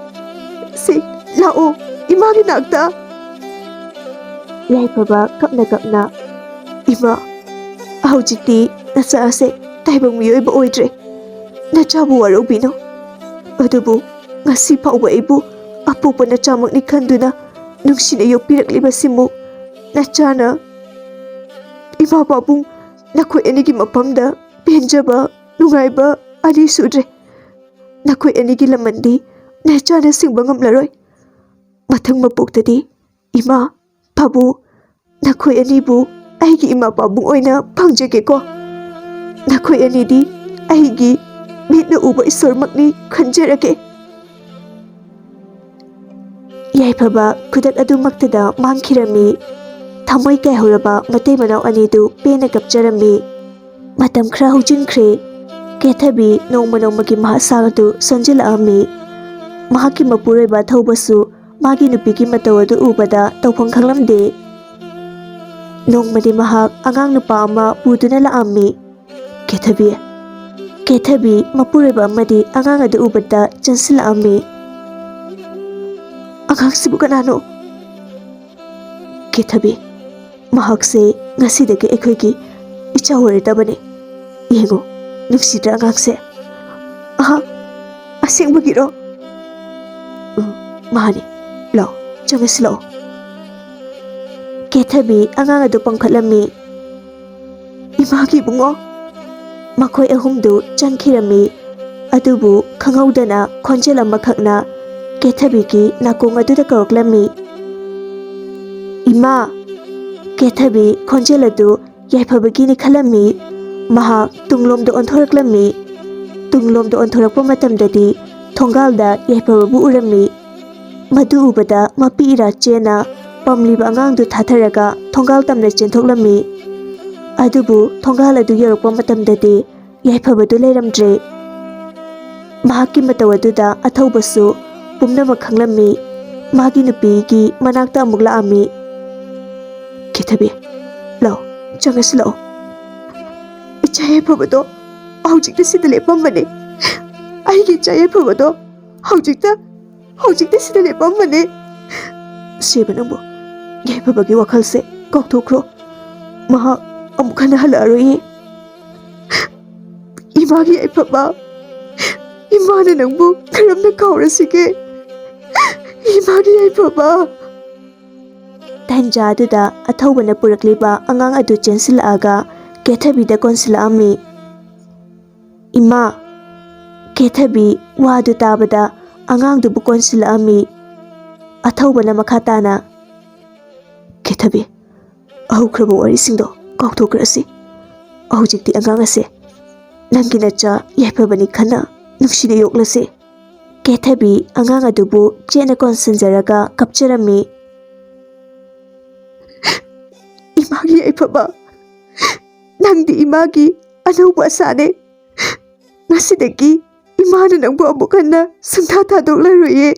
ꯁꯤ, ꯂꯥꯛꯑꯣ, ꯏꯃꯥꯒꯤ ꯅꯥꯛꯇ꯫" ꯌꯥꯏꯐꯕ ꯀꯞꯅ ꯀꯞꯅ, "ꯏꯃꯥ, ꯍꯧꯖꯤꯛꯇꯤ ꯅꯆꯥꯁꯦ ꯇꯥꯏꯕꯪ ꯃꯤꯑꯣꯏꯕ ꯑꯣꯏꯗ꯭ꯔꯦ꯫ ꯅꯆꯥꯕꯨ ꯋꯥꯔꯧꯕꯤꯅꯨ꯫ ꯑꯗꯨꯕꯨ ꯉꯁꯤ ꯐꯥꯎꯕ ꯑꯩꯕꯨ ꯑꯄꯣꯛꯄ ꯅꯆꯥꯃꯛꯅꯤ ꯈꯟꯗꯨꯅ ꯅꯨꯡꯁꯤꯅ ꯌꯣꯛꯄꯤꯔꯛꯂꯤꯕꯁꯤꯃꯨ ꯅꯆꯥꯅ ꯏꯃꯥ ꯄꯥꯕꯨꯡ ꯅꯈꯣꯏ ꯑꯅꯤꯒꯤ ꯃꯐꯝꯗ ꯄꯦꯟꯖꯕ, ꯅꯨꯡꯉꯥꯏꯕ ꯑꯅꯤ ꯁꯨꯗ꯭ꯔꯦ꯫ ꯅꯈꯣꯏ ꯑꯅꯤꯒꯤ ꯂꯃꯟꯗꯤ ꯅꯆꯥꯅ ꯁꯤꯡꯕ ꯉꯝꯂꯔꯣꯏ꯫ ꯃꯊꯪ ꯃꯄꯣꯛꯇꯗꯤ ꯏꯃꯥ, ꯄꯥꯕꯨꯡ, ꯅꯈꯣꯏ ꯑꯅꯤꯕꯨ ꯑꯩꯒꯤ ꯏꯃꯥ ꯄꯥꯕꯨꯡ ꯑꯣꯏꯅ ꯐꯪꯖꯒꯦꯀꯣ꯫ ꯅꯈꯣꯏ ꯑꯅꯤꯗꯤ ꯑꯩꯒꯤ ꯃꯤꯠꯅ ꯎꯕ ꯏꯁꯣꯔꯃꯛꯅꯤ ꯈꯟꯖꯔꯒꯦ꯫" ꯌꯥꯏꯐꯕ ꯈꯨꯗꯛ ꯑꯗꯨꯃꯛꯇꯗ ꯃꯥꯡꯈꯤꯔꯝꯃꯤ꯫ ꯊꯃꯣꯏ ꯀꯥꯏꯍꯧꯔꯕ ꯃꯇꯩ ꯃꯅꯥꯎ ꯑꯅꯤꯗꯨ ꯄꯦꯟꯅ ꯀꯞꯆꯔꯝꯃꯤ꯫ ꯃꯇꯝ ꯈꯔ ꯍꯧꯖꯤꯟꯈ꯭ꯔꯦ꯫ ꯀꯦꯊꯕꯤ ꯅꯣꯡꯃ ꯅꯣꯡꯃꯒꯤ ꯃꯍꯥꯛ ꯁꯥ ꯑꯗꯨ ꯁꯣꯟꯖꯤꯜꯂꯛꯑꯝꯃꯤ꯫ ꯃꯍꯥꯛꯀꯤ ꯃꯄꯨꯔꯣꯏꯕ ꯊꯧꯕꯁꯨ ꯃꯥꯒꯤ ꯅꯨꯄꯤꯒꯤ ꯃꯇꯧ ꯑꯗꯨ ꯎꯕꯗ ꯇꯧꯐꯝ ꯈꯪꯂꯝꯗꯦ꯫ ꯅꯣꯡꯃꯗꯤ ꯃꯍꯥꯛ ꯑꯉꯥꯡ ꯅꯨꯄꯥ ꯑꯃ ꯄꯨꯗꯨꯅ ꯂꯥꯛꯑꯝꯃꯤ꯫ "ꯀꯦꯊꯕꯤ!" ꯀꯦꯊꯕꯤ ꯃꯄꯨꯔꯣꯏꯕ ꯑꯃꯗꯤ ꯑꯉꯥꯡ ꯑꯗꯨ ꯎꯕꯗ ꯆꯦꯟꯁꯤꯜꯂꯛꯑꯝꯃꯤ꯫ "ꯑꯉꯥꯡꯁꯤꯕꯨ ꯀꯅꯥꯅꯣ?" "ꯀꯦꯊꯕꯤ, ꯃꯍꯥꯛꯁꯦ ꯉꯁꯤꯗꯒꯤ ꯑꯩꯈꯣꯏꯒꯤ ꯏꯆꯥ ꯑꯣꯏꯔꯗꯕꯅꯤ꯫ ꯌꯦꯡꯉꯨ, ꯅꯨꯡꯁꯤꯗ꯭ꯔꯥ ꯑꯉꯥꯡꯁꯦ?" "ꯑꯍꯥ, ꯑꯁꯦꯡꯕꯒꯤꯔꯣ?" "ꯎꯝ, ꯃꯥꯅꯤ꯫ ꯂꯥꯛꯑꯣ, ꯆꯪꯉꯁꯤ ꯂꯥꯛꯑꯣ꯫" ꯀꯦꯊꯕꯤ ꯑꯉꯥꯡ ꯑꯗꯨ ꯄꯝꯈꯠꯂꯝꯃꯤ꯫ "ꯏꯃꯥꯒꯤ ꯏꯕꯨꯡꯉꯣ!" ꯃꯈꯣꯏ ꯑꯍꯨꯝꯗꯨ ꯆꯪꯈꯤꯔꯝꯃꯤ꯫ ꯑꯗꯨꯕꯨ ꯈꯪꯍꯧꯗꯅ ꯈꯣꯟꯖꯦꯜ ꯑꯃꯈꯛꯅ ꯀꯦꯊꯕꯤꯒꯤ ꯅꯥꯀꯣꯡ ꯑꯗꯨꯗ ꯀꯧꯔꯛꯂꯝꯃꯤ꯫ "ꯏꯃꯥ!" ꯀꯦꯊꯕꯤ ꯈꯣꯟꯖꯦꯜ ꯑꯗꯨ ꯌꯥꯏꯐꯕꯒꯤꯅꯤ ꯈꯜꯂꯝꯃꯤ꯫ ꯃꯍꯥꯛ ꯇꯨꯡꯂꯣꯝꯗ ꯑꯣꯟꯊꯣꯔꯛꯂꯝꯃꯤ꯫ ꯇꯨꯡꯂꯣꯝꯗ ꯑꯣꯟꯊꯣꯔꯛꯄ ꯃꯇꯝꯗꯗꯤ ꯊꯣꯡꯒꯥꯜꯗ ꯌꯥꯏꯐꯕꯕꯨ ꯎꯔꯝꯃꯤ꯫ ꯃꯗꯨ ꯎꯕꯗ ꯃꯄꯤ ꯏꯔꯥ ꯆꯦꯟꯅ ꯄꯝꯂꯤꯕ ꯑꯉꯥꯡꯗꯨ ꯊꯥꯊꯔꯒ ꯊꯣꯡꯒꯥꯜ ꯇꯝꯅ ꯆꯦꯟꯊꯣꯛꯂꯝꯃꯤ꯫ ꯑꯗꯨꯕꯨ ꯊꯣꯡꯒꯥꯜ ꯑꯗꯨ ꯌꯧꯔꯛꯄ ꯃꯇꯝꯗꯗꯤ ꯌꯥꯏꯐꯕꯗꯨ ꯂꯩꯔꯝꯗ꯭ꯔꯦ꯫ ꯃꯍꯥꯛꯀꯤ ꯃꯇꯧ ꯑꯗꯨꯗ ꯑꯊꯧꯕꯁꯨ ꯄꯨꯝꯅꯃꯛ ꯈꯪꯂꯝꯃꯤ꯫ ꯃꯥꯒꯤ ꯅꯨꯄꯤꯒꯤ ꯃꯅꯥꯛꯇ ꯑꯃꯨꯛ ꯂꯥꯛꯑꯝꯃꯤ꯫ "ꯀꯦꯊꯕꯤ, ꯂꯥꯛꯑꯣ, ꯆꯪꯉꯁꯤ ꯂꯥꯛꯑꯣ꯫ ꯏꯆꯥ ꯌꯥꯏꯐꯕꯗꯣ ꯍꯧꯖꯤꯛꯇ ꯁꯤꯗ ꯂꯦꯞꯄꯝꯕꯅꯦ꯫ ꯑꯩꯒꯤ ꯏꯆꯥ ꯌꯥꯏꯐꯕꯗꯣ ꯍꯧꯖꯤꯛꯇ, ꯍꯧꯖꯤꯛꯇ ꯁꯤꯗ ꯂꯦꯞꯄꯝꯕꯅꯦ꯫ ꯁꯦꯕ ꯅꯪꯕꯨ, ꯌꯥꯏꯐꯕꯒꯤ ꯋꯥꯈꯜꯁꯦ ꯀꯥꯎꯊꯣꯛꯈ꯭ꯔꯣ꯫ ꯃꯍꯥꯛ ꯑꯃꯨꯛ ꯍꯟꯅ ꯍꯜꯂꯛꯑꯔꯣꯏꯌꯦ꯫ ꯏꯃꯥꯒꯤ ꯌꯥꯏꯐꯕ, ꯏꯃꯥꯅ ꯅꯪꯕꯨ ꯀꯔꯝꯅ ꯀꯥꯎꯔꯁꯤꯒꯦ? ꯏꯃꯥꯒꯤ ꯌꯥꯏꯐꯕ!" ꯇꯟꯖꯥ ꯑꯗꯨꯗ ꯑꯊꯧꯕꯅ ꯄꯨꯔꯛꯂꯤꯕ ꯑꯉꯥꯡ ꯑꯗꯨ ꯆꯦꯟꯁꯤꯜꯂꯛꯑꯒ ꯀꯦꯊꯕꯤꯗ ꯀꯣꯟꯁꯤꯜꯂꯛꯑꯝꯃꯤ꯫ "ꯏꯃꯥ!" ꯀꯦꯊꯕꯤ ꯋꯥꯗꯨ ꯇꯥꯕꯗ ꯑꯉꯥꯡꯗꯨꯕꯨ ꯀꯣꯟꯁꯤꯜꯂꯛꯑꯝꯃꯤ꯫ ꯑꯊꯧꯕꯅ ꯃꯈꯥ ꯇꯥꯅ, "ꯀꯦꯊꯕꯤ, ꯍꯧꯈ꯭ꯔꯕ ꯋꯥꯔꯤꯁꯤꯡꯗꯣ ꯀꯥꯎꯊꯣꯛꯈ꯭ꯔꯁꯤ꯫ ꯍꯧꯖꯤꯛꯇꯤ ꯑꯉꯥꯡ ꯑꯁꯦ ꯅꯪꯒꯤ ꯅꯆꯥ ꯌꯥꯏꯐꯕꯅꯤ ꯈꯟꯅ ꯅꯨꯡꯁꯤꯅ ꯌꯣꯛꯂꯁꯤ꯫" ꯀꯦꯊꯕꯤ ꯑꯉꯥꯡ ꯑꯗꯨꯕꯨ ꯆꯦꯠꯅ ꯀꯣꯟꯁꯤꯟꯖꯔꯒ ꯀꯞꯆꯔꯝꯃꯤ꯫ "ꯏꯃꯥꯒꯤ ꯌꯥꯏꯐꯕ, ꯅꯪꯗꯤ ꯏꯃꯥꯒꯤ ꯑꯅꯧꯕ ꯑꯁꯥꯅꯦ꯫ ꯉꯁꯤꯗꯒꯤ ꯏꯃꯥꯅ ꯅꯪꯕꯨ ꯑꯃꯨꯛ ꯍꯟꯅ ꯁꯨꯡꯊꯥ ꯊꯥꯗꯣꯛꯂꯔꯣꯏꯌꯦ꯫"